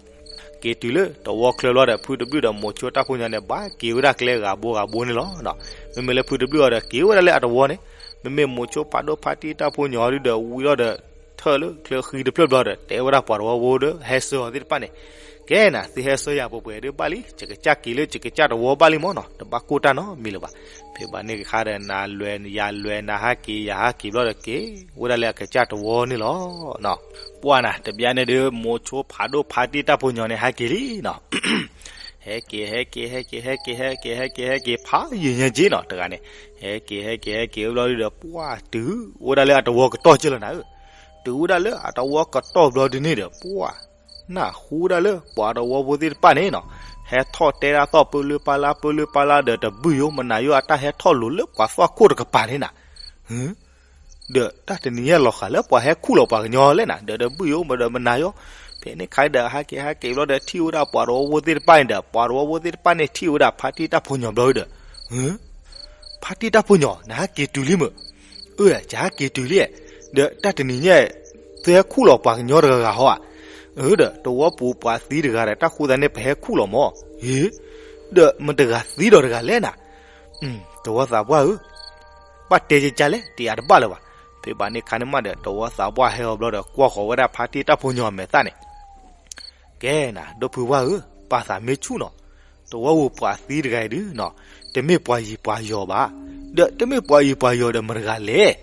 က့ၤတုၤလၢတဝီချၢဘျီဒီး ဖုတဘျုၣ်ဒီး မိၤဆိတၢ်ဖိညီန့ၣ် ဘၣ်က့ၤဝဲဒၣ်ကျဲဂၤဘိဂၤဘိန့ၣ်လီၤ. မ့မ့ၢ်လၢဖုတဘျုၣ်အီၤဒီး က့ၤဝဲဒၣ်လၢအတဝီန့ၣ်, မ့မ့ၢ်မိၤဆိဖးဒိၣ်ဖါတံၢ်တၢ်ဖိညီဒုးဒီး ဝံၤလီၤဒီး ထၢၣ်လၢချၢဃံတဖျၢၣ်ဘျီဒီး တဲဝဲဒၣ်ပှၤတဝီဖိဒီး ဟဲဆှၢအီၤသ့ၣ်တဖၣ်န့ၣ်, ကဲနၤ သုဟဲဆှၢယၤပှဲၤပှဲၤဒုးဘၣ်လံ, ယကစၢ်က့ၤလၢယကစၢ်တဝီဘၣ်လံမ့ၢ်နီၤ, တဘၣ်ကိၢ်တၢ်နီတမံၤလၢၤဘၣ်. ဖဲဘၣ်န့ၣ်ခါဒီး နၤလဲၤယၤလဲၤ နၤဟးက့ၤယၤဟးက့ၤဘျီဒီး က့ၤဝဲဒၣ်လၢအကစၢ်တဝီန့ၣ်လီၤ. ပှၢ်နၤ တဘျီန့ၣ်ဒုး မိၤဆိဖးဒိၣ်ဖါတံၢ်တၢ်ဖိညီန့ၣ် ဟဲက့ၤလံနီၤ ဟဲက့ၤ ဟဲက့ၤ ဟဲက့ၤ ဟဲက့ၤ ဟဲက့ၤ ဟဲက့ၤ ဟဲက့ၤ ဖးယံာ်ညါက့နီၤ တဂၤန့ၣ်, ဟဲက့ၤ ဟဲက့ၤ ဟဲက့ၤဘျီဒုးဒီး ပှၢ်တုၤအိၣ်ဝဲဒၣ်လၢအတဝီကတီၢ်က့လီၤနၤဧၢ, တုၤဝဲဒၣ်လၢအတဝီကတီၢ်ဘျီဒုးန့ၣ်ဒီး ပှၢ် နၢ်ဟူဒၣ်လၢပှၤတဝီဖိသ့ၣ်တဖၣ်န့ၣ်နီၤ, ဟဲထီၣ်တဲဒၣ်သီၣ်ပၢလၢပၢလၢ ပၢလၢပၢလၢဒီး တဘုၣ်ယိမနၤယိအတၢ်ဟဲထီၣ်လိၤလၢပှၤသွၣ်ခိၣ်တကပၤန့ၣ်နၤ, ဒီးတၢ်တနံၤညါလီၤဃာ်လၢပှၤဟဲခူၣ်လီၤပှၤကညီလဲၣ်နၤ, ဒီးတဘုၣ်ယိမဒီးမနၤယိ, ဖဲန့ၣ်ခါဒီး ဟဲက့ၤဟဲက့ၤဘျီဒီး ထံၣ်ဝဲဒၣ်ပှၤတဝီဖိသ့ၣ်တဖၣ်န့ၣ်ဒီး ပှၤတဝီဖိသ့ၣ်တဖၣ်န့ၣ်ထံၣ်ဝဲဒၣ်ဖါတံၢ်တၢ်ဖိညီဘျီဒီး ဖါတံၢ်တၢ်ဖိညီ နဟဲက့ၤတုၤလံမ့ၢ်, အၢ ယဟဲက့ၤတုၤလံ, ဒီးတၢ်တနံၤညါ သုဟဲခူၣ်လီၤပှၤကညီတဂၤဂၤဟီဧါ, အၢ ဒီးတဝီပူၤပှၤသံတဂၤဒီး တၢ်ဃိသတးန့ၣ် ပဟဲခူၣ်လီၤမ့ၢ်, ဟ့, ဒီးမတဂၤသံဒီးတဂၤလဲၣ်နၤ, တဝီသးပှၢ်ဧၢ ဘၣ်တဲကကလဲၣ် တယာ်တဘၣ်လၢၤဘၣ်. ဖဲဘၣ်န့ၣ်ခါန့ၣ်မးဒီး တဝီသးပှၢ်ဟဲအီၤဘျီဒီး ကွၢ်ဃီၤဝဲဒၣ်ဖါတံၢ်တၢ်ဖိညီအမဲာ်သၣ်န့ၣ်, ကဲနၤ ဒိၣ်ဖုဝါဧၢ, ပာ်သးမ့ၢ်ဆူၣ်နီၤ, တဝီပူၤပှၤသံတဂၤအံၤဒုးနီၤ, တမ့ၢ်ပှၤယံၤပှၤယီၤဘၣ်, ဒီးတမ့ၢ်ပှၤယံၤပှၤယီၤဒီးမတဂၤလဲၣ်,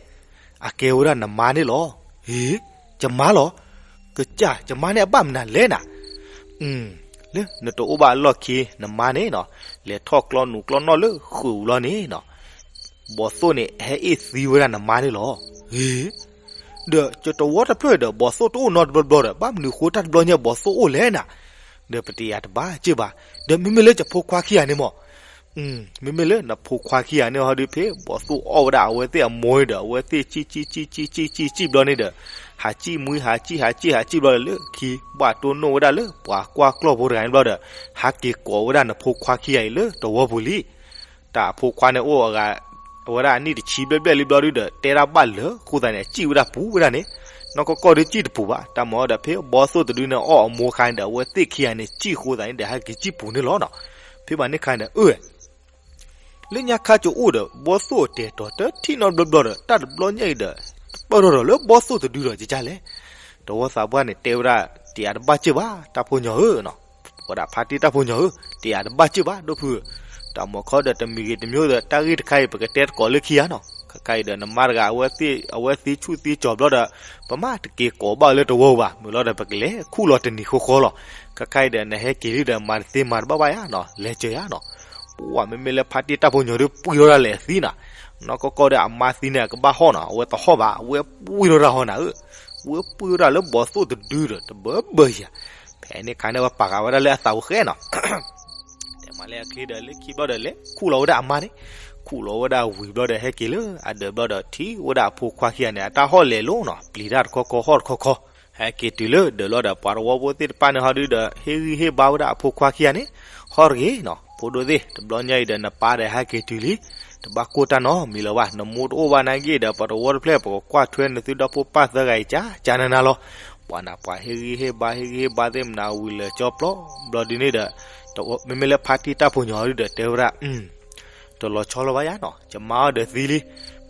အကဲဝဲဒၣ်နမါန့ၣ်လီၤ. ဟ့, ယမါလီၤ. ကစၢ် ယမါန့ၣ်အဘၣ်မနုၤလဲၣ်နၤ, လၢနတအိၣ်ဘၣ်အလီၢ်ခံ နမါန့ၣ်နီၤ, လဲၤထီၣ်ကျီနူာ်ကျီနီၣ်လၢဃုာ်အူလီၤန့ၣ်နီၤ, ဘီၣ်သိၣ်န့ၣ် ဟဲအ့ၣ်သံဝဲဒၣ်နမါန့ၣ်လီၤ. ဟ့, ဒီးယတဝီတဖျၢၣ်ဒီး ဘီၣ်သိၣ်တအိၣ်နီတဘျီဘျီဒီး ဘၣ်မနုၤဃိတၢ်တဘျီညါဘီၣ်သိၣ်အိၣ်လဲၣ်နၤ, ဒီးပတယာ်တဘၣ်စ့ၢ်ဘၣ်, ဒီးမ့မ့ၢ်လၢယဖိခွါခံဂၤန့ၣ်မး, မ့မ့ၢ်လၢနဖိခွါခံဂၤန့ၣ်ဟီဒုး ဖဲဘီၣ်သိၣ်အီၣ်ဝဲဒၣ်အဝဲသ့ၣ်အမိၢ်ဒီး အဝဲသ့ၣ်စံၣ်စံၣ်စံၣ်စံၣ်စံၣ်စံၣ်စံၣ်ဘျီန့ၣ်ဒီး ဟးစံၣ်မှံ ဟးစံၣ် ဟးစံၣ် ဟးစံၣ်ဘျီဒီး လၢခံ ဘၣ်တိၢ်နီၣ်ဝဲဒၣ်လၢပှၤကွၢ်ကျီၢ်ဖိတဂၤန့ၣ်ဘျီဒီး ဟးက့ၤကိးဝဲဒၣ်နဖိခွါခံဂၤအံၤလၢတဝီပူၤလံ. တၢ်အဖိခွါန့ၣ်အိၣ်အဂၤ အဝဲဒၣ်အနံၣ်တဆံဘျဲၣ်ဘျဲၣ်လံဘျီဒုဒီး တဲဒၣ်ဘၣ်လၢဃိသးန့ၣ် အစံၣ်ဝဲဒၣ်ပူၤဝဲဒၣ်န့ၣ်, နီၢ်ကီၢ်ကီၢ်ဒုးစံၣ်တပူၤဘၣ်. တၢ်မၤအီၤဒီး ဖဲဘီၣ်သိၣ်တဒုန့ၣ်အီၣ်အမိၢ်ခါန့ၣ်ဒီး အဝဲသ့ၣ်ခံဂၤန့ၣ် စံၣ်ဃိသးန့ၣ်ဒီး ဟဲက့ၤစံၣ်ပူၤန့ၣ်လီၤနီၤ. ဖဲဘၣ်န့ၣ်ခါန့ၣ်ဒီး အၢ လၢညါခါကအိၣ်ဒီး ဘီၣ်သိၣ်အတဲာ်တီၤတထံၣ်နီတဘျီဘျီဒီး တၢ်တဘျီညါအံၤဒီး ပၢၢ်ထီၣ်ဒီးလၢဘီၣ်သိၣ်တဒုဒီး ကကလဲၣ်. တဝီသးပှၢ်န့ၣ် တဲဝဲဒၣ် တယၤတဘၣ်စၢၢ်ဘၣ် တၢ်ဖိညီဧၢနီၤ, ဝဲဒၣ်ဖါတံၢ်တၢ်ဖိညီဧၢ, တယၤတဘၣ်စၢၢ်ဘၣ် ဒိၣ်ဖုဧၢ, တၢ်မၤခီဒီးတမံၤဂ့ၤတမံၤဒီး တၢ်ဂ့ၢ်တခါအံၤ ပကတဲတကိးလၢခံဂၤနီၤ. ခဲခါအံၤဒီး နမါတဂၤ အဝဲသ့ၣ်ဆူၣ်သံကၠီၤဘျီဒီး ပမ့ၢ်တက့ၤကိးဘၣ်လၢတဝီဘၣ် မုာ်လီၤဒီး ပကလဲၤခူၣ်လီၤတနံၤဃီဃီလီၤ. ခဲခါအံၤဒီး နဟဲက့ၤလံဒီး မၤတသ့မၤတဘၣ်ဘၣ်ယါနီၤ, လဲၤစၢၤယါနီၤ. ပှၤမ့မ့ၢ်လၢဖါတံၢ်တၢ်ဖိညီဒီး ပှံၢ်ထီၣ်ဒၣ်လဲာ်အသံနီၤ, နီၢ်ကီၢ်ကီၢ်ဒီး အမါသံန့ၣ် အကဘၣ်ဟီၣ်နီၤ, အဝဲတဟီၣ်ဘၣ်, အဝဲပှံၢ်ထီၣ်ဒၣ်ဟီၣ်နၤဧၢ, အဝဲပှံၢ်ထီၣ်ဒၣ်လၢဘီၣ်သိၣ်တဒုဒီး တဘၢဘၢယၤ. ဖဲန့ၣ်ခါန့ၣ် အဝဲပာ်ဃာ်ဝဲဒၣ်လၢအသးအိၣ်ဃဲနီၤ တဲမးလၢအချ့ဒီး လၢခံဘျီဒီး လဲၤခူၣ်လီၤဝဲဒၣ်အမါန့ၣ်, ခူၣ်လီၤဝဲဒၣ်ဝံၤဘျီဒီး ဟဲက့ၤလၢအဒၢးဘျီဒီး ထံၣ်ဝဲဒၣ်အဖိခွါခံဂၤန့ၣ် အတၢ်ဟီၣ်လဲၤလိၤနီၤ, ပျံၤတၢ်တခီခီ ဟီၣ်တခီခီ, ဟဲက့ၤတုၤလၢဒၢးဘျီဒီး ပှၤတဝီဖိသ့ၣ်တဖၣ်န့ၣ်ဟီဒုဒီး ဟ့ၣ်ဂံၢ်ဟ့ၣ်ဘါဝဲဒၣ်အဖိခွါခံဂၤန့ၣ်, ဟီၣ်တဂ့ၤနီၤ, ဖိဒိၣ်သ့ၣ် တဘျီညါအံၤဒီး နပၢ်ဒီးဟဲက့ၤတုၤလံ, တဘၣ်ကိၢ်တၢ်နီတမံၤလၢၤဘၣ်, နမိၢ်တအိၣ်ဘၣ်နာ်က့ဒီး ပှၤတဝီတဖျၢၣ် ပကကွၢ်ထွဲနသုဒီဖိပၢ်သၢဂၤအံၤ ကကနၤနၤလီၤ. ပှၤနၤပှၤဟ့ၣ်ဂံၢ်ဟ့ၣ်ဘါ ဟ့ၣ်ဂံၢ်ဟ့ၣ်ဘါသ့ၣ်မနၤဝံၤလၢာ်ကၠီပျီဘျီဒုန့ၣ်ဒီး မ့မ့ၢ်လၢဖါတံၢ်တၢ်ဖိညီဒုဒီး တဲဝဲဒၣ် တလီၤဆီလီၤဘၣ်ယါနီၤ, ယမါအီၤဒီးသံလံ,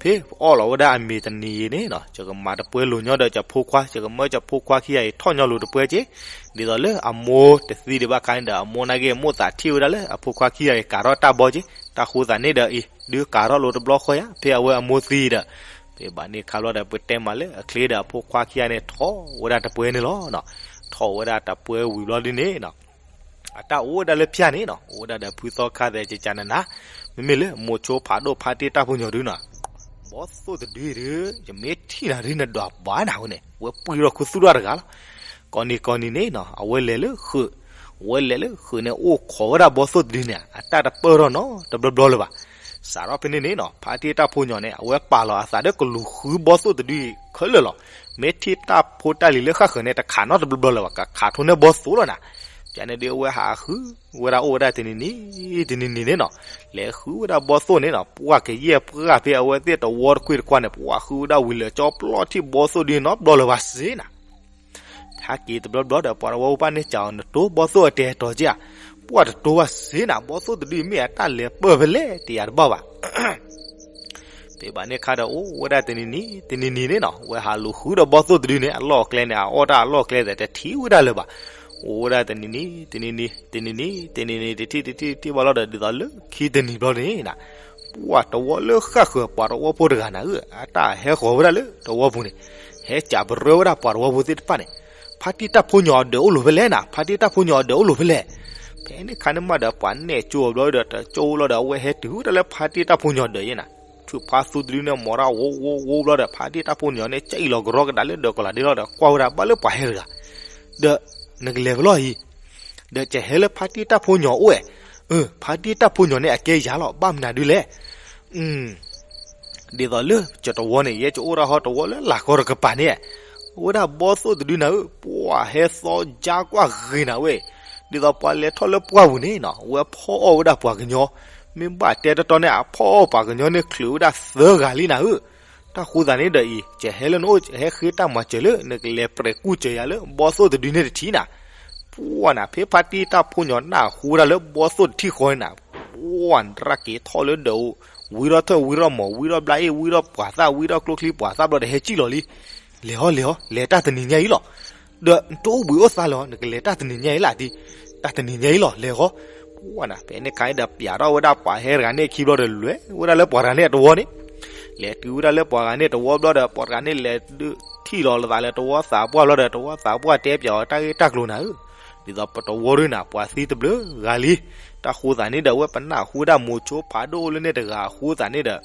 ဖဲအီၣ်လီၤဝဲဒၣ်အမ့ၤတနံၤအံၤန့ၣ်နီၤ, ယကမၤတပှဲၤလိာ်ညီဒီး ယဖိခွါ, ယကမၢယဖိခွါခံဂၤအံၤ ထီၣ်ညီလိာ်တပှဲၤက့ၤ, ဒ်သိးလၢအမိၢ်တသံဒံးဘၣ်ခါန့ၣ်ဒီး အမိၢ်နာ်က့ မိၣ်သးထံၣ်ဝဲဒၣ်လၢအဖိခွါခံဂၤအံၤ ကၤထီၣ်တၢ်ဘီက့ၤ, တၢ်ဃိသးန့ၣ်ဒီးအံၤ ဒုးကၤထီၣ်လိာ်တဘျီဃီယါ, ဖဲအဝဲအမိၢ်သံဒီး, ဖဲဘၣ်န့ၣ်ခါဘျီဒီး ပတဲမးလၢအချ့ဒီး အဖိခွါခံဂၤန့ၣ် ထီၣ်ဝဲဒၣ်တပှဲၤန့ၣ်လီၤ. ထီၣ်ဝဲဒၣ်တပှဲၤဝံၤဘျီဒုန့ၣ်နီၤ အတၢ်အိၣ်ဝဲဒၣ်လၢဖၠၣ်န့ၣ်နီၤ, အိၣ်ဝဲဒၣ်ဒီးဖုသီခါသဲး ကကနၤနၤ, မ့မ့ၢ်လၢမိၤဆိဖးဒိၣ်ဖါတံၢ်တၢ်ဖိညီဒုနီၤ, ဘီၣ်သိၣ်တဒုအံၤဒီး ယမ့ၢ်ထံၣ်နၤဒု နဒွးဘၣ်နၤဝဲန့ၣ် ဝဲပှံၢ်ထီၣ်ခူသူၣ်ထီၣ်တဂၤလီၤ. ကိးနံၤကိးနံၤန့ၣ်နီၤ အဝဲလဲၤလၢဃုာ်, အဝဲလဲၤလၢဃုာ်န့ၣ် အိၣ်ခိးဝဲဒၣ်ဘီၣ်သိၣ်တဒုန့ၣ် အတၢ်တပၢၢ်ထီၣ်နီတဘျီဘျီလၢၤဘၣ်. စးထီၣ်ဖဲန့ၣ်န့ၣ်နီၤ ဖါတံၢ်တၢ်ဖိညီန့ၣ် အဝဲပာ်လီၤအသးဒီးကလူၤဃုဘီၣ်သိၣ်တဒုအံၤခဲလၢာ်လီၤ. မ့ၢ်ထံၣ်တၢ်ဖိတၢ်လံၤလၢဃၣ်ဃုာ်န့ၣ် တခးနီတဘျီဘျီလၢၤဘၣ်, ကခးထိန့ၢ်ဘီၣ်သိၣ်လီၤနၤ. ပျၢၤန့ၣ်ဒုးအဝဲဟးဃုဝဲဒၣ်အိၣ်ဝဲဒၣ်တနံၤနံၤ, တနံၤနံၤန့ၣ်နီၤ, လဲၤဃုဝဲဒၣ်ဘီၣ်သိၣ်န့ၣ်နီၤ, ပှၢ်ကယဲၢ်ပှၢ်ဖဲအဝဲသ့ၣ်တဝီတကွ့ၢ်တကွၢ်န့ၣ် ပှၢ်ဃုဝဲဒၣ်ဝံၤလၢာ်ကၠီပျီထံၣ်ဘီၣ်သိၣ်ဒုနီတဘျီလၢၤဘၣ်စ့နၤ ဟဲက့ၤတဘျီဘျီဒီး ပှၤတဝီဖိဘၣ်န့ၣ် ကးအီၤနတိၢ်ဘီၣ်သိၣ်အတဲာ်တီၤက့ဧါ, ပှၢ်တတိၢ်ဘၣ်စ့နၤ, ဘီၣ်သိၣ်တဒုမ့ၢ်အတၢ်လဲၤပၢၢ်ဖဲလဲၣ် တယၤတဘၣ်ဘၣ်. ဖဲဘၣ်န့ၣ်ခါဒီး အိၣ်ဝဲဒၣ်တနံၤနံၤ, တနံၤနံၤန့ၣ်နီၤ ဝဲဟးလူၤဃုဒီးဘီၣ်သိၣ်တဒုန့ၣ် အလီၢ်အကျဲန့ၣ် အအီၣ်တၢ်အလီၢ်အကျဲသ့ၣ် တထံၣ်ဝဲဒၣ်လၢၤဘၣ်. အိၣ်ဝဲဒၣ်တနံၤနံၤ, တနံၤနံၤ, တနံၤနံၤ, တနံၤနံၤ, တထံၣ်တထံၣ်တထံၣ်ဘၣ်လီၤဒီး ဒ်သိးလၢခံတနံၤဘျီန့ၣ်နီၤ ပှၤတဝီလၢဃၣ်ဃၢၤ ပှၤတဝီဖိတဂၤနၤဧၢ, အတၢ်ဟဲဃီၤဝဲဒၣ်လၢတဝီပူၤန့ၣ်, ဟဲစံးပရၢဝဲဒၣ်ပှၤတဝီဖိသ့ၣ်တဖၣ်န့ၣ်, ဖါတံၢ်တၢ်ဖိညီအဒၢးအိၣ်လိာ်ဖဲလဲၣ်နၤ, ဖါတံၢ်တၢ်ဖိညီအဒၢးအိၣ်လိာ်ဖဲလဲၣ်. ဖဲန့ၣ်ခါန့ၣ်မးဒီး ပှၤနဲၣ်ကၠိအီၤဘျီဒီး တကၠိလီၤဒီး အဝဲဟဲတုၤဝဲဒၣ်လၢဖါတံၢ်တၢ်ဖိညီဒၢးယဲနၤ, ဆူၣ်ဖါသူတဒုန့ၣ် မီၤတၢ်ဝိဝိဝိဘျီဒီး ဖါတံၢ်တၢ်ဖိညီန့ၣ် ကအံၣ်လီၤကရီကဒါလၢဒၢးကီၤလၤဒ့လီၤဒီး ကွၢ်ဝဲဒၣ်ဘၣ်လၢပှၤဟဲတဂၤ, ဒီး နကလဲၤဖဲလဲၣ်အံၤ ဒီးကဟဲလၢဖါတံၢ်တၢ်ဖိညီအိၣ်ဝဲ, အၢ ဖါတံၢ်တၢ်ဖိညီန့ၣ် အကဲယၤလီၤ ဘၣ်မနုၤဒုလဲၣ်. ဒ်သိးလၢကတဝီန့ၣ် ယဲကအိၣ်ဒၣ်ဟီတဝီလၢလၤကီတကပၤန့ၣ်, အဝဲဒၣ်ဘီၣ်သိၣ်တဒုနၤဧၢ, ပှၤဟဲသီကၢ်ကွၢ်ဂ့ၤနၤဝဲ, ဒ်သိးပှၤလဲၤထီၣ်လၢပှၢ်ပူၤန့ၣ်နီၤ အဝဲဖီၣ်အီၣ်ဝဲဒၣ်ပှၤကညီ, မ့ၢ်ဘၣ်တဲတတီန့ၣ် အဖီၣ်အီၣ်ပှၤကညီန့ၣ် ချုးဝဲဒၣ်သၢဂၤလံနၤဧၢ. တၢ်ဃိသးန့ၣ်ဒီးအံၤ ကဟဲလၢနအိၣ် ဟဲဃ့တၢ်မၤစၢၤလၢ နကလဲၤပြဲးကူၣ်စၢၤယၤလၢဘီၣ်သိၣ်တဒုန့ၣ်တထံၣ်နၤ. ပှၢ်နၤ ဖဲဖါတံၢ်တၢ်ဖိညီနၢ်ဟူဝဲဒၣ်လၢဘီၣ်သိၣ်တထံၣ်ဃီန့ၣ်နၤ, ပှၢ်နရၣ်က့ၤထီၣ်လၢဒၢးအိၣ်, ဝံထီၣ်ထၢၣ် ဝံထီၣ်မီၤ ဝံထီၣ်ဘျါအ့ၣ် ဝံထီၣ်ပှၤသၣ် ဝံထီၣ်ကျိချံပှၤသၣ်ဘျီဒီး ဟဲစံၣ်လီၤလံ. လဲၤဟီ လဲၤဟီ လဲၤတၢ်တနံၤညါအံၤလီၤ. ဒီးနတအိၣ်ဘှံးအိၣ်သါလၢၤ နကလဲၤတၢ်တနံၤညါအံၤလၢ်ဒ်, တၢ်တနံၤညါအံၤလီၤ လဲၤဟီ. ပှၢ်နၤ ဖဲန့ၣ်ခါအံၤဒီး ပျးထီၣ်ဝဲဒၣ်ပှၤဟဲတဂၤန့ၣ်အခံဘျီဒီး လဲၤဝဲဒၣ်လၢပှၤတဂၤန့ၣ်အတဝီန့ၣ်, လဲၤတုၤဝဲဒၣ်လၢပှၤတဂၤန့ၣ်အတဝီဘျီဒီး ပှၤတဂၤန့ၣ်လဲၤဒုးထံၣ်လီၤလၢသးလၢတဝီသးပှၢ်ဘျီဒီး တဝီသးပှၢ်တဲပျးအီၤတၢ်ဂ့ၢ်တၢ်ကျိၤနၤဧၢ, ဒ်သိးပတဝီဒုနၤ ပှၤသံတဘျုးဂၤလံ. တၢ်ဃိသးန့ၣ်ဒီး အဝဲပနၢ်ဟူဝဲဒၣ်မိၤဆိဖးဒိၣ်အိၣ်လၢန့ၣ်တဂၤအဃိသးန့ၣ်ဒီး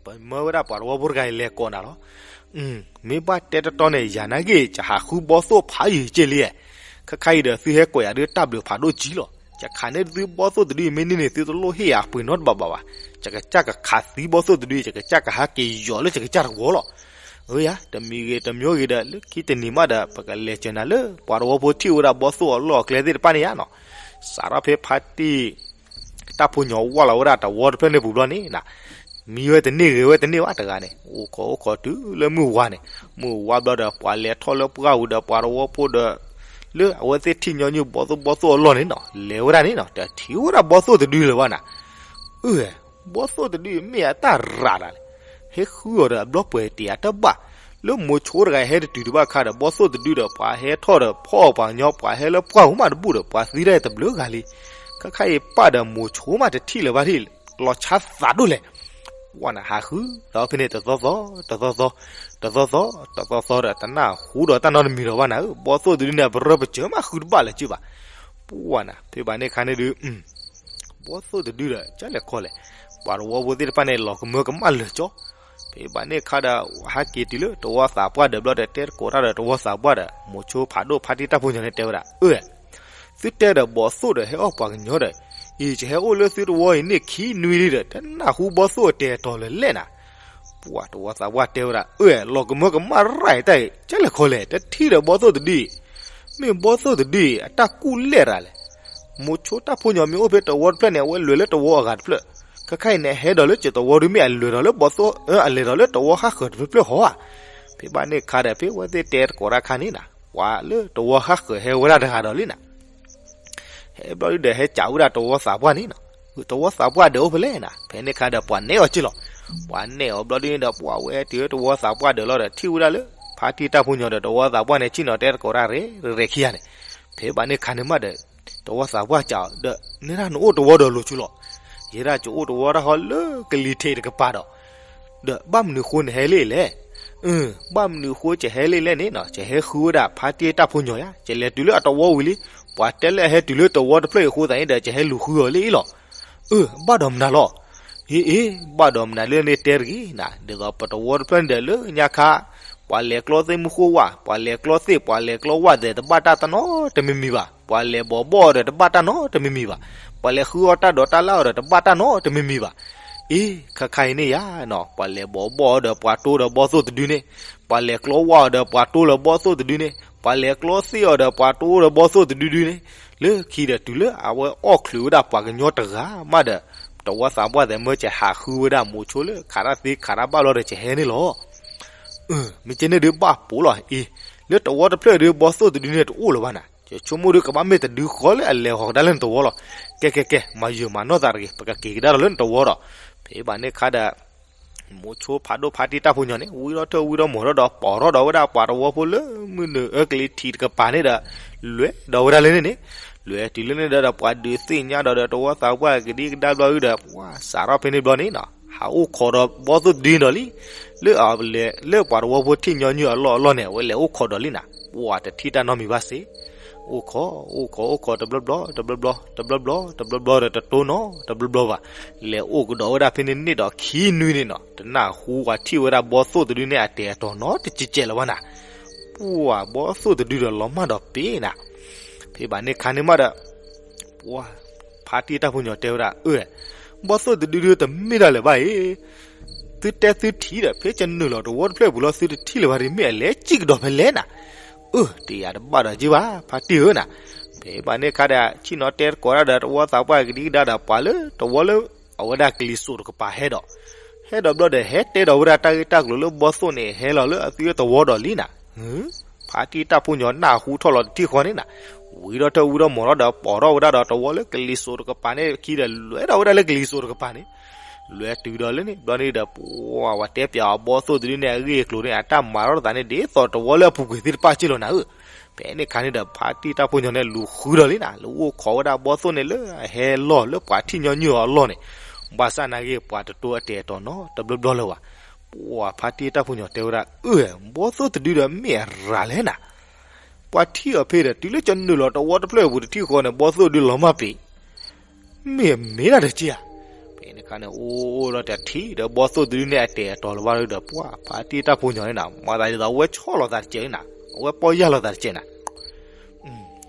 ပမၢဝဲဒၣ်ပှၤတဝီဖိတဂၤအံၤလဲၤကိးနၤလီၤ. မ့ၢ်ဘၣ်တဲတတီန့ၣ် ယၤနာ်က့ ယဟးဃုဘီၣ်သိၣ်ဖးယံာ်က့လံ. ခဲခါအံၤဒီး သုဟဲကိးယၤဒုးတၢ်ဘျုးဖးဒိၣ်ကံလီၤ. ယခးန့ၢ်သုဘီၣ်သိၣ်တဒုအံၤမ့ၢ်န့ၢ်န့ၣ် သုတလိၣ်ဟ့ၣ်ယၤအပှ့ၤနီတဘးဘၣ်ဘၣ်. ယကစၢ်ကခးသံဘီၣ်သိၣ်တဒုအံၤ ယကစၢ်ကဟးက့ၤယီၤလၢယကစၢ်တဝီလီၤ. အၢယၤ တမံၤဂ့ၤတမံၤဂ့ၤဒီး လၢခံတနံၤမးဒီး ပကလဲၤစၢၤနၤလၢ ပှၤတဝီဖိထံၣ်ဝဲဒၣ်ဘီၣ်သိၣ်အလီၢ်အကျဲသ့ၣ်တဖၣ်န့ၣ်ယါနီၤ. စးထီၣ်ဖဲဖါတံၢ် တၢ်ဖိညီဝၢ်လီၤဝဲဒၣ်တဝီတဖျၢၣ်န့ၣ်ပူၤဘျီန့ၣ် မံဝဲတန့ၢ်ဂ့ၤဝဲတန့ၢ်ဘၣ်တဂၤန့ၣ် အိၣ်ခိးအိၣ်ခိးတုၤလၢမုၢ်ဝါန့ၣ်, မုၢ်ဝါဘျီဒီး ပှၤလဲၤထီၣ်လၢပှၢ်ဝံၤဒီး ပှၤတဝီဖိဒီး လၢအဝဲသ့ၣ်ထံၣ်ညီနုၢ်ဘီၣ်သိၣ်ဘီၣ်သိၣ်အလီၢ်န့ၣ်နီၤ လဲၤဝဲဒၣ်န့ၣ်နီၤ တထံၣ်ဝဲဒၣ်ဘီၣ်သိၣ်တဒုလၢၤဘၣ်နၤ. အၢ ဘီၣ်သိၣ်တဒုမ့ၢ်အတၢ်ရၤတၢ်လဲၣ်, ဟဲဃုအီၤဒီးအဘျီပှဲၤတ့ၢ်အတဘၣ်, လၢမိၤဆိတဂၤဟဲတတုၤတဘၣ်အခါဒီး ဘီၣ်သိၣ်တဒုဒီး ပှၤဟဲထီၣ်ဒီးဖီၣ်အီၤပှၤကညီ ပှၤဟဲလၢပှၢ်ပူၤမးတဘူၣ်ဒီး ပှၤသံတၢ်အံၤတဘျုးဂၤလံ. ခဲခါအံၤပၢ်ဒီးမိၤဆိမးတထံၣ်လၢၤဘၣ်ထံၣ် လီၤဆါသးဒိၣ်လဲၣ်. ပှၤနၤဟးဃုဒီးဖဲန့ၣ် တသီသီ တသီသီ တသီသီ တသီသီဒီး တနၢ်ဟူဒီးတၢ်နီတမံၤဒီးဘၣ်နၤဧၢ, ဘီၣ်သိၣ်တဒုန့ၣ် ပရၢပစၢၤမးဃုတဘၣ်လၢၤက့ဘၣ်. ပှၤနၤ ဖဲဘၣ်န့ၣ်ခါန့ၣ်ဒုး ဘီၣ်သိၣ်တဒုဒီး ကၢ်လဲၣ်ခီလဲၣ်, ပှၤတဝီဖိသ့ၣ်တဖၣ်န့ၣ် လီၤကမၢကမၣ်လၢာ်ကၠီ. ဖဲဘၣ်န့ၣ်ခါဒီး ဟဲက့ၤတုၤလၢတဝီသးပှၢ်ဒီးဘျီဒီး တဲသကိးတၢ်ဒီးတဝီသးပှၢ်ဒီး မိၤဆိဖးဒိၣ်ဖါတံၢ်တၢ်ဖိညီန့ၣ်တဲဝဲဒၣ် အၢ သုတဲဒီးဘီၣ်သိၣ်ဒီးဟဲအီၣ်ပှၤကညီဒီး အံၤ ယဟဲအိၣ်လၢသုတဝီအံၤန့ၣ်ခံနွံလံဒီး တနၢ်ဟူဘီၣ်သိၣ်အတဲာ်အတီၤလၢၤလဲၣ်နၤ. ပှၤတဝီသးပှၢ်တဲဝဲဒၣ် အၢ လီၤကမၢကမၣ်ရၢ်အံၤတၢ်အံၤ ကၢ်လဲၣ်ခီလဲၣ် တထံၣ်ဒီးဘီၣ်သိၣ်တဒုအံၤ, မ့ၢ်ဘီၣ်သိၣ်တဒုအံၤ အတၢ်ကူၣ်လဲၢ်ရၤလဲၣ်. မိၤဆိတၢ်ဖိညီမ့ၢ်အိၣ်ဖဲတဝီတဖျၢၣ်န့ၣ် အဝဲလဲၤလၢတဝီအဂၤတဖျၢၣ်, ခဲခါအံၤန့ၣ် ဟဲဒီးလၢကတဝီဒုးမ့ၢ်အလဲၤဒီးလၢဘီၣ်သိၣ် အလဲၤဒီးလၢတဝီဟးဃၢၤတဖျၢၣ်ဃီဧါ. ဖဲဘၣ်န့ၣ်ခါဒီး ဖဲဝဲသ့ၣ်တဲသကိးတၢ်ခါန့ၣ်နၤ ပှၤလၢတဝီဟးဃၢၤဟဲဝဲဒၣ်တဂၤဒီးလံနၤ ဟဲဘျီဒုဒီး ဟဲကးဝဲဒၣ်တဝီသးပှၢ်န့ၣ်နီၤ, တဝီသးပှၢ်ဒီးအိၣ်ဖဲလဲၣ်နၤ. ဖဲန့ၣ်ခါဒီး ပှၤနဲၣ်အီၤက့ၢ်လီၤ. ပှၤနဲၣ်အီၤဘျီဒုန့ၣ်ဒီး ပှၤဝဲတုၤလၢတဝီသးပှၢ်ဒီးလီၤဒီး ထံၣ်ဝဲဒၣ်လၢ ဖါတံၢ်တၢ်ဖိညီဒီး တဝီသးပှၢ်န့ၣ် ဆ့ၣ်နီၤတဲသကိးတၢ်ရဲၣ်ရဲၣ်ခံဂၤန့ၣ်. ဖဲဘၣ်န့ၣ်ခါန့ၣ်မးဒီး တဝီသးပှၢ်ကးဒီး နဲဒၣ်နအိၣ်တဝီဒီးလိၤဆူလီၤ. ယဲဒၣ်ကအိၣ်တဝီတၢ်ဃီလၢကလံၤထံးတကပၤဒီး ဒီးဘၣ်မနုၤဃိနဟဲလံလဲၣ်. အၢ ဘၣ်မနုၤဃိကဟဲလံလဲၣ်န့ၣ်နီၤ, ကဟဲဃုဝဲဒၣ်ဖါတံၢ်တၢ်ဖိညီယါ, ကလဲၤတုၤလၢအတဝီဝံၤလံ, ပှၤတဲလၢအဟဲတုၤလၢတဝီတဖျၢၣ်အံၤအဃိသတးန့ၣ်ဒီး ကဟဲလူၤဃုအီၤလံအံၤလီၤ. အၢ ဘၣ်ဒီးမနုၤလီၤ. အ့ အ့ ဘၣ်ဒီးမနုၤလၢန့ၣ်တဲတဂ့ၤနၤ, ဒ်သိးပတဝီတဖျၢၣ်န့ၣ်ဒီးလၢညါခါ ပှၤလဲၤကျီသ့ၣ်မူခိၣ်ဝၣ်, ပှၤလဲၤကျီသ့ၣ်, ပှၤလဲၤကျီဝၣ်သဲးတဘၣ်တၢ်တနီတမံၤမံၤဘၣ်, ပှၤလဲၤဘီးဘီၣ်အီၤဒီးတဘၣ်တၢ်နီတမံၤမံၤဘၣ်, ပှၤလဲၤဃုအီၣ်တၢ်ဒိးတၢ်လၣ်အီၤဒီးတဘၣ်တၢ်နီတမံၤမံၤဘၣ်. အ့ ခဲခါအံၤန့ၣ်ယါနီၤ, ပှၤလဲၤဘီးဘီၣ်အီၤဒီးပှၤတိဒီးဘီၣ်သိၣ်တဒုန့ၣ်, ပှၤလဲၤကျီဝၣ်အီၤဒီးပှၤတိလၢဘီၣ်သိၣ်တဒုန့ၣ်, ပှၤလဲၤကျီသ့ၣ်အီၤဒီးပှၤတိလၢဘီၣ်သိၣ်တဒုဒုန့ၣ်, လၢခံဒီးတုၤလၢအဝဲအီၣ်ချုးဝဲဒၣ်ပှၤကညီတဂၤမးဒီး တဝီသးပှၢ်သဲးမၢကဟးဃုဝဲဒၣ်မိၤဆိလၢခးတၢ်သ့ခးတၢ်ဘၣ်ဘျီဒီးကဟဲန့ၣ်လီၤ. အၢ မ့ၢ်ကဲန့ၣ်ဒုးဘၣ်ပိာ်လီၤအံၤ, လၢတဝီတဖျၢၣ်ဒုးဘီၣ်သိၣ်တဒုန့ၣ်တအိၣ်လၢၤဘၣ်နၤ, ယဆိကမိၣ်ဒုးကဘၣ်မ့ၢ်တဒုဃီလၢအလဲၤဃီၤကဒါလၢနတဝီလီၤ. ကဲကဲကဲ မၤယုာ်မၤနီၢ်သးတဂ့ၤ, ပကက့ၤကဒါဒီးလၢနတဝီဒီး. ဖဲဘၣ်န့ၣ်ခါဒီး မိၤဆိဖးဒိၣ်ဖါတံၢ်တၢ်ဖိညီန့ၣ် ဝံထီၣ်ထၢၣ်ဝံထီၣ်မီၤထီၣ်ဒီး ပိာ်ထီၣ်ဒီးဝဲဒၣ်ပှၤတဝီဖိလၢမုၢ်နုာ်အၢကလံၤထံးတကပၤန့ၣ်ဒီး လဲၤဒီးဝဲဒၣ်လၢန့ၣ်န့ၣ်, လဲၤတုၤလၢန့ၣ်ဒီး ပှၤဒုးသ့ၣ်ညါဒီး ဒီးတဝီသးပှၢ်ကဒံကဒါဘျီဒုဒီး ပှၤစးထီၣ်ဖဲန့ၣ်ဘျီန့ၣ်နီၤ, ဟးအိၣ်ခိးဒီးဘီၣ်သိၣ်တဒုဒီးလံ. လၢအလဲၤလၢပှၤတဝီဖိထံၣ်ညီနုၢ်အလီၢ်အလီၢ်န့ၣ် အဝဲလဲၤအိၣ်ခိးဒီးလံနၤ, ပှၤတထံၣ်တၢ်နီတမံၤဘၣ်စ့ၢ် အိၣ်ခိး အိၣ်ခိး အိၣ်ခိး တဘျီဘျီ တဘျီဘျီ တဘျီဘျီ တဘျီဘျီဒီး တတိၢ်နီတဘျီဘျီဘၣ်. လဲၤအိၣ်ကဒီးဝဲဒၣ်ဖဲန့ၣ်န့ၣ်ဒီးခံနွံန့ၣ်နီၤ, တနၢ်ဟူပှၤထံၣ်ဝဲဒၣ်ဘီၣ်သိၣ်တဒုန့ၣ် အတဲာ်အတီၤနီတကဲးကဲးလၢၤဘၣ်နၤ. ပှၤဘီၣ်သိၣ်တဒုဒီးလီၤမၢ်ဒီးပ့ၤနၤ. ဖဲဘၣ်န့ၣ်ခါန့ၣ်မးဒီး ပှၤဖါတံၢ်တၢ်ဖိညီတဲဝဲဒၣ် အၢ ဘီၣ်သိၣ်တဒုဒုတမ့ၢ်ဒၣ်လၢၤဘၣ်အံၤ, သုတဲသုထံၣ်ဒီး ဖဲကနုာ်လီၤတဝီတဖျၢၣ်ပူၤလီၤ သုတထံၣ်လၢၤဘၣ်ဒီး မ့ၢ်အလဲၤစံၣ်ကဒီးဖဲလဲၣ်နၤ. အၢ တယၤတဘၣ်ဒီးက့ဘၣ် ဖါတံၢ်ဧၢနၤ. ဖဲဘၣ်န့ၣ်ခါဒီး ဆ့ၣ်နီၤတဲသကိးတၢ်ဒီး တဝီသးပှၢ်ကဒံကဒါဒီး ပှၤလၢတဝီလၢ အဝဲဒၣ်ကလံၤစိးတကပၤဟဲဒီး ဟဲဒီးဘျီဒီး ဟဲတဲဒီးဝဲဒၣ်တၢ်ဂ့ၢ်တၢ်ကျိၤလၢဘီၣ်သိၣ်န့ၣ် ဟဲလီၤလၢအသုတဝီဒီးလံနၤ. ဖါတံၢ်တၢ်ဖိညီနၢ်ဟူထီၣ်လီၤတထံၣ်ဃီန့ၣ်နၤ, ဝံထီၣ်ထၢၣ်ဝံထီၣ်မီၤထီၣ်ဒီး ပိာ်ထီၣ်ဝဲဒၣ်ဒီးတဝီလၢကလံၤစိးတကပၤန့ၣ် ခံဒီးလဲၤဒီးဝဲဒၣ်လၢကလံၤစိးတကပၤန့ၣ်, လဲၤတုၤဒီးလၢန့ၣ် ဘျီန့ၣ်ဒီး ပှၤဝဲတဲပၠးအီၤဘီၣ်သိၣ်တဒုန့ၣ် အဂ့ၢ်အကျိၤန့ၣ် အတၢ်မၤထီၣ်သးန့ၣ် ဒ်သိးတဝီလၢအပူၤကွံာ်သ့ၣ်တဖၣ်စ့ၢ်လီၤနၤဧၢ. ဖဲန့ၣ်ခါန့ၣ်ဒီး ဖါတံၢ်တၢ်ဖိညီန့ၣ် လူၤဃုဒီးလံနၤ, လူၤအိၣ်ခိးဝဲဒၣ်ဘီၣ်သိၣ်န့ၣ်လၢအဟဲလီၢ်လၢပှၤထံၣ်ညီနုၢ်အီၤအလီၢ်န့ၣ်, ဘၣ်ဆၣ်နာ်က့ ပှၤတတိၢ်အတဲာ်အတီၤနီတဘျီဘျီလၢၤဘၣ်. ပှၤဖါတံၢ်တၢ်ဖိညီတဲဝဲဒၣ် အၢ ဘီၣ်သိၣ်တဒုဒီးမ့ၢ်အရၤလဲၣ်နၤ. ပှၤထံၣ်အီၤဖဲဒီး တုၤလၢကနုာ်လီၤတဝီတဖျၢၣ်အပူၤတထံၣ်ဃီန့ၣ် ဘီၣ်သိၣ်ဒုလီၤမၢ်ပ့ၤ မ့ၢ်မ့ၢ်ဒၣ်တက့ၢ်ဧါ. ဖဲန့ၣ်ခါန့ၣ် အိၣ်ဒီးတထံၣ်ဒီးဘီၣ်သိၣ်တဒုန့ၣ် အတဲာ်အတီၤလၢၤဘၣ်ဒီး ပှၤဖါတံၢ်တၢ်ဖိညီန့ၣ်နၤ, မၤသးဒ်သိးအဝဲဆီၣ်လီၤသးတကဲးနၤ, အဝဲပီၢ်ယၢ်လီၤသးတကဲးနၤ.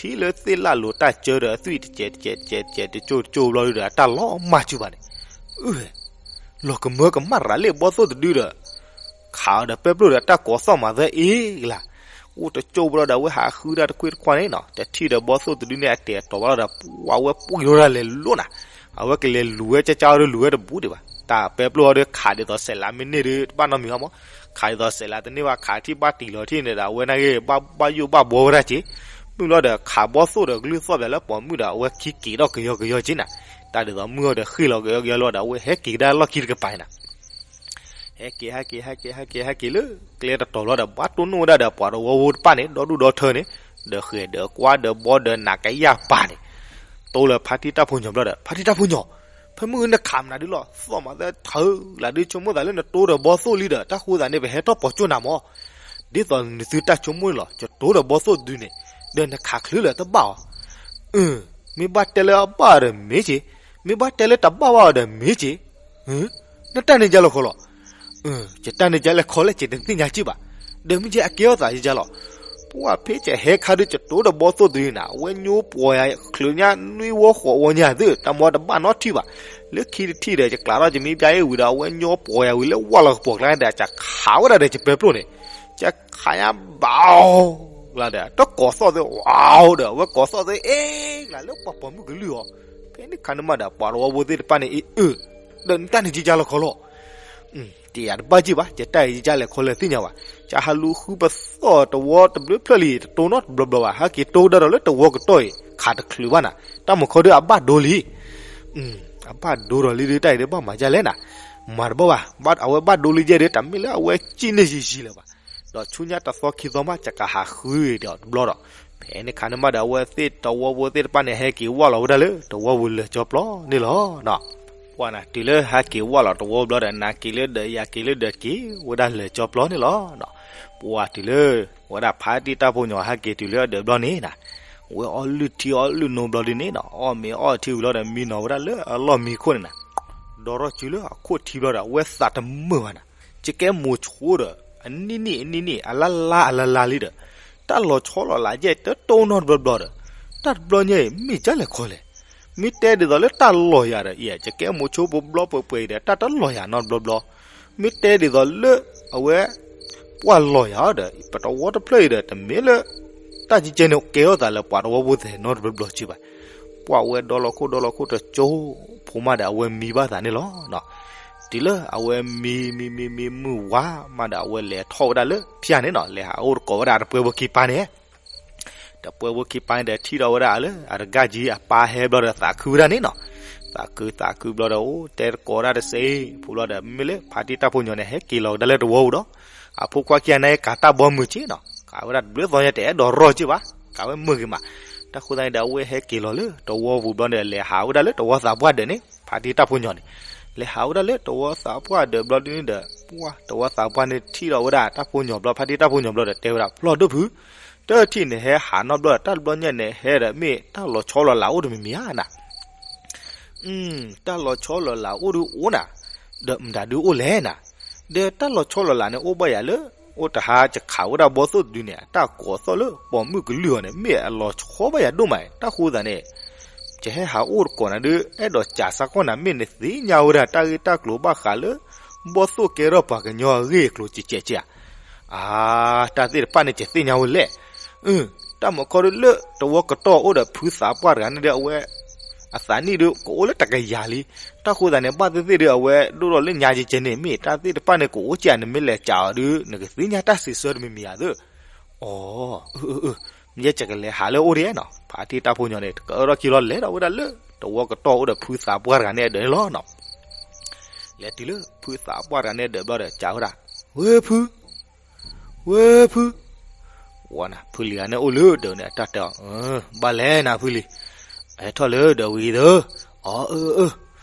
ထံၣ်လၢသ့ၣ်လၣ်လိၤတၢ်ကၢဒီး အသွံၣ်တစဲးတစဲးတစဲးတစဲး တကၠိၢ်တကၠိၢ်ဘျီဒုဒီး အတၢ်လီၤမၢ်စုဘၣ်န့ၣ်, အၢ လီၤကမၢကမၣ်ရၤလံ ဘီသိၣ်တဒုဒီး ခးအီၤဒီးပဲပျိၢ်ဒီး တၢ်ကိးသီၣ်မၤသၢအ့ၣ်ကလၤ, အိၣ်တကၠိၢ်ဘျီဒီး အဝဲဟးဃုတၢ်တခွ့ၣ်တခွါန့ၣ်နီၤ, တထံၣ်ဒီးဘီသိၣ်တဒုန့ၣ် အတဲာ်တီၤဘၣ်လီၤဒီး ပှၤဝဲပှ့ၤထီၣ်တၢ်လဲၤလိၤနၤ, အဝဲကလဲၤလူၤဝဲကၠါကၠါအီၤဒီး လူၤဝဲတဘူးဒံးဘၣ်, တၢ်ပဲပျိၢ်အီၤဒီး ခးဒ်သိးစဲးလးမ့ၢ်န့ၢ်ဒီး တဘၣ်နီတမံၤအီၤမး, ခးဒ်သိးစဲးလးတန့ၢ်ဘၣ် ခးထံၣ်ဘၣ်တံၢ်လီၤထံၣ်န့ၣ်ဒီး အဝဲနာ်က့ ဘၣ်ယိၣ်ဘၣ်ဘှီဝဲဒၣ်က့ၤ, မုၢ်လီၤဒီး ခးဘီသိၣ်ဒီး ကလုၢ်သီၣ်ပၠးလၢပိာ်မုၣ်ဒီး အဝဲခံက့ၤထီၣ်ကယီကယီက့ၤနၤ, တၢ်ဒ်သိးမုၢ်အီၤဒီးဃ့ၣ်လီၤကယီကယီလီၤဒီး အဝဲဟဲက့ၤကဒါလီၢ်ခံတကပၤနၤ ဟဲက့ၤ ဟဲက့ၤ ဟဲက့ၤ ဟဲက့ၤ ဟဲက့ၤလၢ ကျဲတတီၤဘျီဒီး ဘၣ်တိၢ်နီၣ်ဝဲဒၣ်ဒီး ပှၤတဝီဖိတဖၣ်န့ၣ် ဒီဒူၣ်ဒီထၢန့ၣ်, ဒီးဃဲၤဒီးကွၢ်ဒီးဘီဒီးနးကယၢ်ပၤန့ၣ်, တိၢ်လၢဖါတံၢ်တၢ်ဖိညီဘျီဒီး ဖါတံၢ်တၢ်ဖိညီ, ဖဲမုၢ်နခးမနုၤဒုလီၤ သီၣ်မၤသၢထၢလၢဒု ဆိကမိၣ်သးလၢနတိၢ်ဒီးဘီသိၣ်လံဒီး တၢ်ဃိသးန့ၣ် ပဟဲထီၣ်ပိာ်ကၠိၣ်နၤမး, ဒ်သိးနသုတၢ်ဆိကမိၣ်န့ၣ်လီၤ ယတိၢ်ဒီးဘီသိၣ်ဒုန့ၣ်, ဒီးနခးချုးလၢတဘၣ်အီၤ မ့ၢ်ဘၣ်တဲလၢအဘၣ်ဒီးမ့ၢ်က့ၤ, မ့ၢ်ဘၣ်တဲလၢတဘၣ်ဘၣ်အီၤဒီးမ့ၢ်က့ၤ, နတၢ်န့ၣ်ယါလီၤခီလီၤ, ယတၢ်န့ၣ်ယါလဲၤခီလဲၣ် ယတသ့ၣ်ညါက့ၤဘၣ်, ဒီးမ့ၢ်က့ၤအကဲထီၣ်သးယါလီၤ, ပှၤဖဲကဟဲခါဒု ယတိၢ်ဒီးဘီသိၣ်တဒုန့ၣ် အဝဲညိပှီၤယၤ ချုးညါနွံဝီဃိးဝီညါသ့ တၢ်မၤတဘၣ်နီတထံၣ်ဘၣ်, လၢခံတထံၣ်ဒီး ယကျးထီၣ်ယမံပျါအ့ၣ်ဝံၤဒီး အဝဲညိပှီၤယၤဝံၤလၢဝၢ်လီၤကပီၤကျါဒီး ကခးဝဲဒၣ်ဒီးယပဲပျိၢ်န့ၣ်, ကခးညါဘၣ်အီၤ လီၤဒီး တၢ်ကိးသီၣ်သ့ ဝါဒီး အဝဲကိးသီၣ်သ့ အ့ၣ်ကလၤလၢပှၤပိာ်မုၣ်ကလုၢ်အီၤ, ဖဲန့ၣ်ခါန့ၣ်မးဒီး ပှၤတဝီဖိသ့ၣ်တဖၣ်န့ၣ် အ့ၣ်အၢ, ဒီးနတၢ်န့ၣ်ယါလီၤခီလီၤ, တယၤတဘၣ်က့ၤဘၣ် ယတၢ်အံၤယါလဲၤခီလဲၣ်သ့ၣ်ညါဘၣ်, ကဟးလူၤဃုပသီၣ်တဝီတဘျုးဖျၢၣ်လံ တတိၢ်နီတဘျီဘျီဘၣ် ဟဲက့ၤတိၢ်ကဒါဒီးလၢတဝီကတီၢ်အံၤ ခးတချုးဘၣ်နၤ, တၢ်မုၢ်ခီဒုအဘၣ်ဒိလံ အဘၣ်ဒိဒီးလံဒီး တၢ်အံၤဒီးဘၣ်မၤဒ်လဲၣ်နၤ, မၤတဘၣ်ဘၣ်, အဝဲဘၣ်ဒိလံယဲဒီး တမ့ၢ်လၢအဝဲစံၣ်န့ၢ်ယံာ်ယံာ်လၢၤဘၣ်, ဒီးဆူညါတသီခံသီမး ကကဟးဃုဒီးတဘျီဒီး, ဖဲန့ၣ်ခါန့ၣ်မးဒီး အဝဲသ့ၣ်တဝီဖိသ့ၣ်တဖၣ်န့ၣ် ဟဲက့ၤဝၢ်လီၤဝဲဒၣ်လၢတဝီပူၤလၢာ်ကၠီပျီန့ၣ်လီၤ. ပှၤနၤတုၤလၢဟဲက့ၤဝၢ်လီၤတဝီဘျီဒီး နၤက့ၤလၢဒီးယၤက့ၤလၢဒီး က့ၤဝဲဒၣ်လၢာ်ကၠီပျီန့ၣ်လီၤ. ပှၤတုၤလၢ ဝဲဒၣ်ဖါတံၢ်တၢ်ဖိညီဟဲက့ၤတုၤလၢအဒၢးဘျီန့ၣ်နၤ, ဝဲအီၣ်လုၢ်ထံအီၣ်လုၢ်နိဘျီဒုန့ၣ်နီၤ အီၣ်မ့ၤအီထံဝံၤလီၤဒီး မံနီၤဝဲဒၣ်လၢအလီၢ်မံခိၣ်န့ၣ်နၤ, ဒီးထီၣ်စုလၢအခိၣ်ထံဘျီဒီး အဝဲသးတမုာ်ဘၣ်နၤ, ကကဲမိၤဆိဒီး အနံၣ်နံၣ်အနံၣ်နံၣ် အလါလါအလါလါလံဒီး တၢ်လီၤဆီလီၤလးယဲၢ်တတိၢ်နီတဘျီဘျီဒီး, တၢ်တဘျီညါအံၤ မ့ၢ်ကလဲၤခီလဲၣ်. မ့ၢ်တဲဒ်သိးလၢတၢ်လီၤယၤဒီး အံၤ ယကဲမိၤဆိဖိဘျီပှဲၤပှဲၤအံၤဒီး တၢ်တလီၤယၤနီတဘျီဘျီ. မ့ၢ်တဲဒ်သိးလၢ အဝဲ ပှၢ်လီၤယၤဒီး ပတဝီတဖျၢၣ်အံၤဒီး တမ့ၢ်လၢ တၢ်ကဲကဲန့ၣ် ကဲထီၣ်သးလၢပှၤတဝီဖိသဲးနီတဘျီဘျီက့ဘၣ်. ပှၢ်ဝဲဒီလီၤခိၣ်ဒီလီၤခိၣ်တကၠိဖိမးဒီး အဝဲမံဘၣ်သးန့ၣ်လီၤ. တုၤလၢအဝဲမံမံမံမံမုၢ်ဝါမးဒီး အဝဲလဲၤထီၣ်ဝဲဒၣ်လၢဖၠၣ်န့ၣ်နီၤ, လဲၤဟးအိၣ်တကိးဝဲဒၣ်တပှဲၤဖိခံပၢ်န့ၣ် တပှဲၤဖိခံပၢ်န့ၣ်ဒီး ထံၣ်ဒီးဝဲဒၣ်လၢ အတဂၤကံအပၢ်ဟဲဘျီဒီး သးခုဝဲဒၣ်န့ၣ်နီၤ. သးခုသးခုဘျီဒီး အိၣ်တဲတကိးဝဲဒၣ်တစဲးဖိဘျီဒီး မ့ၢ်လၢဖါတံၢ်တၢ်ဖိညီန့ၣ် ဟဲက့ၤလီၤကဒါလၢတဝီပူၤဒီး အဖိခွါခံဂၤန့ၣ် ကးတၢ်ဘီမုာ်က့နီၤ, ကးဝဲဒၣ်တဘျုးသီညါ တအဲၣ်ဒိးရီၢ်က့ဘၣ်, ကးဝဲမုာ်ဂ့ၤမး. တၢ်ဃိသတးန့ၣ်ဒီး အဝဲဟဲက့ၤလီၤလၢတဝီပူၤဘျီန့ၣ် လဲၤဟးဝဲဒၣ်လၢတဝီသးပှၢ်ဒၢးန့ၣ် ဖါတံၢ်တၢ်ဖိညီန့ၣ် လဲၤဟးဝဲဒၣ်လၢတဝီသးပှၢ်ဒၢးဘျီဒ်န့ၣ်ဒီး ပှၢ်တဝီသးပှၢ်န့ၣ် ထံၣ်ဒီးဝဲဒၣ်တၢ်ဖိညီဘျီ ဖါတံၢ်တၢ်ဖိညီဘျီဒီး တဲဝဲဒၣ် ဖျီၣ်ဒိၣ်ဖု, တထံၣ်န့ၣ်ဟဲဟးနီတဘျီဒီး တၢ်တဘျီညါန့ၣ်ဟဲဒီး မ့ၢ်တၢ်လီၤဆီလီၤလးအိၣ်တမံၤမံၤဧါနၤ. တၢ်လီၤဆီလီၤလးအိၣ်ဒုးအိၣ်နၤ, ဒီးမတၤဒုးအိၣ်လဲၣ်နၤ. ဒီးတၢ်လီၤဆီလီၤလးန့ၣ် အိၣ်ဘၣ်ယၤလၢ အိၣ်တဟါယခးဝဲဒၣ်ဘီသိၣ်တဒုန့ၣ် တၢ်ကိးသီၣ်လၢပိာ်မုၣ်ကလုၢ်အီၤန့ၣ် မ့ၢ်အလီၤဆီဘၣ်ယၤဒိၣ်မး. တၢ်ဃိသတးန့ၣ် ယဟဲဟးအိၣ်တကိးနၤဒုး အဲၣ်ဒိးစံးစ့ၢ်ကီးနၤ မ့ၢ်နသ့ၣ်ညါဝဲဒၣ်တၢ်ဂ့ၢ်တၢ်ကျိၤဘၣ်ဃးလၢ ဘီသိၣ်ကဲထီၣ်ပှၤကညီအဂ့ၢ်အကျိၤကဲးကဲးဧါ. အါ, တၢ်သ့ၣ်တဖၣ်န့ၣ် ယသ့ၣ်ညါဝဲလဲၣ်. တၢ်မၤခီဒုးလၢတဝီကတီၢ်အိၣ်ဒီးဖုသးပှၢ်တဂၤန့ၣ်ဒီး အဝဲ အသးနံၣ်ဒုးကအိၣ်လၢတကယၤလံ. တၢ်ဃိသတးန့ၣ် ဘၣ်သ့ၣ်သ့ၣ်ဒုး အဝဲဒိၣ်ထီၣ်လၢညါကဲးကဲးန့ၣ် မ့ၢ်တၢ်သ့ၣ်တဖၣ်န့ၣ် ကအိၣ်ကဲး နမ့ၢ်လဲၤစံးအီၤဒုး နကသ့ၣ်ညါတၢ်စံးဆၢတမံၤမံၤဧါသ့ၣ်. အိ, ယဲယကလဲၤဟးလၢအအိၣ်ဒံးနီၤ. ဖါတံၢ်တၢ်ဖိညီန့ၣ် တကအၢထီၣ်က့ၤလီၤလဲၤဒီးဝဲဒၣ်လၢ တဝီကတီၢ်အိၣ်ဒီးဖုသးပှၢ်တဂၤန့ၣ်အဒၢးန့ၣ်လီၤ. လဲၤတုၤလၢဖုသးပှၢ်တဂၤန့ၣ်အဒၢးဘျီဒီး စံးဝဲဒၣ်, ဝဲၢ်ဖု, ဝဲၢ်ဖု, ဝဲနၤ ဖုလံၤဂၤန့ၣ်အိၣ်လၢဒၢးန့ၣ် အတၢ်တဲအီၤ, ဘၣ်လဲၣ်နၤဖုလံၤ, ဟဲထီၣ်လၢဒၢးဝံၤသၢ, အီ, အၢ, အၢ,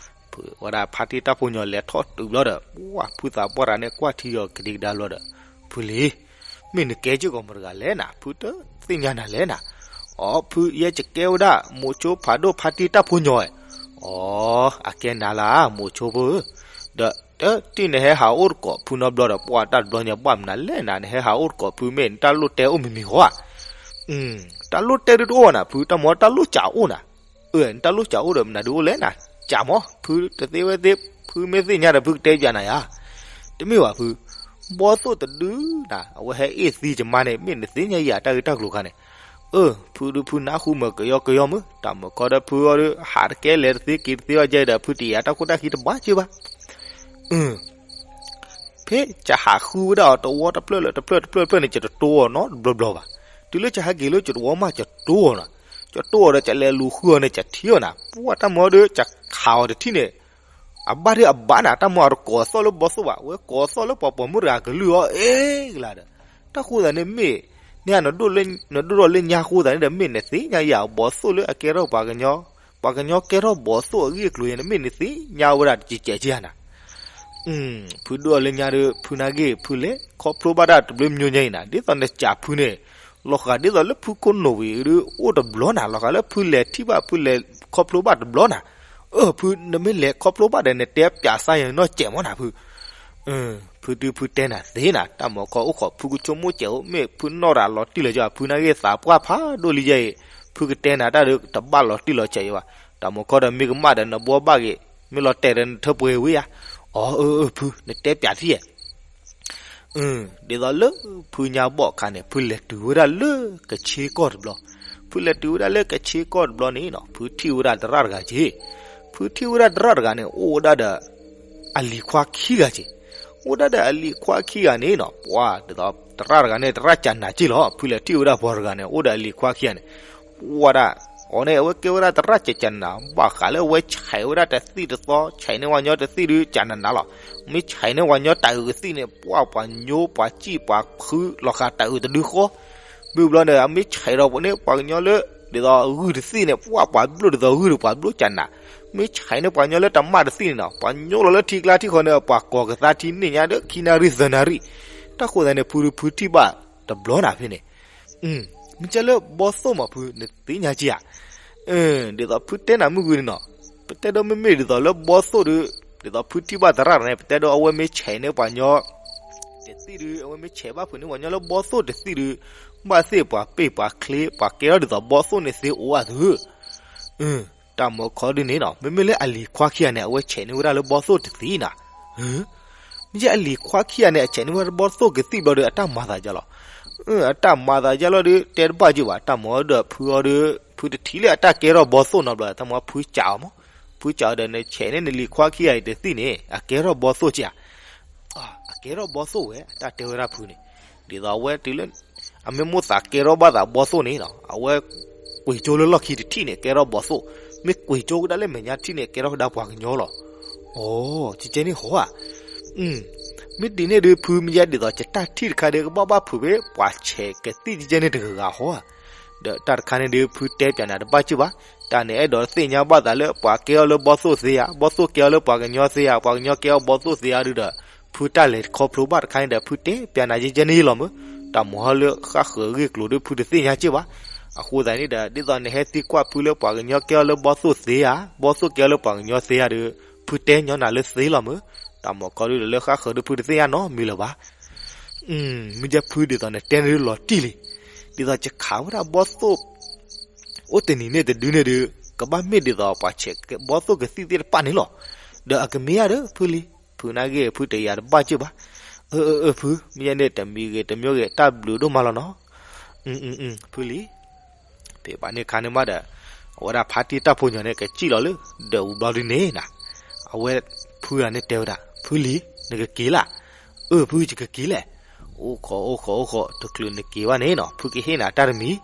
ဖုဝဲဒၣ်ဖါတံၢ်တၢ်ဖိညီလဲၤထီၣ်တုၤဘျီဒီး ပှၢ်ဖုသးပှၢ်တဂၤန့ၣ် ကွၢ်ထံအီၤကဒံကဒါဘျီဒီး, ဖုလံၤ, မ့ၢ်နကဲက့ၤကီးမတၤတဂၤလဲၣ်နၤ, ဖုတသ့ၣ်ညါနၤလဲၣ်နၤ. အီ, ဖုယဲယကဲဝဲဒၣ် မိၤဆိဖးဒိၣ်ဖါတံၢ်တၢ်ဖိညီဧါ. အီ, အကဲနၤလၢ မိၤဆိဖိဧၢ, ဒီးတထံၣ်နဟဲဟးအိၣ်တကိးဖုနီတဘျီဒီး ပှၢ်တၢ်တဘျီညါဘၣ်မနုၤလဲၣ်နၤ, နဟဲဟးအိၣ်တကိးဖုမ့ၢ်နတၢ်လိၣ်တဲအိၣ်မံၤမံၤဧါ. တၢ်လိၣ်တဲဒုးတအိၣ်နၤ ဖု, တၢ်မ့ၢ်တၢ်လိၣ်စံးအိၣ်နၤ. အၢ, နတၢ်လိၣ်စံးအိၣ်ဒီးမနုၤဒုးအိၣ်လဲၣ်နၤ, စံးမး, ဖုတသ့ဝဲသ့, ဖုမ့ၢ်သ့ၣ်ညါဒီး ဖုကတဲပၠးနၤယၤ. တမ့ၢ်ဘၣ်ဖု, ဘီသိၣ်တဒုနၤ အဝဲဟဲအ့ၣ်သံယမါန့ၣ် မ့ၢ်နသ့ၣ်ညါယၤတၢ်ဂ့ၢ်တၢ်ကျိၤခါန့ၣ်. အၢ, ဖုဒုးဖုနၢ်ဟူမၢကယီကယီမုၢ်, တၢ်မၤခီဒီးဖုအီၤဒီး ဟးတကဲလဲၤတသ့က့ၤတသ့အီၤကဲဒီး ဖုတယၤတၢ်ခိၣ်တၢ်ခံတဘၣ်က့ဘၣ်. အၢ ဖဲကဟးဃုဝဲဒၣ်အီၤတဝီတဖျၢၣ်လၢတဖျၢၣ်တဖျၢၣ်တဖျၢၣ်န့ၣ် ကတတိအီၤနီတဘျီဘျီဘၣ်. တုၤလၢကဟဲက့ၤလၢကတဝီမး ကတိအီၤနၤ, ကတိအီၤဒီး ကလဲၤလူၤဃုအီၤန့ၣ် ကထံၣ်အီၤနၤ, ပှၢ်တၢ်မ့ၢ်ဒီး ကခးအီၤတထံၣ်န့ၣ်, အဘၣ်ဒုးအဘၣ်နၤ, တၢ်မ့ၢ်အတကိးသီၣ်လၢဘီသိၣ်ဘၣ်, အဝဲကိးသီၣ်လၢပှၤပိာ်မုၣ်တဂၤကလုၢ်အီၤအ့ၣ်ကလၤဒီး, တၢ်ဃိသးန့ၣ်မ့ၢ်, န့ၣ်နဒိၣ်ထီၣ်လၢညါဃိသးန့ၣ်ဒီး မ့ၢ်နသ့ၣ်ညါယၤအဘီသိၣ်လၢအကဲထီၣ်ပှၤကညီ ပှၤကညီကဲထီၣ်ဘီသိၣ်အဂ့ၢ်အကျိၤယဲန့ၣ် မ့ၢ်နသ့ၣ်ညါဝဲဒၣ်တကဲးကဲးဧါနၤ. ဖုဒိၣ်အီၤလၢညါဒီး ဖုနာ်က့ၤ ဖုလဲၤခီဖျိဘၣ်တၢ်တဘျုးမညိညါအံၤနၤ, ဒ်သိးနစံးဖုန့ၣ်, လီၤဃးဒ်သိးလၢဖုခိၣ်နူာ်ဝံၤဒီး အိၣ်တဘျီနၤ, လီၤဃးလၢဖုလဲၤထံၣ်ဘၣ် ဖုလဲၤခီဖျိဘၣ်တဘျီနၤ. အၢ ဖုနမ့ၢ်လဲၤခီဖျိဘၣ်ဒီး နတဲပၠးစၢ်ယဲနီၢ်ကဲးမးနၤဖု. ဖုဒုးဖုတဲနၤသ့နၤ, တၢ်မၤခီအိၣ်ခိးဖုကဆိကမိၣ်ကဲးအိၣ်, မ့ၢ်ဖုနီၣ်တၢ်လီၤတံၢ်လီၤဆဲး, ဖုနာ်က့ၤသးပှၢ်ဖးဒိၣ်လံယဲအံၤ, ဖုကတဲနၤတၢ်ဒီးတဘၣ်လီၤတံၢ်လီၤဆဲးယဲဘၣ်. တၢ်မၤခီဒီးမ့ၢ်ကမၣ်ဒီးနဘှီဘၣ်ဂ့ၤ, မ့ၢ်လီၤတဲာ်ဒီးနထၢပှဲၤဝံၤဧါ. အီ အၢ အၢ ဖု နတဲပၠးထံၣ်ယဲ ဒ်သိးလၢဖုညါဘီၣ်အခါန့ၣ် ဖုလဲၤတုၤဝဲဒၣ်လၢကဆ့ကီၢ်တဘျီ, ဖုလဲၤတုၤဝဲဒၣ်လၢကဆ့ကီၢ်တဘျီန့ၣ်နီၤ, ဖုထံၣ်ဝဲဒၣ်သရၣ်တဂၤက့ၤ, ဖုထံၣ်ဝဲဒၣ်သရၣ်တဂၤန့ၣ် အိၣ်ဝဲဒၣ်ဒီး အလံၤခွါခံဂၤက့ၤ, အိၣ်ဒၣ်ဒီးအလံၤခွါခံဂၤန့ၣ်နီၤ, ပှၤဒ်သိးသရၣ်တဂၤန့ၣ် သရၣ်ကနၤက့ၤလီၤ, ဖုလဲၤထံၣ်ဝဲဒၣ်ပှၤတဂၤန့ၣ် အိၣ်ဒီးအလံၤခွါခံဂၤန့ၣ်, ပှၤဒၣ် အီၤန့ၣ် အဝဲကဲဝဲဒၣ်သရၣ်ကနၤ, ဘၣ်ဃးလၢအဝဲဆဲးဝဲဒၣ်တသံၣ်တသီ, ဆဲးန့ၢ်ပှၤကညီတသံၣ်ဒုး ကနၤနၤလီၤ. မ့ၢ်ဆဲးန့ၢ်ပှၤကညီတၢ်အုးသံၣ်န့ၣ် ပှၤပှၤညိပှၤစံၣ်ပှၤဖုးလီၤဃာ်တၢ်အုးတဒုဃီ, မ့ၢ်ဘျီန့ၣ် အမ့ၢ်ဆဲးဒီးပှၤန့ၣ် ပှၤကညီလၢ ဒ်သိးဂုၢ်တသံၣ်န့ၣ် ပှၤပှၤဘျိၣ်ဒ်သိးဂုၢ်ဒီးပှၤဘျိၣ်ကနၤ, မ့ၢ်ဆဲးန့ၢ်ပှၤကညီလၢတမၣ်တသံၣ်န့ၣ်နီၤ ပှၤညိလီၤလၢထံကျါထံဃီန့ၣ် ပှၤကိးကသါထံန့ၢ်ညါဒီးခံနၣ်ရံၣ်သၢနၣ်ရံၣ်, တၢ်ဃိသတးန့ၣ် ဖုဖုထံၣ်ဘၣ်တဘျီနၤဖဲန့ၣ် မ့ၢ်ကဲလၢဘီသိၣ်မးဖု နသ့ၣ်ညါက့ၤဧါ. ဒ်သိးဖုတဲနၤမုၢ်ဂုၢ်န့ၣ်နီၤ, ပတဲဒိးမ့မ့ၢ်ဒ်သိးလၢဘီသိၣ်ဒီး ဒ်သိးဖုထံၣ်ဘၣ်သရၣ်တဂၤန့ၣ် ပတဲဒိးအဝဲမ့ၢ်ဆဲးန့ၢ်ပှၤကညီတသံၣ်ဒီး အဝဲမ့ၢ်ဆဲးဘၣ်ဖုးန့ၢ်ပှၤကညီလၢဘီသိၣ်တသံၣ်ဒီး ဘၣ်သ့ၣ်ပှၤပ့ၢ်ပှၤချ့ ပှၤကဲထီၣ်ဒ်သိးဘီသိၣ်န့ၣ်သ့အိၣ်အါသု. တၢ်မၤခီဒုန့ၣ်နီၤ မ့မ့ၢ်လၢအလံၤခွါခံဂၤန့ၣ် အဝဲဆဲးန့ၢ်ဝဲဒၣ်လၢဘီသိၣ်တသ့နၤ. မ့ၢ်အလံၤခွါခံဂၤန့ၣ် အဆဲးန့ၢ်ဝဲဒၣ်ဘီသိၣ်ကသံၣ်ဘျီဒီး အတၢ်မၤသးဒ်လီၤ. အတၢ်မၤသးဒ်လီၤဒီး တဲတဘၣ်က့ၤဘၣ် တၢ်မၤဒီးဖုအီၤဒီး ဖုတထံၣ်လၢအတၢ်ကဲထီၣ်ဘီသိၣ်နီတဘျီ တၢ်မၤဖုကးအီၤမး, ဖုကးအီၤဒီး နဆဲးန့ၢ်နလံၤခွါခံဂၤအံၤတသ့ၣ်န့ၣ် အကဲထီၣ်ဘီသိၣ်က့ဧါ. အကဲထီၣ်ဘီသိၣ်ဝဲ အတၢ်တဲဝဲဒၣ်ဖုန့ၣ်, ဒ်သိးအဝဲတုၤလၢ အမ့ၢ်မိၣ်သးကဲထီၣ်ဘၣ်သးဘီသိၣ်န့ၣ်နီၤ အဝဲ ကွံာ်ကၠိလၢလီၢ်ခံတထံၣ်န့ၣ် ကဲထီၣ်ဘီသိၣ်, မ့ၢ်ကွံာ်ကၠိကဒါလၢမဲာ်ညါတထံၣ်န့ၣ် ကဲထီၣ်ကဒါပှၤကညီလီၤ. အိ ကကဲန့ၣ်ဟီဧါ. မ့ၢ်ဒ်န့ၣ်ဒုး ဖုမ့ၢ်ယဲဒ်သိး ယတၢ်ထံၣ်တခါဒီး ကဘၣ်ဘၣ်ဖုးဖဲပှၤဆဲးကသံၣ်ကကဲန့ၣ်တဂၤဂၤဟီဧါ. ဒီးတၢ်တခါန့ၣ်ဒုး ဖုတဲပၠးနၤတဘၣ်က့ၤဘၣ်, တၢ်န့ၣ်အဲၣ်ဒိးသ့ၣ်ညါဘၣ်သးလၢ ပှၤကဲအီၤလၢဘီသိၣ်သ့ဧါ, ဘီသိၣ်ကဲအီၤလၢပှၤကညီသ့ဧါ, ပှၤကညီကဲအီၤဘီသိၣ်သ့ဧါဒုးဒီး ဖုတၢ်လဲၤခီဖျိဘၣ်တခါန့ၣ်ဒီး ဖုတဲပၠးနၤကကဲန့ၣ်လီၤမး, တၢ်မၤဟီလၢဃၣ်ဃၢၤအဂ့ၢ်ကျိၤဒုး ဖုတသ့ၣ်ညါက့ၤဘၣ်. အဃိသတးန့ၣ်ဒီး ဒ်သိးနဟဲသံကွၢ်ဖုလၢပှၤကညီကဲအီၤလၢဘီသိၣ်သ့ဧါ, ဘီသိၣ်ကဲအီၤလၢပှၤကညီသ့ဧါဒီး ဖုတဲညီနၤလၢသ့လီၤမး, တၢ်မၤခီဒုးဒီးလၢဃၣ်ဃၢၤဒုး ဖုတသ့ၣ်ညါနီတမံၤလၢၤဘၣ်. မ့ၢ်ယဲဖုဒ်သိးနတဲန့ၣ်ဒုးလီၤတံၢ်လံ, ဒ်သိးယခးဝဲဒၣ်ဘီသိၣ် အိၣ်တနံၤန့ၣ်တဒုန့ၣ်ဒီး ကဘၣ်မ့ၢ်ဒ်သိးပှၤဆဲးဘီသိၣ်ကသံၣ်သ့ၣ်တဖၣ်န့ၣ်လီၤ. ဒီးအကမ့ၢ်ဧါဒီး ဖုလံ, ဖုနာ်က့ၤ ဖုတယာ်တဘၣ်က့ၤဘၣ်. အၢ အၢ အၢ ဖု, မ့ၢ်ယဲန့ၣ် တမံၤဂ့ၤ တမံၤဂ့ၤ တၢ်ဘျုးဒိၣ်မးလီၤနီၤ. ဖုလံ. ဖဲဘၣ်န့ၣ်ခါန့ၣ်မးဒီး အဝဲဒၣ်ဖါတံၢ်တၢ်ဖိညီန့ၣ် ကစံၣ်လီၤလၢ ဒီးအူဘျီဒုန့ၣ်နၤ, အဝဲဖုဂၤန့ၣ်တဲဝဲဒၣ် ဖုလံ, နကက့ၤလၢ်. အၢ ဖု ယကက့ၤလဲၣ်. အိၣ်ခိး အိၣ်ခိး အိၣ်ခိး တချုးနက့ၤဘၣ်န့ၣ်နီၤ ဖုကဟ့ၣ်နၤတၢ်တမံၤ,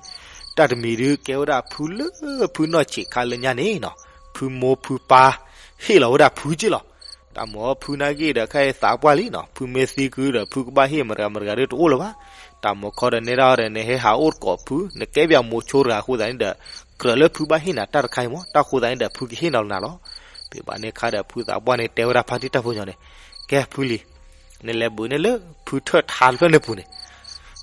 တၢ်တမံၤဒုးကဲဝဲဒၣ်ဖုလၢ ဖုနီၢ်ဆံးခါလၢညါန့ၣ်နီၤ ဖုမိၢ်ဖုပၢ် ဟ့ၣ်လီၤဝဲဒၣ်ဖုက့ၤလီၤ. တၢ်မၤဖုနာ်က့ၤဒီး ခဲအံၤသးပှၢ်လံနီၤ ဖုမ့ၢ်သံကုဒီး ဖုကဘၣ်ဟ့ၣ်မတၤဂၤမတၤဂၤဒုးတအိၣ်လၢၤဘၣ်. တၢ်မၤခီဒီးနဲဒၣ်ဒီး နဟဲဟးအိၣ်သကိးဖု နကဲပၠးမိၤဆိတဂၤအဃိသတးန့ၣ်ဒီး ကြၢးလၢဖုဘၣ်ဟ့ၣ်နၤတၢ်တခါအံၤမး တၢ်အဃိသတးန့ၣ်ဒီး ဖုကဟ့ၣ်နီၤလီၤနၤလီၤ. ဖဲဘၣ်န့ၣ်ခါဒီး ဖုသးပှၢ်န့ၣ်တဲဝဲဒၣ်ဖါတံၢ်တၢ်ဖိညီန့ၣ်, ကဲဖုလံ, နလဲၤဘုးန့ၣ်လၢ ဖုထၢၣ်ထါတဖျၢၣ်န့ၣ်ပူၤန့ၣ်.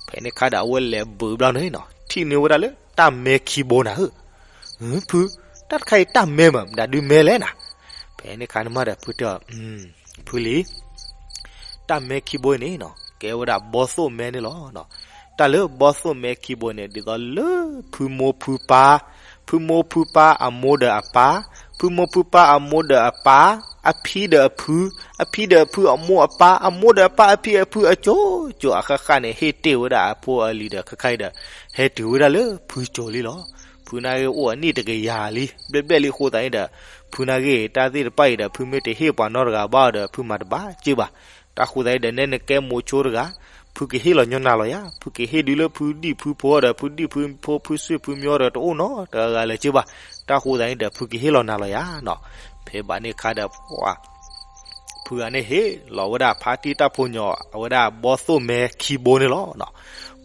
ဖဲန့ၣ်ခါဒီး အဝဲလဲၤဘုးဘျီန့ၣ်နီၤ ထံၣ်န့ၢ်ဝဲဒၣ်လၢတၢ်မဲခံဘိနၤဧၢ. ဖု, တၢ်တခါအံၤတၢ်မဲမး မတၤဒုးမဲလဲၣ်နၤ. ဖဲန့ၣ်ခါန့ၣ်မးဒီး ဖုတဲအီၤ, ဖုလံ တၢ်မဲခံဘိအံၤန့ၣ်နီၤ ကဲဝဲဒၣ်ဘီသိၣ်မဲန့ၣ်လီၤ. တၢ်လၢဘီသိၣ်မဲခံဘိန့ၣ် ဒ်သိးလၢဖုမိၢ်ဖုပၢ်, ဖုမိၢ်ဖုပၢ်အမိၢ်ဒီးအပၢ်, ဖုမိၢ်ဖုပၢ်အမိၢ်ဒီးအပၢ်, အဖံဒီးအဖု, အဖံဒီးအဖုအမိၢ်အပၢ်, အမိၢ်ဒီးအပၢ်အဖံအဖုအစိၤစိၤအဃၣ်ဃၣ်န့ၣ် ဟ့ၣ်တ့ၢ်ဝဲဒၣ်အဖိအလံၤဒီး ခဲခါအံၤဒီး ဟဲတုၤဝဲဒၣ်လၢဖုစိၤလံလီၤ. ဖုနာ်က့ၤအိၣ်အနံၣ်တကယၤလံ ဘျဲၣ်ဘျဲၣ်လံအဃိသတးန့ၣ်ဒီး ဖုနာ်က့ၤ တၢ်သ့ၣ်တဖၣ်အံၤဒီး ဖုမ့ၢ်တဟ့ၣ်ပှၤနီတဂၤဘၣ်ဒီး ဖုမၤတဘၣ်က့ၤဘၣ်. တၢ်ဃိသတးအံၤဒီး နဲနကဲမိၤဆိတဂၤ ဖုကဟ့ၣ်လီၤညီနၤလီၤယၤ, ဖုကဟ့ၣ်ဒုးလၢဖုဒံၣ်ဖုဖိဒီး ဖုဒံၣ်ဖုဖိ ဖုစ့ၣ်ဖုမၠီဒီး တအိၣ်နီတဂၤလၢၤက့ၤဘၣ်. တၢ်ဃိသတးန့ၣ်ဒီး ဖုကဟ့ၣ်လီၤနၤလီၤယၤနီၤ. ဖဲဘၣ်န့ၣ်ခါဒီး ဖုဂၤန့ၣ်ဟ့ၣ်လီၤဝဲဒၣ်ဖါတံၢ်တၢ်ဖိညီ အဝဲဒၣ်ဘီသိၣ်မဲခံဘိန့ၣ်လီၤ.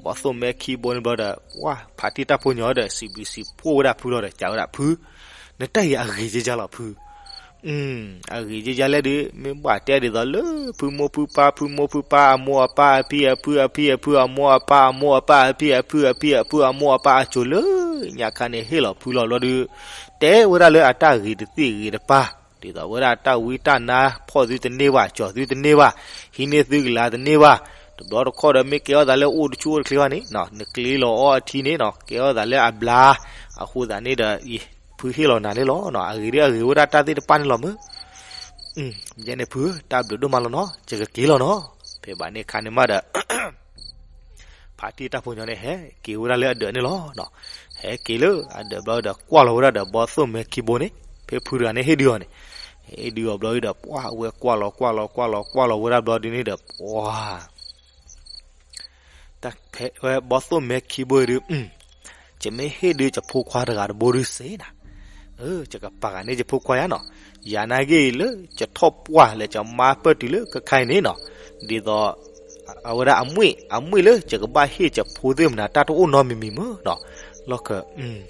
ဘီသိၣ်မဲခံဘိန့ၣ်ဘျီဒီး ပှၢ်ဖါတံၢ်တၢ်ဖိညီဒီး စံးဘျုးစံးဖှိၣ်ဝဲဒၣ်ဖုလီၤဒီး စံးဝဲဒၣ်ဖု, နတၢ်အံၤအဂ့ၤကယါလီၤဖု. အဂ့ၤကယါလဲၣ်ဒီး မ့ၢ်ဘၣ်တဲဒ်သိးလၢ ဖုမိၢ်ဖုပၢ် ဖုမိၢ်ဖုပၢ် အမိၢ်အပၢ် အဖံအဖု အဖံအဖု အမိၢ်အပၢ် အမိၢ်အပၢ် အဖံအဖု အဖံအဖု အမိၢ်အပၢ်အစိၤလၢညါခါန့ၣ် ဟ့ၣ်လီၤဖုလီၤဘျီဒီး တဲဝဲဒၣ်လၢအတၢ်ဂ့ၤတသ့ၣ်ဂ့ၤတပါ ဒ်သိးဝဲဒၣ်တၢ်ဝံတၢ်နါ ဖီၣ်သုတန့ၢ်ဘၣ် ကၠီၣ်သုတန့ၢ်ဘၣ် ဟံးန့ၢ်သုကလၤတန့ၢ်ဘၣ်. တဘျီတခီၣ်ဒီး မ့ၢ်ကဲထီၣ်သးလၢအိၣ်တဆူၣ်အိၣ်တချ့ဘၣ်န့ၣ် နကျ့လီၤအီအထံန့ၣ် ကဲထီၣ်သးလၢအဘျါ. အဃိသတးန့ၣ်ဒီး ဖုဟ့ၣ်လီၤနၤန့ၣ်လီၤ. အဂ့ၤဒီးအဂ့ၤဝဲဒၣ်တၢ်သ့ၣ်တဖၣ်န့ၣ်လီၤမး. ယဲန့ၣ်ဖု တၢ်ဘျုးဒိၣ်မးလီၤနီၤ ယကက့ၤလီၤနီၤ. ဖဲဘၣ်န့ၣ်ခါန့ၣ်မးဒီး ဖါတံၢ်တၢ်ဖိညီန့ၣ် ဟဲက့ၤဝဲဒၣ်လၢအဒၢးန့ၣ်လီၤ. ဟဲက့ၤလၢအဒၢးဘျီဒီး ကွၢ်လီၤဝဲဒၣ်ဒီး ဘီသိၣ်မဲခံဘိန့ၣ် ဖဲဖုတဂၤန့ၣ်ဟ့ၣ်ဒုးအီၤန့ၣ်, ဟ့ၣ်ဒုးအီၤဘျီဒီး ပှၢ်ဝဲကွၢ်လီၤကွၢ်လီၤကွၢ်လီၤ ကွၢ်လီၤဝဲဒၣ်ဘျီဒုန့ၣ်ဒီး ပှၢ် တၢ်ဖဲဝဲဘီသိၣ်မဲခံဘိဒုး, ယမ့ၢ်ဟ့ၣ်ဒုးယဖိခွါတဂၤတဘိဒုးစ့နၤ, ယကပာ်ဃာ်န့ၢ်ယဖိခွါယါနီၤ, ယၤနာ်က့ၤလၢယထီၣ်ပှၢ်လၢယမါပၢၢ်တုၤလၢခဲခါအံၤန့ၣ်နီၤ, ဒ်သိး အဝဲဒၣ်အမ့ၢ် အမ့ၢ်လၢယကဘၣ်ဟ့ၣ်ယဖိသ့ၣ်မနုၤတၢ်တအိၣ်နီတမံၤမံၤမးနီၤ, လီၢ်ခၢ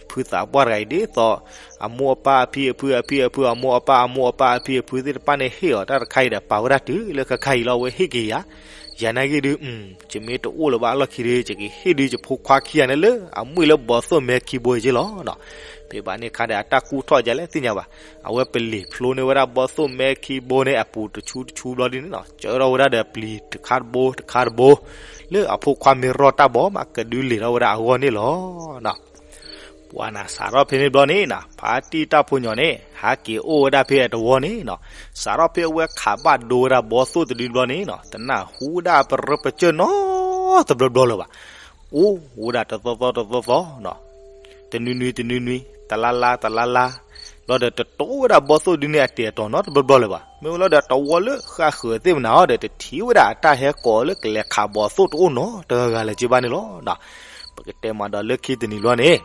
ဖုသးပှၢ်တဂၤအံၤဒ်သိး အမိၢ်အပၢ်အဖံအဖုအဖံအဖုအမိၢ်အပၢ်အမိၢ်အပၢ်အဖံအဖုသ့ၣ်တဖၣ်န့ၣ်ဟ့ၣ်အီၤတၢ်တခါအံၤဒီး ပာ်ဝဲဒၣ်တုၤလၢခဲခါအံၤလီၤ အဝဲဟ့ၣ်က့ၤယၤ, ယၤနာ်က့ဒုး ယမ့ၢ်တအိၣ်လၢၤဘၣ်အလီၢ်ခံဒီး ယကဟ့ၣ်ဒုးယဖိခွါခံဂၤန့ၣ်လၢအမုာ်လၢဘီသိၣ်မဲခံဘိအံၤက့လီၤနီၤ. ဖဲဘၣ်န့ၣ်ခါဒီး အတၢ်ကူၣ်ထီၣ်ယၤလဲၣ်သ့ၣ်ညါဘၣ်. အဝဲပလံာ်ဖျိန့ၢ်ဝဲဒၣ်ဘီသိၣ်မဲခံဘိန့ၣ် အပူၤတဆူတဆူဘျီဒ်န့ၣ်နီၤ, စၢထီၣ်ဝဲဒၣ်ဒီးပျံၤတခါတဘိတခါတဘိ လၢအဖိခွါမ့ၢ်ရီၢ်တၢ်ဘီမး ကဒုးလ့ၤထီၣ်ဝဲဒၣ်အဂီၢ်န့ၣ်လီၤ. ပှၤနၤ စးထီၣ်ဖဲန့ၣ်ဘျီန့ၣ်နီၤ, ဖါတံၢ်တၢ်ဖိညီန့ၣ် ဟးက့ၤအိၣ်ဝဲဒၣ်ဖဲအတဝီန့ၣ်နီၤ. စးထီၣ်ဖဲအဝဲခးဘၣ်ဒိဝဲဒၣ်ဘီသိၣ်တဒုဘျီန့ၣ်နီၤ, တနၢ်ဟူဝဲဒၣ်ပရၢပစၢၢ်နီတဘျီဘျီလၢၤဘၣ်. အိၣ်ဝဲဒၣ်တသီသီတသီသီနီၤ, တနွံနွံတနွံနွံ, တလါလါတလါလါ, ဘျီဒီးတတိၢ်ဝဲဒၣ်ဘီသိၣ်ဒုန့ၣ်အတဲာ်အတီၤနီတဘျီဘျီလၢၤဘၣ်. မ့ၢ်ဝဲလီၤဒီးတဝီလၢဃၣ်ဃၢၤသ့ၣ်မနၤအီၤဒီး တထံၣ်ဝဲဒၣ်အတၢ်ဟဲကိးလၢကလဲၤခးဘီသိၣ်တအိၣ်နီတဂၤဂၤလၢၤက့ဘၣ်န့ၣ်လီၤ. ပကတဲမးဒီးလၢခံတနံၤဘျီန့ၣ်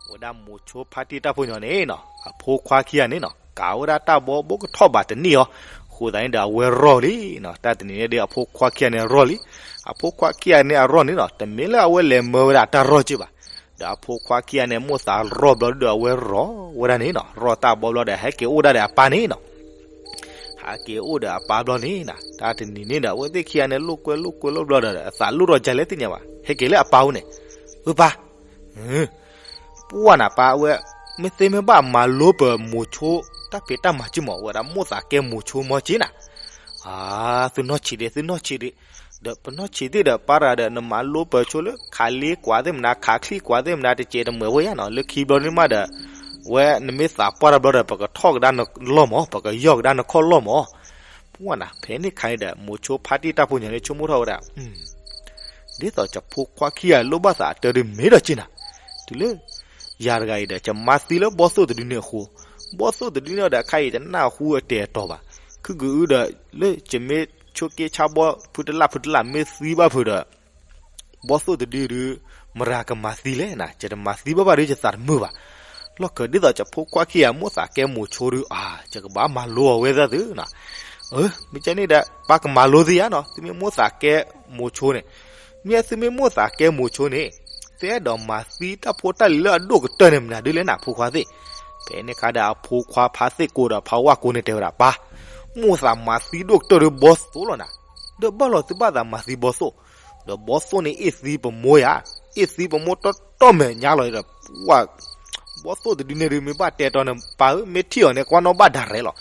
ဝဲဒၣ်မိၤဆိဖါတံၢ်တၢ်ဖိညီန့ၣ်နီၤ, အဖိခွါခံဂၤန့ၣ်နီၤ ကၤဝဲဒၣ်တၢ်ဘီဘိကထီၣ်ဘၣ်တနံၣ်အီၤ, အဃိသတးန့ၣ်ဒီးအဝဲရီၢ်လံနီၤ. တၢ်တနံၤန့ၣ်ဒီးအဖိခွါခံဂၤန့ၣ်အရီၢ်လံ. အဖိခွါခံဂၤန့ၣ်အရီၢ်န့ၣ်နီၤ, တမ့ၢ်လၢအဝဲလဲၤမၢဝဲဒၣ်အတၢ်ရီၢ်က့ဘၣ်. ဒီးအဖိခွါခံဂၤန့ၣ် မိၣ်သးရီၢ်ဘျီဒီးအဝဲရီၢ်ဝဲဒၣ်န့ၣ်နီၤ, ရီၢ်တၢ်ဘီဘျီဒီး ဟဲက့ၤအိၣ်ဒၣ်ဒီးအပၢ်န့ၣ်နီၤ. ဟဲက့ၤအိၣ်ဒီးအပၢ်ဘျီန့ၣ်နီၤ, တၢ်တနံၤန့ၣ်ဒီး အဝဲသ့ၣ်ခံဂၤန့ၣ် လိာ်ကွဲလိာ်ကွဲလိာ်ဘျီဒီး အသးလိၣ်ထီၣ်ဒ်လဲၣ်သ့ၣ်ညါဘၣ်, ဟဲက့ၤလၢအပၢ်အိၣ်န့ၣ်, အၢပၢ် ပှၢ်နၤပၢ်ဝဲ, မ့ၢ်သ့မ့ၢ်ဘၣ်မၤလိပမိၤဆိ တၢ်ဖံးတၢ်မၤက့မး ဝဲဒၣ်မိၣ်သးကဲမိၤဆိမီက့နၤ. သုနီၢ်ဆံးဒံး သုနီၢ်ဆံးဒံး, ဒီးပနီၢ်ဆံးသ့ၣ်ဒီး ပၢ်တဂၤဒီး နမၤလိပဆိလၢ ခးလ့ကွၢ်သ့ၣ်မနၤ ခးချံကွၢ်သ့ၣ်မနၤ တစဲးတမှဲၤဝဲယါနီၤ, လၢခံဘျီန့ၣ်မးဒီး ဝဲနမ့ၢ်သးပှၢ်တၢ်ဘျီဒီး ပကထီၣ်ကဒါနလီၢ်မး, ပကယီၢ်ကဒါနခီၣ်လီၢ်မး. ပှၢ်နၤ ဖဲန့ၣ်ခါန့ၣ်ဒီး မိၤဆိဖါတံၢ်တၢ်ဖိညီန့ၣ် ဆိကမိၣ်ထီၣ်ဝဲဒၣ် ဒ်သိးယဖိခွါခံဂၤ လိၣ်ဘၣ်သးအတၢ်ဒုးမ့ၢ်ဒီးက့နၤ, တုၤလၢ ယၤတဂၤအံၤဒီး ယမၤသံလၢဘီသိၣ်တဒုန့ၣ်အဃိ, ဘီသိၣ်တဒုန့ၣ်ဒီး ခဲအံၤတနၢ်ဟူအတဲာ်အတီၤဘၣ်, ခုကအုဒီး လၢယမ့ၢ်ဆိးက့ဆါဘီ ဖုတလၣ်ဖုတလၣ်မ့ၢ်သံဘၣ်ဖုးဒီး ဘီသိၣ်တဒုဒု မတၤကမၤသံလဲၣ်နၤ, ယတမၤသံဘၣ်ဘၣ်ဒီးယသးတမုာ်ဘၣ်. လီၢ်ခံဒ်သိးယဖိခွါခံဂၤ မိၣ်သးကဲမိၤဆိဒု အါ ယကဘၣ်မၤလိအီၤဝဲသၢသုနီၤ. အၢ မ့ၢ်ကဲန့ၣ်ဒီး ပၢ်ကမၤလိသုယါနီၤ, သုမ့ၢ်မိၣ်သးကဲမိၤဆိန့ၣ်, မ့ၢ်သုမ့ၢ်မိၣ်သးကဲမိၤဆိန့ၣ် သုအဲၣ်ဒိးမၤသံတၢ်ဖိတၢ်လံၤလၢအဒိၣ်ကတၢၢ်န့ၣ်မနုၤဒုလဲၣ်နၤ ဖိခွါသ့ၣ်. ဖဲန့ၣ်ခါဒီးအဖိခွါဖါသ့ၣ်ကိဒီးဖါဝၣ်ကိန့ၣ်တဲဝဲဒၣ် ပၢ်, မိၣ်သးမၤသံဒိၣ်ကတၢၢ်ဒီးဘီသိၣ်လီၤနၤ, ဒီးဘၣ်လီၤသုဘၣ်သးမၤသံဘီသိၣ်, ဒီးဘီသိၣ်န့ၣ်အ့ၣ်သံပမိၢ်ယါ, အ့ၣ်သံပမိၢ်တီတီမဲာ်ညါလီၤဒီး ပှၢ် ဘီသိၣ်တဒုန့ၣ်ဒုး မ့ၢ်ဘၣ်တဲတီန့ၣ် ပၢ်ဧၢ မ့ၢ်ထံၣ်အီၤန့ၣ် ကွၢ်နီၣ်ဘၣ်ဒၣ်ရဲၣ်လီၤ.